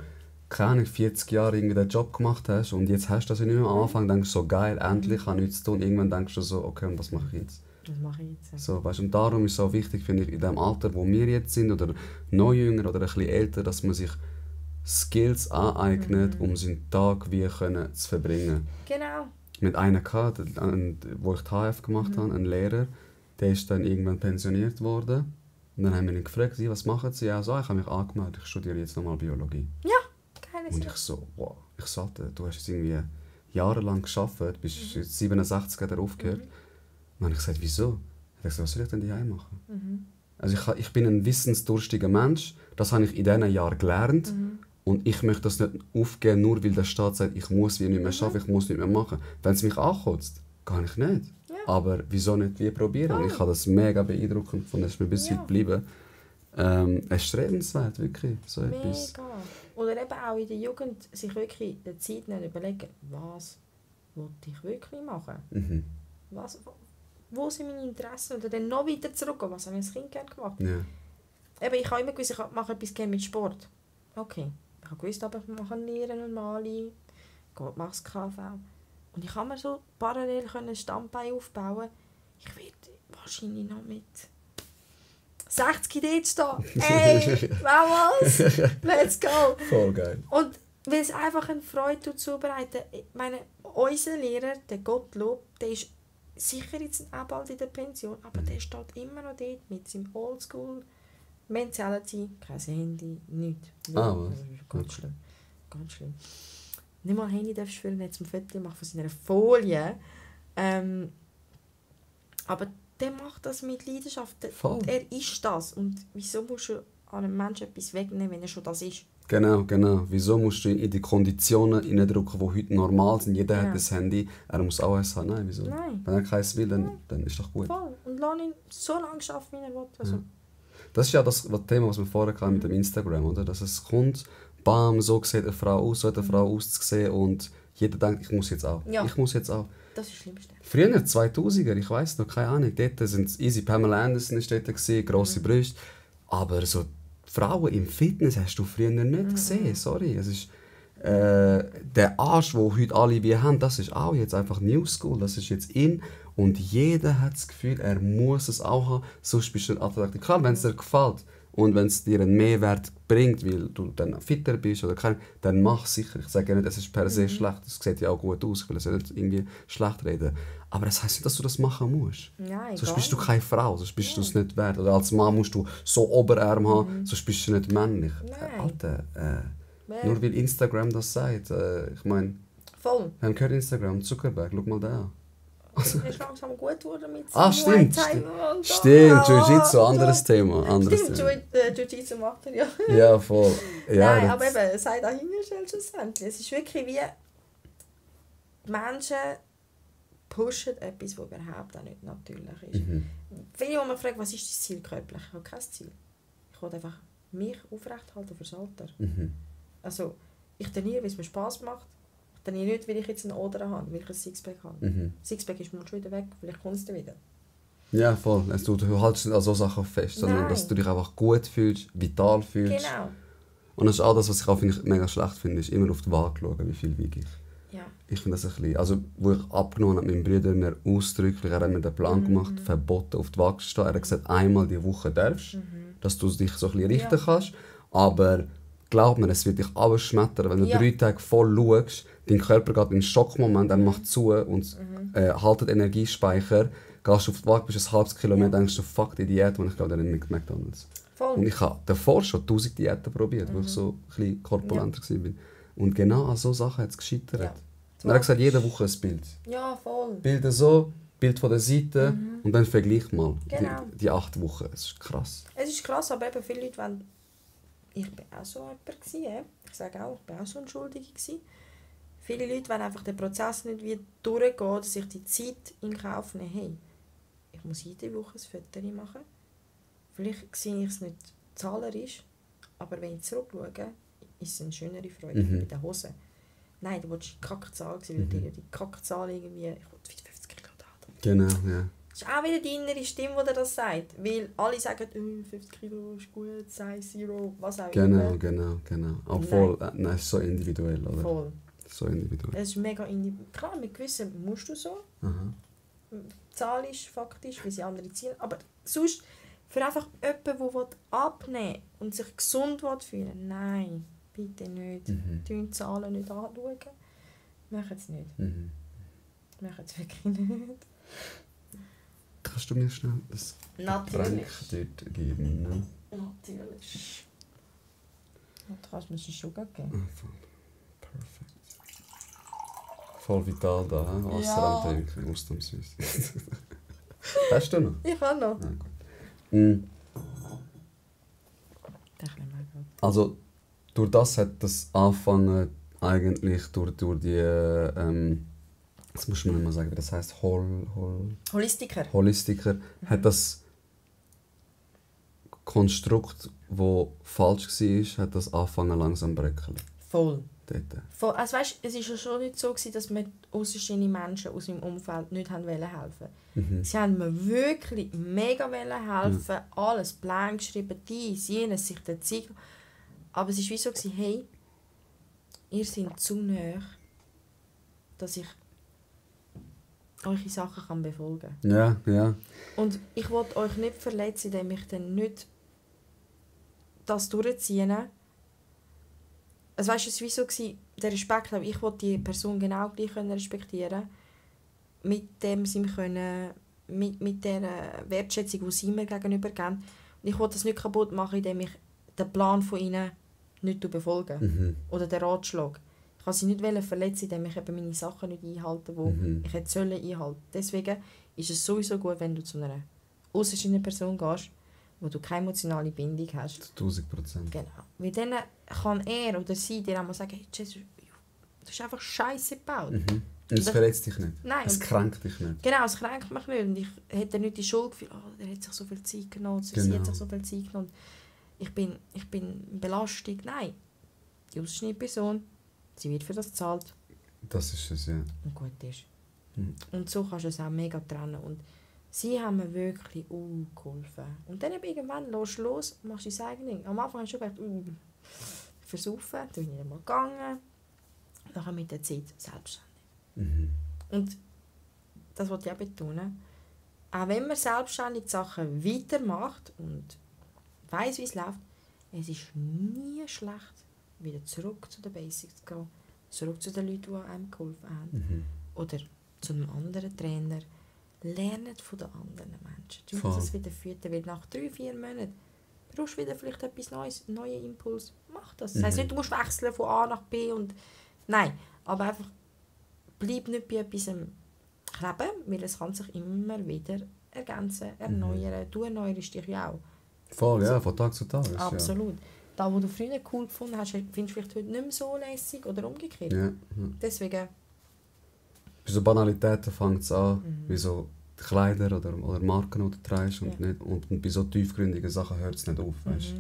keine Ahnung, 40 Jahre irgendwie den Job gemacht hast und jetzt hast du das nicht mehr am Anfang, denkst du so, geil, endlich habe ich nichts zu tun. Irgendwann denkst du so, okay, und was mache ich jetzt? Was mache ich jetzt? So, weißt, und darum ist es auch wichtig, finde ich, in dem Alter, wo wir jetzt sind, oder noch jünger oder ein bisschen älter, dass man sich Skills aneignet, um seinen Tag wie können zu verbringen. Genau. Mit einer gehabt, wo ich die HF gemacht habe, ein Lehrer, der ist dann irgendwann pensioniert worden. Und dann haben wir ihn gefragt, was machen Sie? Ja, so, ich habe mich angemeldet, ich studiere jetzt nochmal Biologie. Keine Und ich so, wow, ich sagte, du hast jetzt irgendwie jahrelang gearbeitet, bist jetzt 67 hat er aufgehört. Und dann habe ich gesagt, wieso? Er hat gesagt, was soll ich denn daheim machen? Also ich bin ein wissensdurstiger Mensch, das habe ich in diesen Jahren gelernt. Und ich möchte das nicht aufgeben, nur weil der Staat sagt, ich muss wie nicht mehr arbeiten, ich muss nicht mehr machen. Wenn es mich ankotzt, kann ich nicht. Ja. Aber wieso nicht wie probieren? Und ich habe das mega beeindruckend gefunden, es ist mir bis heute geblieben. Erstrebenswert, wirklich, so etwas. Mega. Oder eben auch in der Jugend sich wirklich die Zeit nehmen, überlegen, was wollte ich wirklich machen? Mhm. Wo sind meine Interessen? Oder dann noch weiter zurückgehen, was habe ich als Kind gerne gemacht? Ja. Eben, ich habe immer gewusst, ich mache etwas gerne mit Sport. Okay. Ich habe gewusst, aber ich mache Nieren und Mali, mache das KV. Und ich kann mir so parallel ein Standbein aufbauen. Ich werde wahrscheinlich noch mit 60 dort stehen. Ey, was? Let's go! Voll geil. Und weil es einfach eine Freude zubereiten. Ich meine, unser Lehrer, der Gottlob, der ist sicher jetzt auch bald in der Pension, aber der steht immer noch dort mit seinem Oldschool Mentality, kein Handy, nichts. Ah, was? Ganz schlimm. Ganz schlimm. Nicht mal Handy darfst du führen, jetzt ein Foto machen von seiner Folie. Aber der macht das mit Leidenschaft. Voll. Er ist das. Und wieso musst du an einem Menschen etwas wegnehmen, wenn er schon das ist? Genau. Wieso musst du in die Konditionen hineindrücken, die heute normal sind? Jeder hat ein Handy, er muss auch eins haben. Nein, wieso? Nein. Wenn er keins will, dann ist doch gut. Voll. Und lass ihn so lange arbeiten, wie er will. Also, Das ist ja das Thema, was wir vorher hatten mit dem Instagram, oder? Dass es kommt, bam, so sieht eine Frau aus, so hat eine Frau auszusehen und jeder denkt, ich muss jetzt auch. Ja. Ich muss jetzt auch. das ist das Schlimmste. Früher, 2000er, ich weiss noch, keine Ahnung, dort sind easy, Pamela Anderson war dort, grosse Brüste, aber so Frauen im Fitness hast du früher nicht gesehen, sorry. Es ist, der Arsch, den heute alle wie haben, das ist auch jetzt einfach New School, das ist jetzt in und jeder hat das Gefühl, er muss es auch haben, sonst bist du ein attraktiv. Klar, wenn es dir gefällt Und wenn es dir einen Mehrwert bringt, weil du dann fitter bist oder kein, dann mach sicher. Ich sage ja nicht, es ist per se schlecht, es sieht ja auch gut aus, ich will es ja nicht irgendwie schlecht reden. Aber das heisst nicht, dass du das machen musst. Nein, Sonst gar bist du nicht. keine Frau, sonst bist du es nicht wert. Oder als Mann musst du so Oberarm haben, sonst bist du nicht männlich. Nein. Alter, Wer- nur weil Instagram das sagt. Ich meine, Voll. wir haben gehört Instagram, Zuckerberg, schau mal da. Es ist langsam gut geworden mit Stimmt. Muay Thai und so. Stimmt, Jiu-Jitsu, anderes Thema. Anderes Stimmt, Thema. Jiu-Jitsu macht er ja. Ja, voll. Ja, Nein, das- aber eben, sei dahingestellt schlussendlich. Es ist wirklich wie, die Menschen pushen etwas, das überhaupt auch nicht natürlich ist. Viele, die mich fragen, was ist dein Ziel körperlich? Ich habe kein Ziel. Ich will einfach mich aufrechthalten fürs Alter. Also, ich trainiere, weil es mir Spass macht. Ich trainiere nicht, weil ich jetzt einen Oder habe, weil ich ein Sixpack habe. Sixpack ist mal schon wieder weg, vielleicht kommt es dann wieder. Ja, voll. Also, du haltest nicht an so Sachen fest, sondern Nein. dass du dich einfach gut fühlst, vital fühlst. Genau. Und das ist auch das, was ich auch mega schlecht finde, ist immer auf die Waage schauen, wie viel wiege ich. Ja. Ich finde das ein bisschen... Also, wo ich abgenommen habe, mein Bruder mir ausdrücklich, er hat mir den Plan gemacht, verboten, auf die Waage zu stehen. Er hat gesagt, einmal die Woche darfst, dass du dich so ein bisschen richten kannst. Aber glaub mir, es wird dich abschmettern, wenn du 3 Tage voll schaust, dein Körper geht in einen Schockmoment, er macht zu und haltet Energiespeicher, gehst auf die Waage, bist ein halbes Kilometer, denkst du, fuck die Diät, und ich gehe dann in McDonalds. Voll. Und ich habe davor schon 1000 Diäten probiert, wo ich so ein bisschen korpulenter war. Und genau an so Sachen hat es gescheitert. Ja. Und er hat gesagt, jede Woche ein Bild. Ja, voll. Bilder so, Bild von der Seite und dann vergleich mal Genau. die 8 Wochen. Es ist krass. Es ist krass, aber eben viele Leute wollen... Ich war auch so jemand. Ich sage auch, ich war auch so Unschuldige. Viele Leute wollen einfach den Prozess nicht wie durchgehen, dass ich die Zeit in Kauf nehme. Hey, ich muss jede Woche ein Foto machen. Vielleicht sehe ich es nicht zahlerisch, aber wenn ich zurückschaue, ist es eine schönere Freude bei den Hosen. Nein, du wolltest die Kackzahl sehen, weil dir die Kackzahl irgendwie... Ich will wieder 50 Kilo da. Genau, ja. Das ist auch wieder die innere Stimme, die dir das sagt. Weil alle sagen, 50 Kilo ist gut, Size Zero, was auch Genau, immer. genau. Obwohl, nein, es ist so individuell, oder? Voll. So individuell. Es ist mega individuell. Klar, mit gewissen musst du so. Aha. Zahlisch, faktisch, wie sie andere ziehen. Aber sonst, für einfach jemanden, der abnehmen will und sich gesund fühlen will, nein, bitte nicht. Die Zahlen nicht anschauen. Machen es nicht. Machen es wirklich nicht. Kannst du mir schnell das Getränk Natürlich. dort geben? Ne? Natürlich. Du kannst mir schon geben. Perfekt. Voll vital da, he? Wasser Ja. am Trinken, ausnahmsweise. Hast du noch? Ich habe noch. Ja, gut. Mhm. Also, durch das hat das angefangen, eigentlich durch die, jetzt muss man nicht mal sagen, wie das heisst, Holistiker. Holistiker, hat das Konstrukt, das falsch war, hat das angefangen langsam zu bröckeln. Voll. Dort. Voll. Also weißt, es war ja schon nicht so, dass mir ausstehende Menschen aus meinem Umfeld nicht helfen wollten. Sie haben mir wirklich mega helfen, alles Plan geschrieben, dies, jenes, sich der Zeit. Aber es war wie so, hey, ihr seid zu nahe, dass ich eure Sachen kann befolgen kann. Ja, ja. Und ich wollte euch nicht verletzen, indem ich dann nicht das durchziehen. Also weißt du, es war wie so, der Respekt, aber ich wollte die Person genau gleich respektieren, mit dem sie mich können, mit der Wertschätzung, die sie mir gegenüber geben. Und ich wollte das nicht kaputt machen, indem ich den Plan von ihnen nicht befolge. Oder den Ratschlag. Ich wollte sie nicht verletzen, indem ich eben meine Sachen nicht einhalte, die ich hätte einhalten. Deswegen ist es sowieso gut, wenn du zu einer außerstehenden Person gehst, wo du keine emotionale Bindung hast. 1000%. Genau. Weil dann kann er oder sie dir einmal sagen, hey, Jesus, du hast einfach Scheiße gebaut. Und es verletzt dich nicht. Nein. Es kränkt dich nicht. Genau, es kränkt mich nicht. Und ich hätte nicht die Schuld gefühlt, der hat sich so viel Zeit genommen, sie hat sich so viel Zeit genommen. Ich bin Belastung. Nein. Die ausstehende Person, sie wird für das gezahlt. Das ist es, ja. Und gut ist. Und so kannst du es auch mega trennen. Und sie haben mir wirklich geholfen. Und dann irgendwann lässt du los und machst dein eigenes Ding. Am Anfang hast du schon gedacht, versaufen, dann bin ich nicht mal gegangen. Dann mit der Zeit selbstständig. Und das wollte ich auch betonen. Auch wenn man selbstständig die Sachen weitermacht und weiss, wie es läuft. Es ist nie schlecht, wieder zurück zu den Basics zu gehen. Zurück zu den Leuten, die einem geholfen haben. Oder zu einem anderen Trainer. Lernt von den anderen Menschen. Du musst das wieder füttern, weil nach 3-4 Monaten brauchst du wieder vielleicht etwas Neues, einen neuen Impuls. Mach das. Das heisst nicht, du musst wechseln von A nach B. Nein, aber einfach bleib nicht bei etwas kleben, weil es kann sich immer wieder ergänzen, erneuern. Du erneuerst dich ja auch. Voll, ja, von Tag zu Tag. Absolut. Ja. Da, wo du früher cool gefunden hast, findest du vielleicht heute nicht mehr so lässig oder umgekehrt. Ja. Deswegen... Bei so Banalitäten fängt es an, wie so Kleider oder Marken, die du trägst und bei so tiefgründigen Sachen hört es nicht auf. Weißt?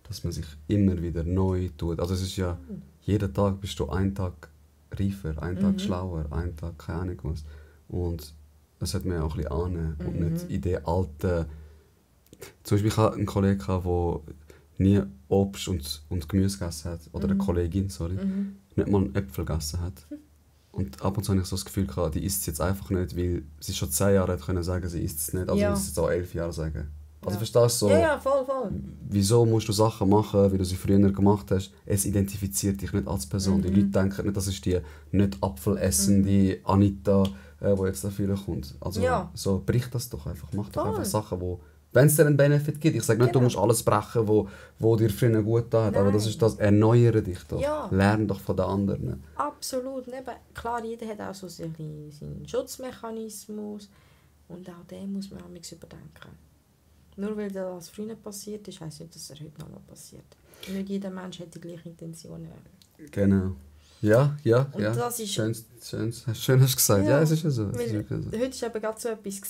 Dass man sich immer wieder neu tut. Also es ist ja, jeden Tag bist du einen Tag reifer, einen Tag schlauer, einen Tag keine Ahnung was. Und das sollte man auch ein bisschen annehmen und nicht in den alten... Zum Beispiel, ich hatte einen Kollegen, der nie Obst und Gemüse gegessen hat. Oder eine Kollegin, sorry. Nicht mal einen Äpfel gegessen hat. Und ab und zu hatte ich so das Gefühl, die isst es jetzt einfach nicht, weil sie schon 10 Jahre hat können sagen, sie isst es nicht. Also muss sie jetzt auch 11 Jahre sagen. Also verstehst du so? Ja, voll. Wieso musst du Sachen machen, wie du sie früher gemacht hast? Es identifiziert dich nicht als Person. Die Leute denken nicht, das ist die nicht apfelessende Anita, die jetzt dafür kommt. Also so, brich das doch einfach. Mach doch einfach Sachen, wo... Wenn es dir einen Benefit gibt. Ich sage nicht, du musst alles brechen, wo dir früher gut tat. Aber das ist das, erneuere dich doch. Ja. Lern doch von den anderen. Absolut. Eben, klar, jeder hat auch so seinen Schutzmechanismus. Und auch den muss man manchmal überdenken. Nur weil das früher passiert ist, heisst nicht, dass er heute noch mal passiert. Nicht jeder Mensch hat die gleichen Intentionen. Genau. Ja. Und das ist... Schön hast du gesagt. Ja, es ist ja so. Heute war eben gerade so etwas,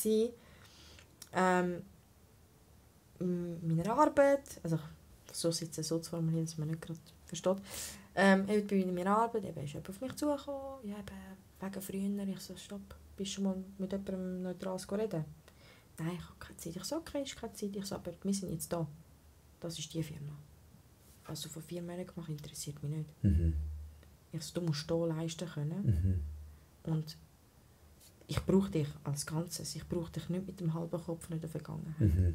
meiner Arbeit, also so sitzen, so zu formulieren, dass man nicht gerade versteht. Heute bei meiner Arbeit ist jemand auf mich zugekommen, ja, wegen früher. Ich so, stopp, bist du schon mal mit jemandem Neutrales reden? Nein, ich habe keine Zeit. Ich so, okay, ist keine Zeit. Ich so, aber wir sind jetzt da. Das ist die Firma. Was du vor 4 Monaten gemacht hast, interessiert mich nicht. Ich so, du musst hier leisten können. Und ich brauche dich als Ganzes. Ich brauche dich nicht mit dem halben Kopf in der Vergangenheit.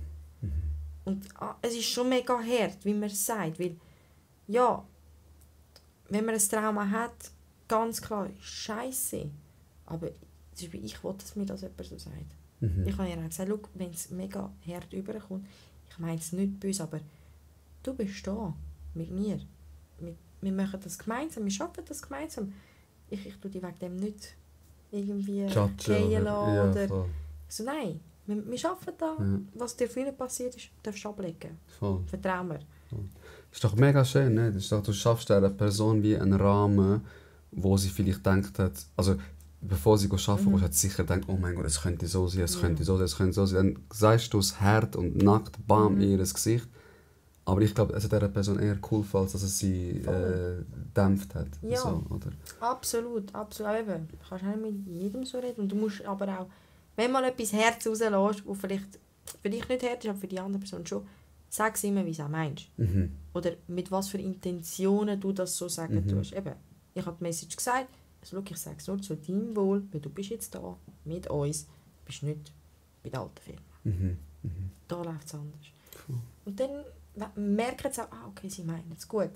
Und es ist schon mega hart, wie man es sagt, weil, ja, wenn man ein Trauma hat, ganz klar, scheiße. Aber ich will, dass mir das jemand so sagt. Ich habe ihr auch gesagt, wenn es mega hart rüberkommt, ich meine es nicht böse, aber du bist da mit mir. Wir machen das gemeinsam, wir schaffen das gemeinsam. Ich tue dich wegen dem nicht irgendwie gehen lassen. Oder so, nein. Wir arbeiten da. Ja. Was dir früher passiert ist, darfst du ablegen. Vertrau mir. Das ist doch mega schön, ne? Das ist doch, du schaffst einer Person wie einen Rahmen, wo sie vielleicht gedacht hat, also bevor sie arbeiten hat sie sicher gedacht, oh mein Gott, es könnte so sein, es könnte so sein, es könnte so sein. Dann sagst du es hart und nackt, bam, in ihr Gesicht. Aber ich glaube, es hat dieser Person eher geholfen, als dass es sie dämpft hat. Ja, so, oder? Absolut. Aber eben, du kannst nicht mit jedem so reden. Und du musst aber auch, wenn mal etwas Herz rauslässt, das vielleicht für dich nicht hart ist, aber für die andere Person schon, sag es immer, wie du es auch meinst. Oder mit was für Intentionen du das so sagen tust. Eben, ich habe die Message gesagt, also, ich sage es nur zu deinem Wohl, weil du bist jetzt da mit uns, du bist nicht bei der alten Firma. Da läuft es anders. Und dann merken sie auch, okay, sie meinen es gut.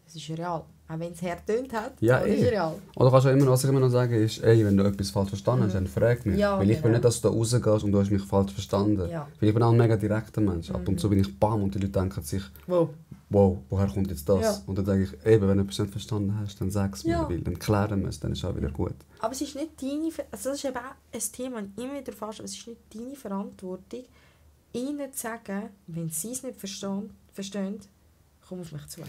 Es ist real. Auch wenn es hart tönt hat, ja, ist es real. Oder kannst du immer, was ich immer noch sage, ist, ey, wenn du etwas falsch verstanden hast, dann frag mich. Ja, weil ich will nicht, dass du da rausgehst und du hast mich falsch verstanden. Ja. Weil ich bin auch ein mega direkter Mensch. Ab und zu bin ich bam und die Leute denken sich, wow, woher kommt jetzt das? Ja. Und dann denke ich, eben, wenn du etwas nicht verstanden hast, dann sag es mir, weil dann klären wir es, dann ist es auch wieder gut. Aber es ist nicht deine, also das ist eben auch ein Thema, das ich immer wieder fast, es ist nicht deine Verantwortung, ihnen zu sagen, wenn sie es nicht verstehen, komm auf mich zu.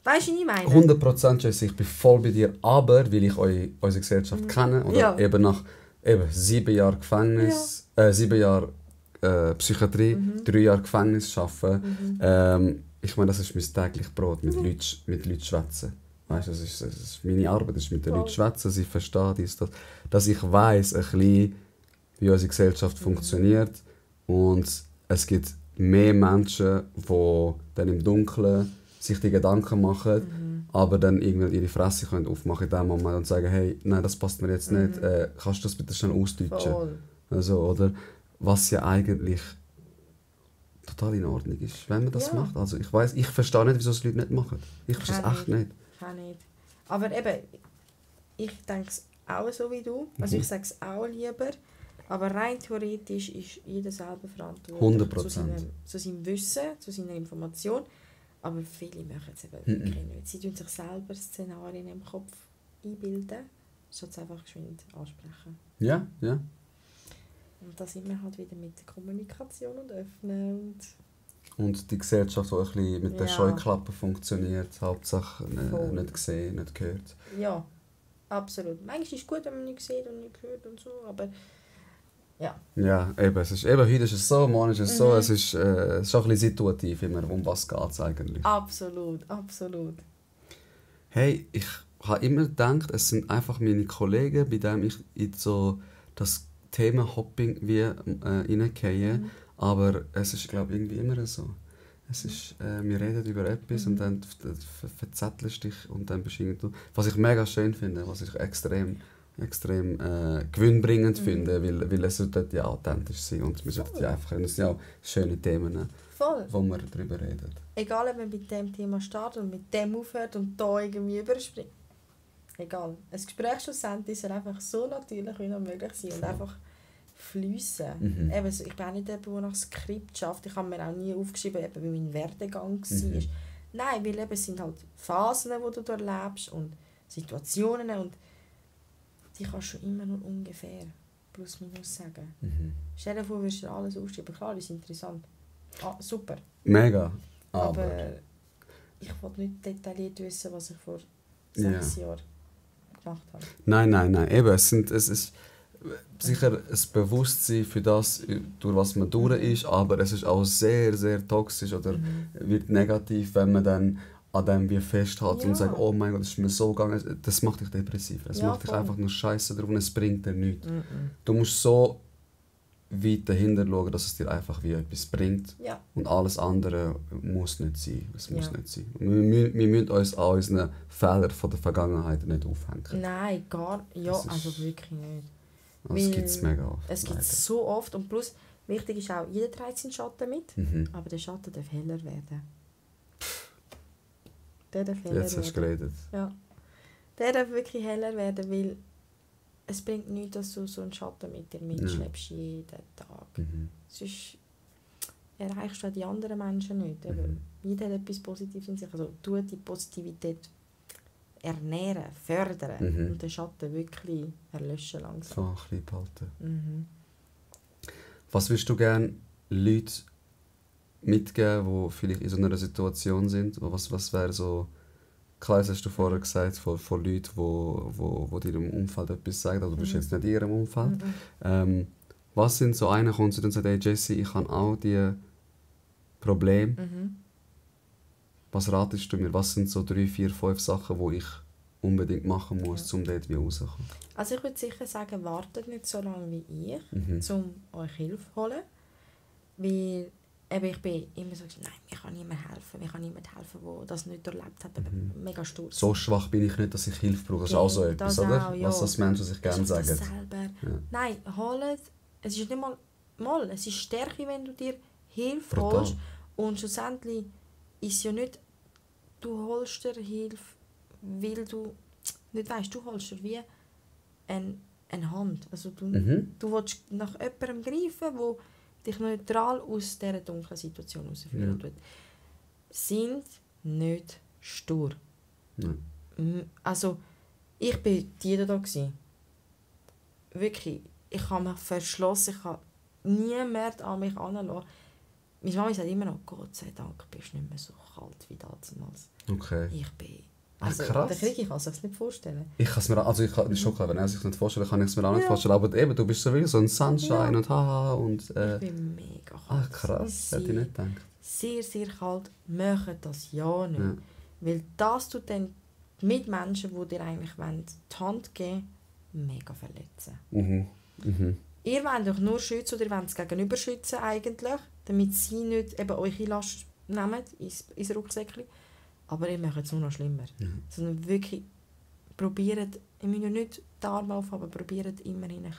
Weißt du, was ich meine? 100% Jesse, ich bin voll bei dir, aber weil ich unsere Gesellschaft kenne, oder eben nach 7 Jahren Gefängnis, 7 Jahre Psychiatrie, 3 Jahre Gefängnis arbeiten, ich meine, das ist mein tägliches Brot, mit Leuten schwätzen. Weißt, das ist meine Arbeit, das ist mit den Leuten schwätzen, sie verstehen das, dass ich weiss, ein bisschen, wie unsere Gesellschaft funktioniert und es gibt mehr Menschen, die dann im Dunkeln sich die Gedanken machen, aber dann irgendwann ihre Fresse können aufmachen in dem Moment und sagen, hey, nein, das passt mir jetzt nicht, kannst du das bitte schnell ausdeutschen? Also, oder was ja eigentlich total in Ordnung ist, wenn man das Ja. macht. Also ich verstehe nicht, wieso es Leute nicht machen. Ich verstehe es echt nicht. Kann nicht. Aber eben, ich denke es auch so wie du. Also ich sage es auch lieber. Aber rein theoretisch ist jeder selber verantwortlich 100%. zu seinem Wissen, zu seiner Information. Aber viele machen es eben wirklich nicht. Sie tun sich selber Szenarien im Kopf einbilden, statt es einfach geschwind ansprechen. Ja. Und da sind wir halt wieder mit der Kommunikation und Öffnen. Und die Gesellschaft, die ein bisschen mit der Ja. Scheuklappe funktioniert, Hauptsache Voll. nicht gesehen, nicht gehört. Ja, absolut. Manchmal ist es gut, wenn man nicht sieht und nicht hört und so, aber ja. Ja, eben, heute ist es so, morgen ist es so, es ist schon ein bisschen situativ, immer, um was geht es eigentlich. Absolut. Hey, ich habe immer gedacht, es sind einfach meine Kollegen, bei denen ich in so das Thema Hopping wie reingehe, aber es ist, glaube ich, irgendwie immer so. Es ist, wir reden über etwas und dann verzettelst du dich und dann bist du was ich mega schön finde, was ich extrem gewinnbringend finde, weil es sollte ja authentisch sein und wir sollten ja einfach, es sind ja auch schöne Themen, Voll. wo wir darüber reden. Egal, ob man mit dem Thema startet und mit dem aufhört und da irgendwie überspringt. Egal. Ein Gespräch schlussendlich soll einfach so natürlich wie noch möglich sein und einfach fliessen. Eben, ich bin auch nicht jemand, der nach Skript schafft. Ich habe mir auch nie aufgeschrieben, eben, wie mein Werdegang war. Nein, weil eben, es sind halt Phasen, die du durchlebst und Situationen und die kannst du immer nur ungefähr plus minus sagen. Stell dir vor, du würdest dir alles aufschreiben. Klar, das ist interessant. Ah, super. Mega. Aber ich wollte nicht detailliert wissen, was ich vor 6 Jahren gemacht habe. Nein. Eben, es ist sicher ein Bewusstsein für das, durch was man durch ist, aber es ist auch sehr, sehr toxisch oder wird negativ, wenn man dann an dem wie festhält und sagt, oh mein Gott, das ist mir so gegangen. Das macht dich depressiv. Es macht dich einfach nur Scheiße drauf und es bringt dir nichts. Du musst so weit dahinter schauen, dass es dir einfach wie etwas bringt. Ja. Und alles andere muss nicht sein. Es muss nicht sein. Wir müssen uns an unseren Fehlern von der Vergangenheit nicht aufhängen. Nein, also wirklich nicht. Das gibt es mega oft. Es gibt es so oft und plus, wichtig ist auch, jeder trägt seinen Schatten mit, aber der Schatten darf heller werden. Der darf heller Jetzt hast du geredet. Ja. Der darf wirklich heller werden, weil es bringt nichts, dass du so einen Schatten mit dir mitschleppst jeden Tag. Sonst erreichst du auch die anderen Menschen nicht. Jeder hat etwas Positives in sich. Also tu die Positivität ernähren, fördern und den Schatten wirklich erlöschen langsam. So ein bisschen behalten. Was würdest du gerne Leuten mitgeben, die vielleicht in so einer Situation sind? Was wäre so... Klar, das hast du vorher gesagt, von Leuten, die dir im Umfeld etwas sagen, also du bist jetzt nicht in ihrem Umfeld. Was sind so einer kommt zu dir und sagt, hey Jessie, ich habe auch diese Probleme. Was ratest du mir? Was sind so 3, 4, 5 Sachen, die ich unbedingt machen muss, um dort wie rauszukommen? Also ich würde sicher sagen, wartet nicht so lange wie ich, um euch Hilfe zu holen. Weil eben, ich bin immer so, nein, mir kann niemand helfen, der das nicht erlebt hat. Mega sturz. So schwach bin ich nicht, dass ich Hilfe brauche. Das ist auch so etwas, oder? Auch, ja. Was das Menschen sich gerne sagen. Ja. Nein, holt. Es ist nicht mal, es ist Stärke, wenn du dir Hilfe holst. Und schlussendlich ist ja nicht, du holst dir Hilfe, weil du nicht weißt, du holst dir wie eine Hand. Also du willst nach jemandem greifen, der dich neutral aus dieser dunklen Situation herausführen tut. Sind nicht stur. Also, ich war die da. Wirklich, ich habe mich verschlossen, ich habe niemand an mich heranlassen. Meine Mama sagt immer noch, Gott sei Dank bist du nicht mehr so kalt wie damals. Okay. Ich bin... Also, krass. der Krieg, ich kann es sich nicht vorstellen. Ich kann es mir, also ich kann, schon klar, wenn er sich nicht vorstellen kann ich es mir auch nicht vorstellen. Aber eben, du bist so wie so ein Sunshine und haha und... Ich bin mega kalt. Krass, hätte ich nicht gedacht. Sehr, sehr kalt. Machen das ja nicht. Ja. Weil das tut dann die Mitmenschen, die dir eigentlich die Hand geben wollen, mega verletzen. Ihr wollt euch nur schützen oder ihr wollt es gegenüber schützen eigentlich, damit sie nicht eben eure Last nehmen ins Rucksäckchen. Aber ihr macht es nur noch schlimmer. Sondern wirklich probiert, ich muss ja nicht die Arme auf, aber probiert immerhin ein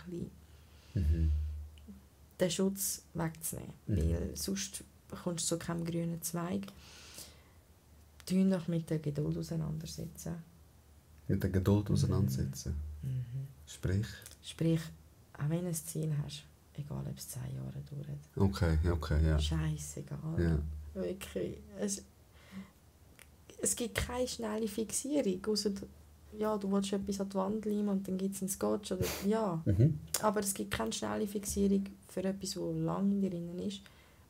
bisschen den Schutz wegzunehmen. Weil sonst kommst du zu keinem grünen Zweig. Tu dich mit der Geduld auseinandersetzen. Mit der Geduld auseinandersetzen. Sprich? Auch wenn du ein Ziel hast, egal ob es 10 Jahre dauert. Okay, ja. Scheissegal. Ja. Wirklich. Es gibt keine schnelle Fixierung, ausser ja, du willst etwas an die Wand leimen und dann gibt es einen Scotch. Oder, ja. Aber es gibt keine schnelle Fixierung für etwas, das lange in dir drin ist.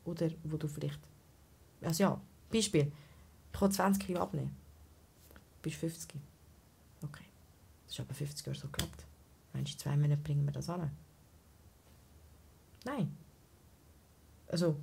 Oder wo du vielleicht... Also ja, Beispiel. Ich will 20 Kilo abnehmen. Du bist 50. Okay. Das ist aber 50 Jahre so geklappt. Meinst du, in 2 Monaten bringen wir das an? Nein. Also...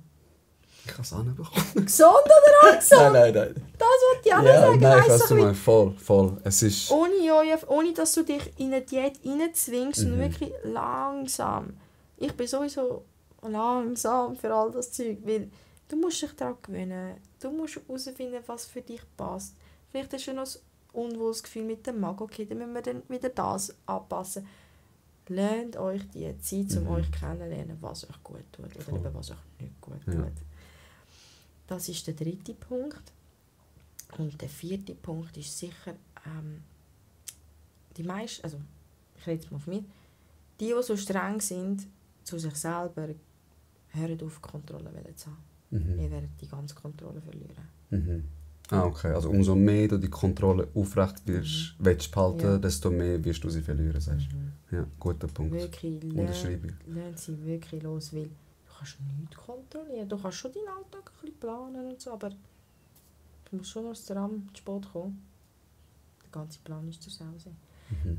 Ich kann es anbekommen. Gesund oder ungesund? Nein. Das wollte ich auch noch sagen. Nein, ich Weiss weiß doch, nicht, voll. Es ist... ohne dass du dich in eine Diät reinzwingst, sondern wirklich langsam. Ich bin sowieso langsam für all das Zeug, weil du musst dich daran gewöhnen. Du musst herausfinden, was für dich passt. Vielleicht hast du noch ein unwohles Gefühl mit dem Magen. Okay, dann müssen wir dann wieder das anpassen. Lernt euch die Zeit, um euch kennenzulernen, was euch gut tut oder eben was euch nicht gut tut. Das ist der 3. Punkt. Und der 4. Punkt ist sicher, die meisten, also ich rede jetzt mal von mir, die so streng sind zu sich selber, hören auf, Kontrolle zu haben. Ihr werdet die ganze Kontrolle verlieren. Okay. Also umso mehr du die Kontrolle aufrecht willst behalten, desto mehr wirst du sie verlieren, sagst du. Ja, guter Punkt. Wirklich, lernt sie wirklich los, weil du kannst nichts kontrollieren. Du kannst schon deinen Alltag ein bisschen planen und so, aber du musst schon noch das Tram zu spät kommen. Der ganze Plan ist zur Sause.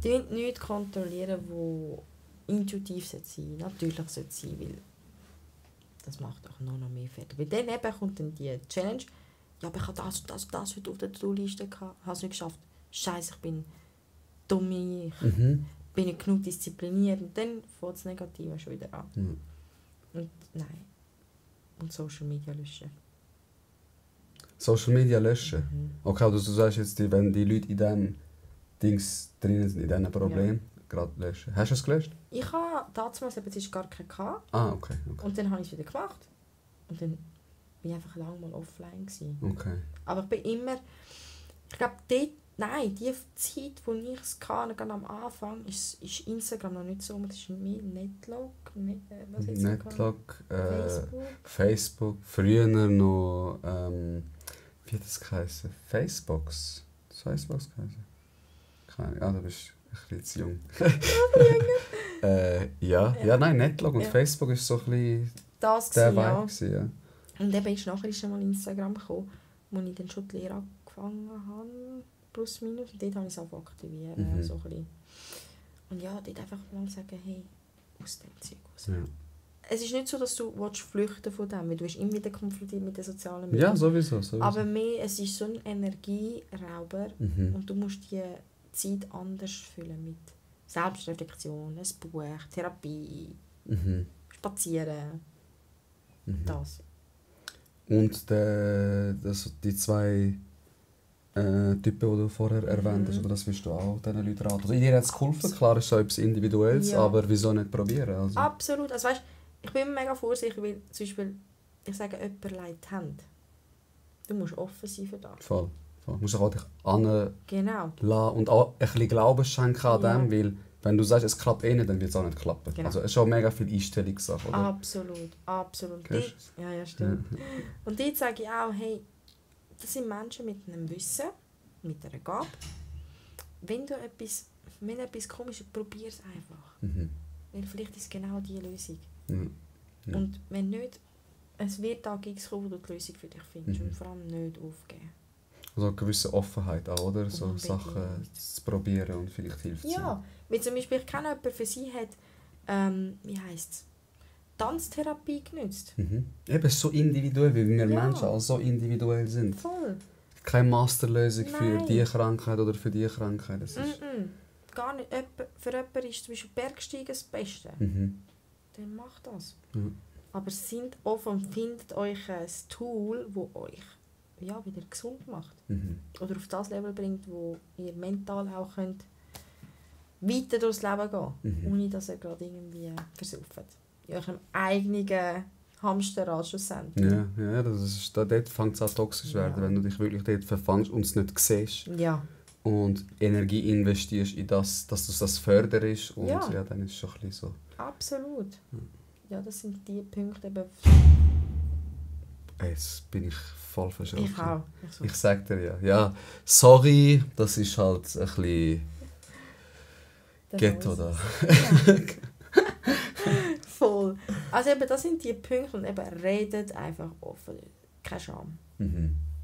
Die wollen nichts kontrollieren, was intuitiv sein sollte, natürlich sollte sein, weil das macht auch noch mehr fertig. Weil dann eben kommt dann die Challenge, ja, aber ich habe das heute auf der To-Do-Liste gehabt, habe es nicht geschafft. Scheiße, ich bin dumm, ich bin nicht genug diszipliniert. Und dann fängt das Negative schon wieder an. Und nein. Und Social Media löschen. Social Media löschen? Okay, also du sagst jetzt, wenn die Leute in diesem Dings drinnen sind, in diesem Problem, gerade löschen. Hast du es gelöscht? Ich habe damals, aber es ist gar kein gehabt. Okay. Und dann habe ich es wieder gemacht. Und dann bin ich einfach lange mal offline gewesen. Okay. Aber ich bin immer, ich glaube, die Zeit, wo ich es hatte, ganz am Anfang, ist Instagram noch nicht so, das ist mehr Netlog, Facebook, früher noch, wie hat das geheißen? Facebox? Das Facebox geheißen? Keine Ahnung, du bist ein bisschen zu jung. Netlog und Facebook ist so ein bisschen das der war, Vibe, ja. Und eben ist einmal Instagram gekommen, wo ich dann schon die Lehre angefangen habe, plus minus, und dort habe ich es auch aktiviert. So ein bisschen. Und ja, dort einfach mal sagen, hey, aus dem Zeug raus. Ja. Es ist nicht so, dass du flüchten von dem, weil du bist immer wieder konfrontiert mit den sozialen Medien. Ja, sowieso. Aber mehr, es ist so ein Energierauber und du musst die Zeit anders füllen mit Selbstreflexion, ein Buch, Therapie, Spazieren, das. Und die 2 Typen, die du vorher erwähnt hast, oder das willst du auch diesen Leuten raten? Also dir hat es geholfen, klar ist es etwas Individuelles, aber wieso nicht probieren? Also. Absolut, also weißt, ich bin immer mega vorsichtig, weil zum Beispiel, ich sage, jemand leidet die Hände. Du musst offen sein für das. Voll. Du musst dich auch anlassen und auch ein bisschen Glauben schenken an dem, weil wenn du sagst, es klappt nicht, dann wird es auch nicht klappen. Genau. Also es ist schon mega viel Einstellungssache, oder? Absolut. Ja, stimmt. Und dort sage ich auch, hey, das sind Menschen mit einem Wissen, mit einer Gabe. Wenn etwas komisch ist, probier es einfach. Weil vielleicht ist es genau die Lösung. Ja. Und wenn nicht, es wird Tag X kommen, wo du die Lösung für dich findest. Und vor allem nicht aufgeben. Also eine gewisse Offenheit auch, oder? So Sachen zu probieren und vielleicht hilft es. Ja, weil zum Beispiel, ich kenne jemanden, für sie hat, wie heisst es, Tanztherapie genutzt. Eben, es ist so individuell, weil wir Menschen auch so individuell sind. Voll. Keine Masterlösung für diese Krankheit oder für diese Krankheit. Das ist gar nicht. Für jemanden ist zum Beispiel Bergsteigen das Beste. Dann macht das. Aber seid offen und findet euch ein Tool, das euch wieder gesund macht. Oder auf das Level bringt, wo ihr mental auch könnt weiter durchs Leben gehen, ohne dass ihr gerade irgendwie versauft. In eurem eigenen Hamsterrad schlussendlich. Ja, dort fängt es an toxisch zu werden, wenn du dich wirklich dort verfängst und es nicht siehst. Ja. Und Energie investierst in das, dass du das förderst. Und Ja. Dann ist es schon ein bisschen so. Absolut. Ja, das sind die Punkte eben. Jetzt bin ich voll verschrocken. Ich auch. Ich sag dir ja. Ja, sorry, das ist halt ein bisschen Ghetto da. Voll. Also eben, das sind die Punkte und eben redet einfach offen. Keine Scham.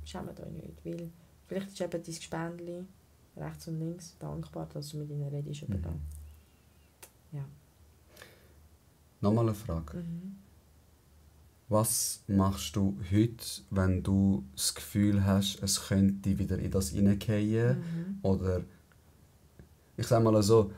Schämt euch nicht, weil vielleicht ist eben dein Gespendli rechts und links dankbar, dass du mit ihnen redest über das. Ja. Nochmal eine Frage. Was machst du heute, wenn du das Gefühl hast, es könnte wieder in das hineingehen? Oder ich sage mal so,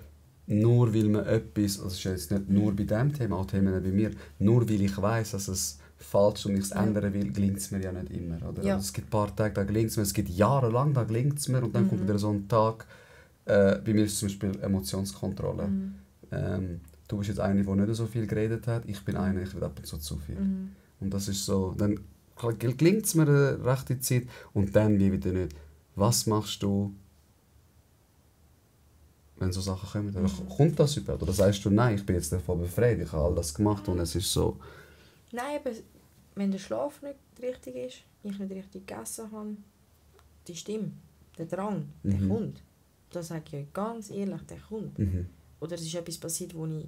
nur weil man etwas, also es ist jetzt nicht nur bei diesem Thema, auch Themen bei mir, nur weil ich weiss, dass es falsch ist und ich es ändern will, gelingt es mir ja nicht immer. Oder? Ja. Also es gibt ein paar Tage, da gelingt es mir, es gibt jahrelang, da gelingt es mir und dann kommt wieder so ein Tag, bei mir ist zum Beispiel Emotionskontrolle. Du bist jetzt eine, die nicht so viel geredet hat, ich bin eine, ich will ab und zu viel. Und das ist so, dann gelingt es mir eine rechte Zeit und dann wieder nicht. Was machst du, wenn so Sachen kommen? Oder kommt das überhaupt? Oder sagst du, nein, ich bin jetzt davon befreit, ich habe all das gemacht und es ist so... Nein, aber wenn der Schlaf nicht richtig ist, ich nicht richtig gegessen habe, die Stimme, der Drang, der kommt. Das sage ich euch ganz ehrlich, der kommt. Oder es ist etwas passiert, wo ich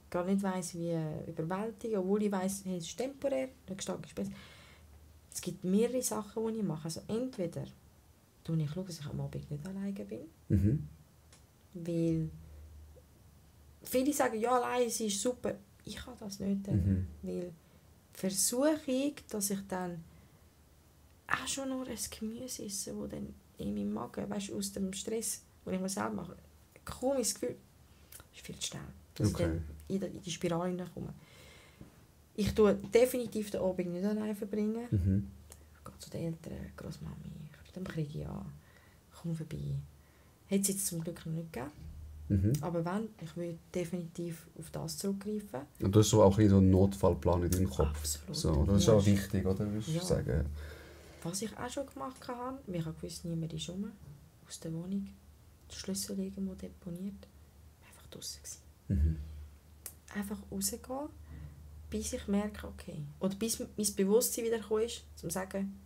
gar nicht weiss, wie überwältigen, obwohl ich weiss, hey, es ist temporär, der Gestank ist besser. Es gibt mehrere Sachen, die ich mache. Also entweder schaue ich, dass ich am Abend nicht alleine bin, weil viele sagen, ja, allein, sie ist super. Ich habe das nicht. Weil Versuchung, dass ich dann auch schon nur ein Gemüse esse, das dann in meinem Magen, weißt, aus dem Stress, den ich mir selber mache, komme ich das Gefühl, ist viel zu schnell, dass ich dann in die Spirale hineinkomme. Ich tue definitiv den Abend nicht allein verbringen. Ich gehe zu den Eltern, Großmami, dann kriege ich an, komm vorbei. Hat es jetzt zum Glück noch nicht gegeben. Aber wenn, ich würde definitiv auf das zurückgreifen. Und du hast so auch so einen Notfallplan in deinem Kopf. Absolut. So, das ist auch wichtig, oder? Würdest du sagen? Was ich auch schon gemacht habe, ich habe gewusst, niemand ist rum, aus der Wohnung, den Schlüssel irgendwo deponiert, einfach draussen gewesen. Einfach rausgehen, bis ich merke, okay, oder bis mein Bewusstsein wieder gekommen ist, um zu sagen,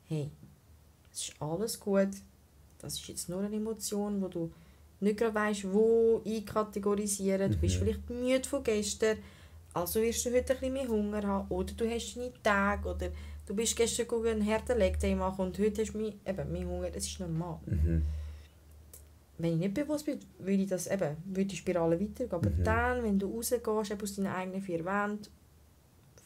hey, es ist alles gut, das ist jetzt nur eine Emotion, wo du nicht gerade weißt, wo einkategorisieren. Du bist vielleicht müde von gestern, also wirst du heute ein bisschen mehr Hunger haben. Oder du hast deine Tage, oder du bist gestern einen harten Leg Day machen und heute hast du mehr Hunger. Das ist normal. Wenn ich nicht bewusst bin, würde die Spirale weitergehen. Aber dann, wenn du rausgehst, aus deinen eigenen 4 Wänden,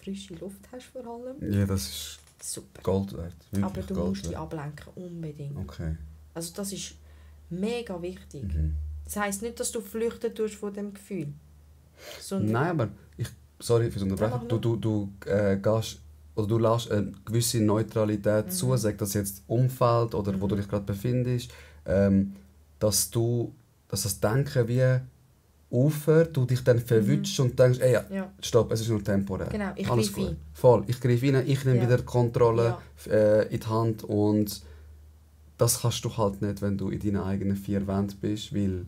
frische Luft hast vor allem. Ja, das ist super. Gold wert. Aber du musst dich ablenken, unbedingt. Okay. Also das ist mega wichtig. Das heisst nicht, dass du flüchten tust von dem Gefühl. Nein, aber sorry fürs Unterbrechen. Du gehst oder du lässt eine gewisse Neutralität zu, sag das jetzt Umfeld oder wo du dich gerade befindest, dass das Denken wie aufhört, du dich dann verwünschst und denkst, ey, stopp, es ist nur temporär. Genau, ich alles greife gut. ein. Voll, ich greife rein, ich nehme wieder die Kontrolle in die Hand und das kannst du halt nicht, wenn du in deinen eigenen 4 Wänden bist, weil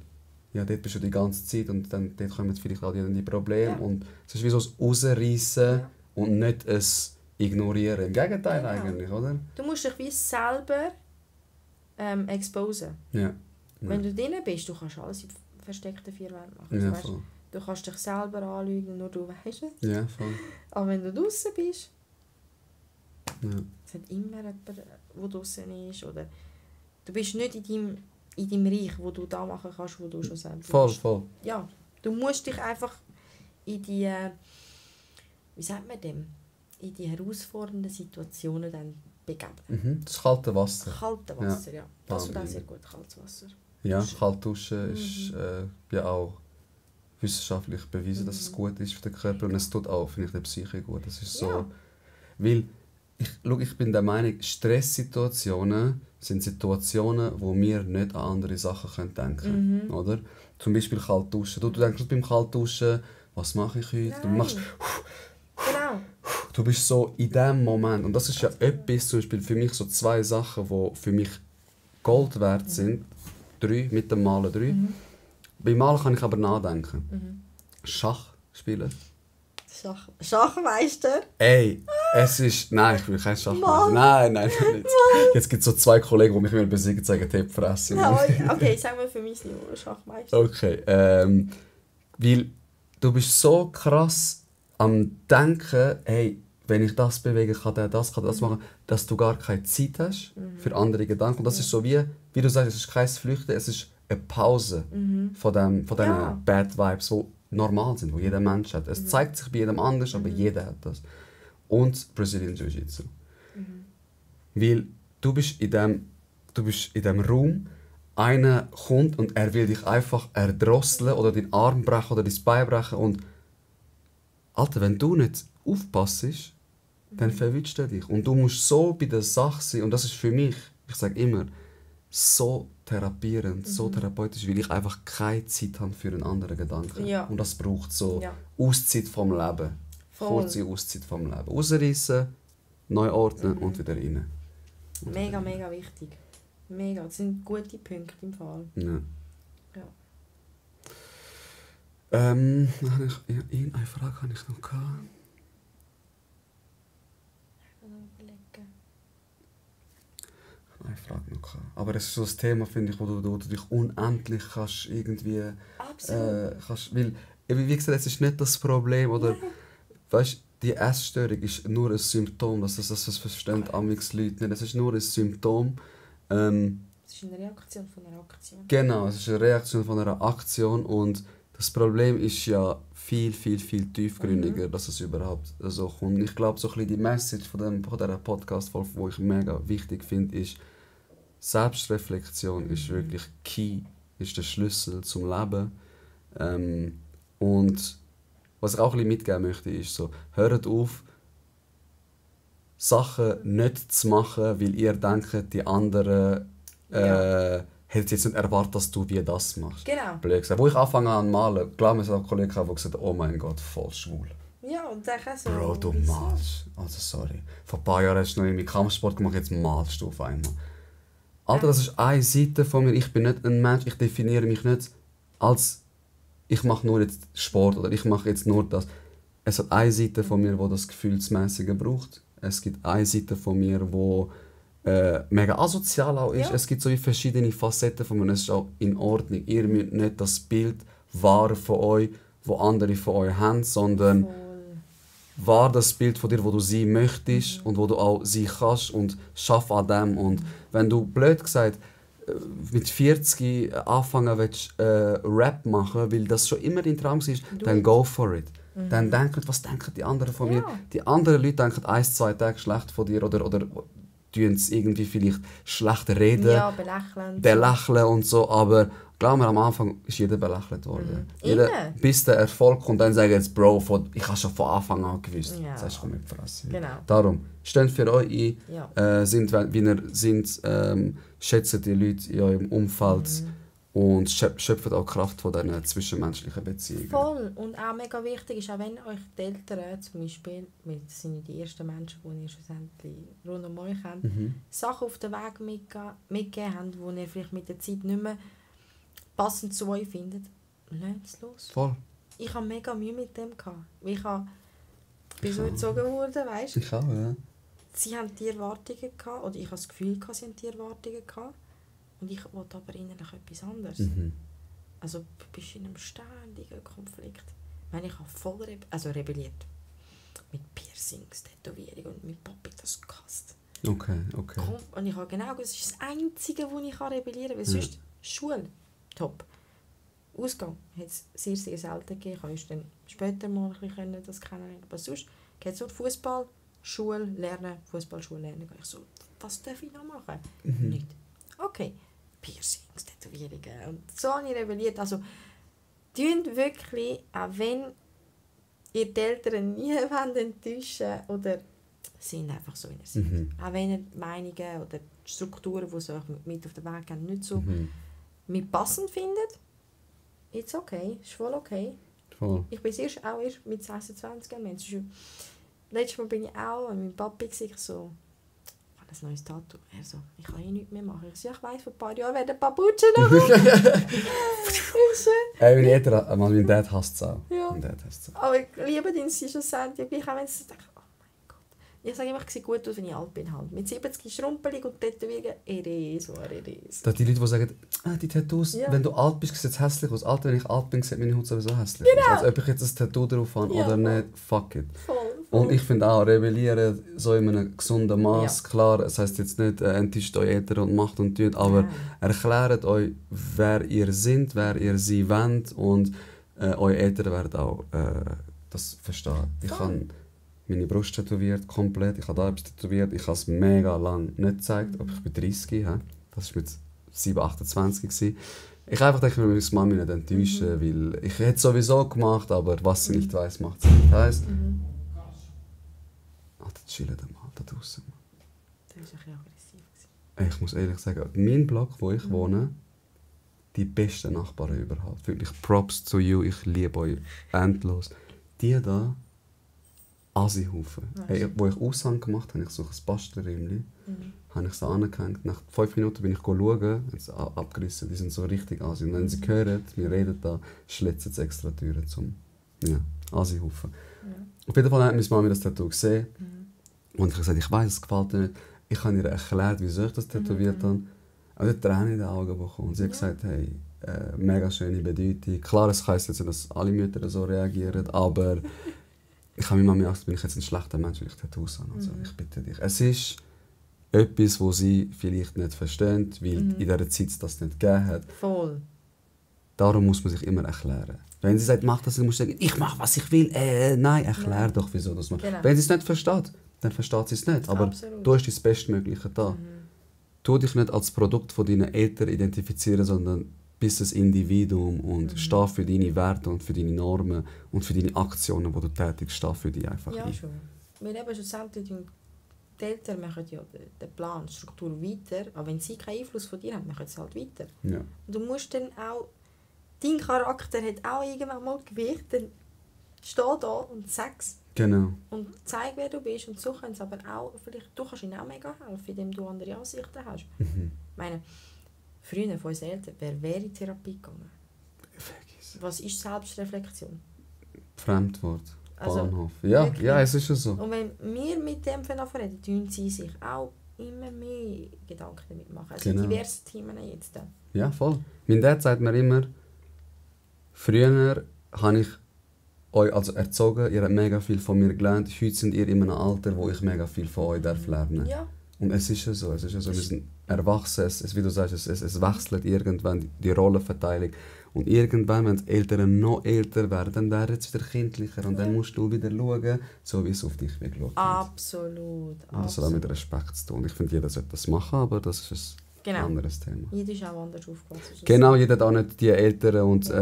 dort bist du die ganze Zeit und dann dort kommen vielleicht auch die Probleme und es ist wie so ein Rausreißen und nicht ein Ignorieren. Im Gegenteil eigentlich, oder? Du musst dich wie selber exposen. Ja. Wenn du drin bist, du kannst alles in versteckten 4 Wänden machen. Ja, also, du kannst dich selber anlügen, nur du weißt es. Ja, voll. Aber wenn du draußen bist, es hat immer jemand, der draußen ist. Oder du bist nicht in deinem Reich, wo du da machen kannst, wo du schon selber bist. Voll. Ja, du musst dich einfach in die, wie sagt man dem, in die herausfordernden Situationen dann begeben. Das kalte Wasser. Kalte Wasser, ja. Das tut auch sehr gut, kaltes Wasser. Ja, kalt duschen ist auch wissenschaftlich bewiesen, dass es gut ist für den Körper und es tut auch, finde ich, der Psyche gut. Das ist so, weil ich bin der Meinung, Stresssituationen sind Situationen, wo wir nicht an andere Sachen denken können. Oder? Zum Beispiel kalt duschen. Du denkst beim Kaltduschen, was mache ich heute? Du machst... Genau. Du bist so in dem Moment, und das ist ja etwas, zum Beispiel für mich so 2 Sachen, die für mich Gold wert sind. 3, mit dem Malen 3. Beim Malen kann ich aber nachdenken. Schach spielen. Schachmeister? Ey, es ist... Nein, ich bin kein Schachmeister. Mann. Nein, nicht. Jetzt gibt es so 2 Kollegen, die mich besiegen und sagen, «Hey, Fresse.» Nein, okay, sagen wir für mich nur Schachmeister. Okay, weil du bist so krass am Denken, hey, wenn ich das bewege, kann der das machen, dass du gar keine Zeit hast für andere Gedanken. Und das ist so wie du sagst, es ist kein Flüchten, es ist eine Pause von diesen Bad Vibes, die normal sind, die jeder Mensch hat. Es zeigt sich bei jedem anders, aber jeder hat das. Und Brazilian Jiu-Jitsu. Weil du bist in dem Raum, einer kommt und er will dich einfach erdrosseln oder den Arm brechen oder dein Bein brechen. Und Alter, wenn du nicht aufpasst, dann verwünscht er dich. Und du musst so bei der Sache sein. Und das ist für mich, ich sage immer, so therapierend, so therapeutisch, weil ich einfach keine Zeit habe für einen anderen Gedanken. Ja. Und das braucht so Auszeit vom Leben. Kurze Auszeit vom Leben. Rausreißen, neu ordnen und wieder rein. Mega, mega wichtig. Mega, das sind gute Punkte im Fall. Ja. Ja. Eine Frage habe ich noch gehabt. Eine Frage noch gehabt. Aber es ist so ein Thema, finde ich, wo du dich unendlich kannst irgendwie... Absolut. Weil, wie gesagt, es ist nicht das Problem, oder... Weißt, die Essstörung ist nur ein Symptom, das verstehen amigs Leute nicht. Es ist nur ein Symptom. Es ist eine Reaktion von einer Aktion. Genau, es ist eine Reaktion von einer Aktion und das Problem ist ja viel tiefgründiger, dass es überhaupt so kommt. Ich glaube, so ein bisschen die Message von dieser Podcast-Folge, die ich mega wichtig finde, ist, Selbstreflexion ist wirklich key, ist der Schlüssel zum Leben. Und was ich auch ein bisschen mitgeben möchte, ist so, hört auf, Sachen nicht zu machen, weil ihr denkt, die anderen hätten jetzt nicht erwartet, dass du wie das machst. Genau. Blöd gesagt. Wo ich anfange an malen, klar, es auch Kollegen, die gesagt haben, oh mein Gott, voll schwul. Ja, und dann so... Bro, du malst. Also sorry. Vor ein paar Jahren hast du noch irgendwie Kampfsport gemacht, jetzt malst du auf einmal. Alter, das ist eine Seite von mir. Ich bin nicht ein Mensch, ich definiere mich nicht als ich mache nur jetzt Sport oder ich mache jetzt nur das. Es hat eine Seite von mir, die das Gefühlsmäßige braucht. Es gibt eine Seite von mir, die mega asozial auch ist. Ja. Es gibt so verschiedene Facetten von mir. Es ist auch in Ordnung. Ihr müsst nicht das Bild wahren von euch, das andere von euch haben, sondern wahr das Bild von dir, wo du sein möchtest und wo du auch sein kannst und schaff an dem. Und wenn du, blöd gesagt, mit 40 anfangen willst, Rap machen, weil das schon immer dein Traum war, dann go for it. Dann denkt, was denken die anderen von mir? Die anderen Leute denken 1-2 Tage schlecht von dir oder tun es irgendwie vielleicht schlecht reden, belächeln und so, aber glaub mir, am Anfang ist jeder belächelt worden. Jeder, bis der Erfolg kommt, dann sagen jetzt, Bro, ich habe schon von Anfang an gewusst. Ja. Das heißt, komm mit Fresse. Genau. Darum, steht für euch ein, sind, wie ihr sind, schätzt die Leute in eurem Umfeld und schöpft auch Kraft von diesen zwischenmenschlichen Beziehungen. Voll. Und auch mega wichtig ist, auch wenn euch die Eltern zum Beispiel, weil das sind ja die ersten Menschen, die ihr schlussendlich rund um euch habt, Sachen auf den Weg mitgegeben haben, die ihr vielleicht mit der Zeit nicht mehr passend zu euch findet, lasst es los. Voll. Ich hatte mega Mühe mit dem. Ich bin so erzogen worden, weißt du? Ich auch, ja. Sie haben die Erwartungen gehabt, oder ich habe das Gefühl, sie haben die Erwartungen gehabt. Und ich wollte aber innerlich etwas anderes. Also du bist in einem ständigen Konflikt. Ich meine, ich habe voll rebelliert. Mit Piercings, Tätowierungen und mit Papi das gehasst. Okay. Und ich habe genau das ist das Einzige, wo ich rebellieren kann. Weil sonst Schule, top. Ausgang hat es sehr, sehr selten gegeben. Ich konnte dann später mal ein bisschen das kennenlernen. Aber sonst geht es so Fußball, Schule, Lernen, Fußball, Schule, Lernen. Ich so, was darf ich noch machen? Nicht. Okay. Piercings, Tätowierungen. Und so habe ich rebelliert. Also, tut wirklich, auch wenn ihr die Eltern nie enttäuschen wollt, oder sind einfach so, wie ihr seid. Auch wenn ihr die Meinungen oder die Strukturen, die sie euch mit auf den Weg geben, nicht so mit passend findet, it's okay, ist voll okay. Voll. Ich bin auch erst mit 26 Jahren. Letztes Mal bin ich auch mit meinem Papi ich so, ich habe ein neues Tattoo. Er so, ich kann nichts mehr machen. Ich so, ich weiss, vor ein paar Jahren werden ein paar Butschen noch kommen. Meine Eltern, mein Dad hasst es auch. Ja. Mein Dad hasst es auch. Aber ich liebe den, sie schon sagt, ich auch wenn sie denkt, oh mein Gott. Ich sage immer, ich sehe gut aus, wenn ich alt bin. Halt. Mit 70 schrumpelig und tätowieren, eres war eres. Da die Leute, die sagen, die Tattoos, Ja. wenn du alt bist, sieht es hässlich aus. Alter, wenn ich alt bin, sieht meine Haut sowieso hässlich Genau. aus. Als ob ich jetzt ein Tattoo drauf habe Ja, oder voll. nicht, fuck it. Voll. Und ich finde auch, rebellieren so in einem gesunden Maß. Ja. Klar, es heisst jetzt nicht, enttäuscht euch Eltern und macht und tut, aber Nein. erklärt euch, wer ihr seid, wer ihr sein wollt und eure Eltern werden auch das verstehen. Ich Voll. habe meine Brust tätowiert, komplett. Ich habe da etwas tätowiert. Ich habe es mega lang nicht gezeigt, aber ich bin 30. Das war mit 7, 28. gewesen. Ich einfach denke, wir müssen Mami nicht enttäuschen, weil ich hätte es sowieso gemacht, aber was sie nicht weiß, macht sie nicht. Heisst, Alter, chillen der Mann da draußen. Das war ein bisschen aggressiv. Ey, ich muss ehrlich sagen, mein Block, wo ich wohne, die besten Nachbarn überhaupt. Wirklich Props to you, ich liebe euch endlos. Die da, Asihaufen. Hey, wo ich Aushang gemacht habe, ich so ein Bastelräumchen, habe ich so angehängt. Nach 5 Minuten bin ich schauen, jetzt abgerissen, die sind so richtig Asi. Und wenn sie hören, wir reden da, schlitzen sie extra Türen zum Asihaufen. Auf jeden Fall hat meine Mama das Tattoo gesehen. Und ich habe gesagt, ich weiss, es gefällt dir nicht. Ich habe ihr erklärt, wieso ich das tätowiert habe. Und ich Tränen in den Augen bekommen. Und sie hat gesagt, hey, mega schöne Bedeutung. Klar, es heisst jetzt nicht, dass alle Mütter so reagieren, aber ich habe meine Mama gesagt, bin ich jetzt ein schlechter Mensch, weil ich Tattoos habe. Also, ich bitte dich. Es ist etwas, das sie vielleicht nicht verstehen, weil in dieser Zeit es das nicht gegeben hat. Voll. Darum muss man sich immer erklären. Wenn sie sagt, mach das, dann musst du sagen, ich mache, was ich will. Nein, erklär doch, wieso das macht. Genau. Wenn sie es nicht versteht, dann versteht sie es nicht. Aber Absolut. du hast das Bestmögliche da. Tu dich nicht als Produkt von deinen Eltern identifizieren, sondern bist ein Individuum und steh für deine Werte und für deine Normen und für deine Aktionen, die du tätigst, steh für dich einfach Ja, ein. schon. Wir eben schlussendlich, die Eltern machen ja den Plan, die Struktur weiter, aber wenn sie keinen Einfluss von dir haben, machen sie es halt weiter. Ja. Und du musst dann auch, dein Charakter hat auch irgendwann mal Gewicht, dann steh da und sag's. Genau. Und zeig, wer du bist. Und so können sie aber auch, vielleicht, du kannst ihnen auch mega helfen, indem du andere Ansichten hast. Ich meine, früher von uns Eltern, wer wäre in Therapie gegangen? Vergiss. Was ist Selbstreflexion? Fremdwort. Also, Bahnhof. Ja, wirklich. ja, es ist schon so. Und wenn wir mit dem reden, tun sie sich auch immer mehr Gedanken damit machen. Also Genau. diverse Themen jetzt. Ja, voll. Mein Dad sagt mir immer, früher habe ich euch also erzogen, ihr habt mega viel von mir gelernt, heute sind ihr in einem Alter, wo ich mega viel von euch lernen darf. Ja. Und es ist ja so, wir sind erwachsen, wie du sagst, es wechselt irgendwann die Rollenverteilung. Und irgendwann, wenn die Eltern noch älter werden, dann werden sie wieder kindlicher und dann musst du wieder schauen, so wie es auf dich wird geschaut. Absolut. Und das hat auch mit Respekt zu tun. Ich finde, jeder sollte das machen, aber das ist ein Genau. anderes Thema. Jeder ist auch anders aufgewachsen. Genau, jeder hat auch nicht die Älteren und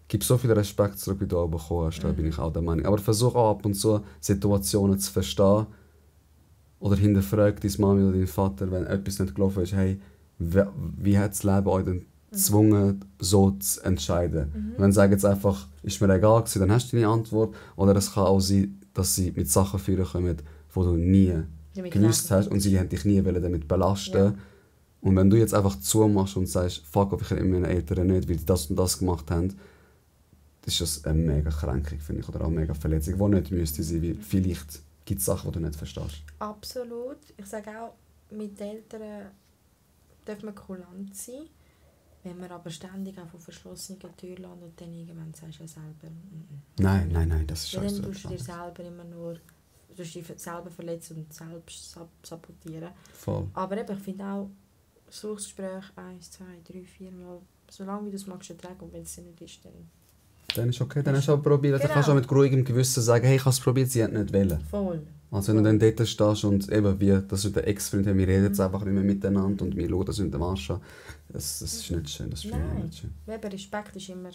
gibt so viel Respekt zurück, wie du auch bekommen hast, da bin ich auch der Meinung. Aber versuch auch ab und zu Situationen zu verstehen oder hinterfrag deine Mami oder deinen Vater, wenn etwas nicht gelaufen ist, hey, wie hat das Leben euch denn gezwungen, so zu entscheiden? Wenn sie sagen jetzt einfach, ist mir egal gewesen, dann hast du deine Antwort. Oder es kann auch sein, dass sie mit Sachen führen kommen, die du nie Damit gewusst hast gerechnet und sie haben dich nie damit belasten. Ja. Und wenn du jetzt einfach zumachst und sagst, fuck off, ich erinnere meine Eltern nicht, weil die das und das gemacht haben, das ist das eine mega Kränkung, finde ich, oder auch eine mega Verletzung, die nicht müsste sein, weil vielleicht gibt es Sachen, die du nicht verstehst. Absolut. Ich sage auch, mit Eltern darf man kulant sein. Wenn man aber ständig auf verschlossenen Türen landet, dann irgendwann sagst du ja selber, Nein, das ist Weil scheiße. dann tust du dir selber immer nur dich selber verletzen und selbst sabotieren. Voll. Aber eben, ich finde auch, Suchgespräch 1, 2, 3, 4 Mal, solange wie du es magst ertragen, und wenn es nicht ist, Dann ist okay, dann hast du auch probiert. Genau. Dann kannst du auch mit ruhigem Gewissen sagen, hey, ich habe es probiert, sie hat nicht wollen. voll. Also wenn du dann dort stehst und eben wie, das ist der Ex-Freund, wir reden jetzt einfach nicht mehr miteinander und wir schauen das in den Arsch an. Das ist nicht schön, das finde ich Nein. nicht schön. Eben, Respekt ist immer...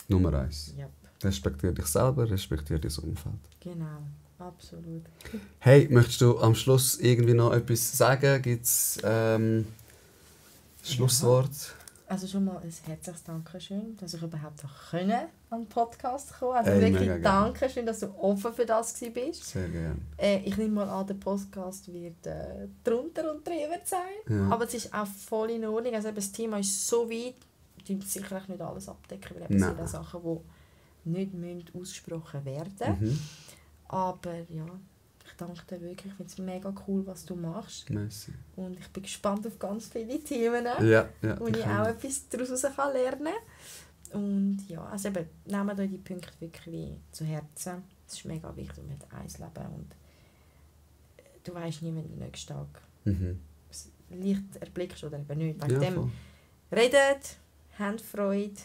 Nummer 1. Ja, Respektiere dich selber, respektiere dein Umfeld. genau. Absolut. Hey, möchtest du am Schluss irgendwie noch etwas sagen? Gibt es Schlusswort? Also schon mal ein herzliches Dankeschön, dass ich überhaupt auch an den Podcast kommen. Also Ey, wirklich Dankeschön, dass du offen für das bist. Sehr gerne. Ich nehme mal an, der Podcast wird drunter und drüber sein. Ja. Aber es ist auch voll in Ordnung. Also eben, das Thema ist so weit, die sicherlich nicht alles abdecken, weil es Nein. sind Sachen, die nicht ausgesprochen werden. Mhm. Aber ja, ich danke dir wirklich. Ich finde es mega cool, was du machst. Merci. Und ich bin gespannt auf ganz viele Themen, Ja, wo ich auch etwas daraus lernen kann. Und ja, also eben, nehmen euch die Punkte wirklich zu Herzen. Es ist mega wichtig, man hat ein Leben und du weißt nie, wenn der nächste Tag das Licht erblickst oder eben nicht. Wegen dem voll. redet, habt Freude,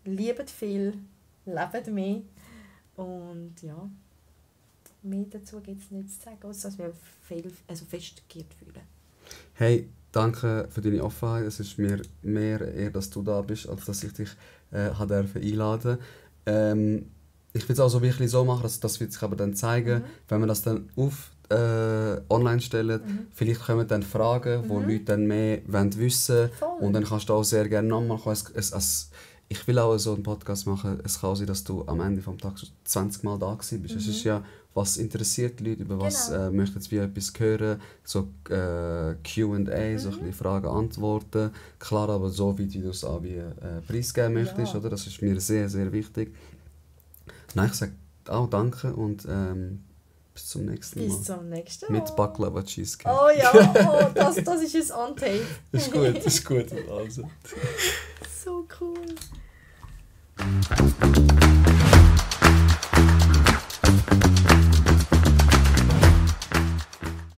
liebt viel, lebt mehr und ja, mehr dazu gibt es nicht zu sagen, als dass wir fest geehrt fühlen. Hey, danke für deine Offenheit. Es ist mir mehr eher, dass du da bist, als dass ich dich einladen durfte. Ich will es auch so wirklich so machen, dass wir sich aber dann zeigen, wenn wir das dann online stellen, vielleicht kommen dann Fragen, wo Leute dann mehr wissen wollen. Und dann kannst du auch sehr gerne nochmal kommen. Ich will auch so einen Podcast machen. Es kann auch sein, dass du am Ende des Tages 20 Mal da warst. Es ist ja, was interessiert die Leute, über was möchten sie etwas hören, so Q&A, so ein bisschen Fragen, Antworten. Klar, aber so wie du es auch wie preisgeben möchtest, oder? Das ist mir sehr, sehr wichtig. Nein, ich sage auch danke und bis zum nächsten Mal. Bis zum nächsten Mal. Mit Baklava Cheesecake. Oh ja, das ist ein On-Tape. Ist gut, ist gut. Also. So cool.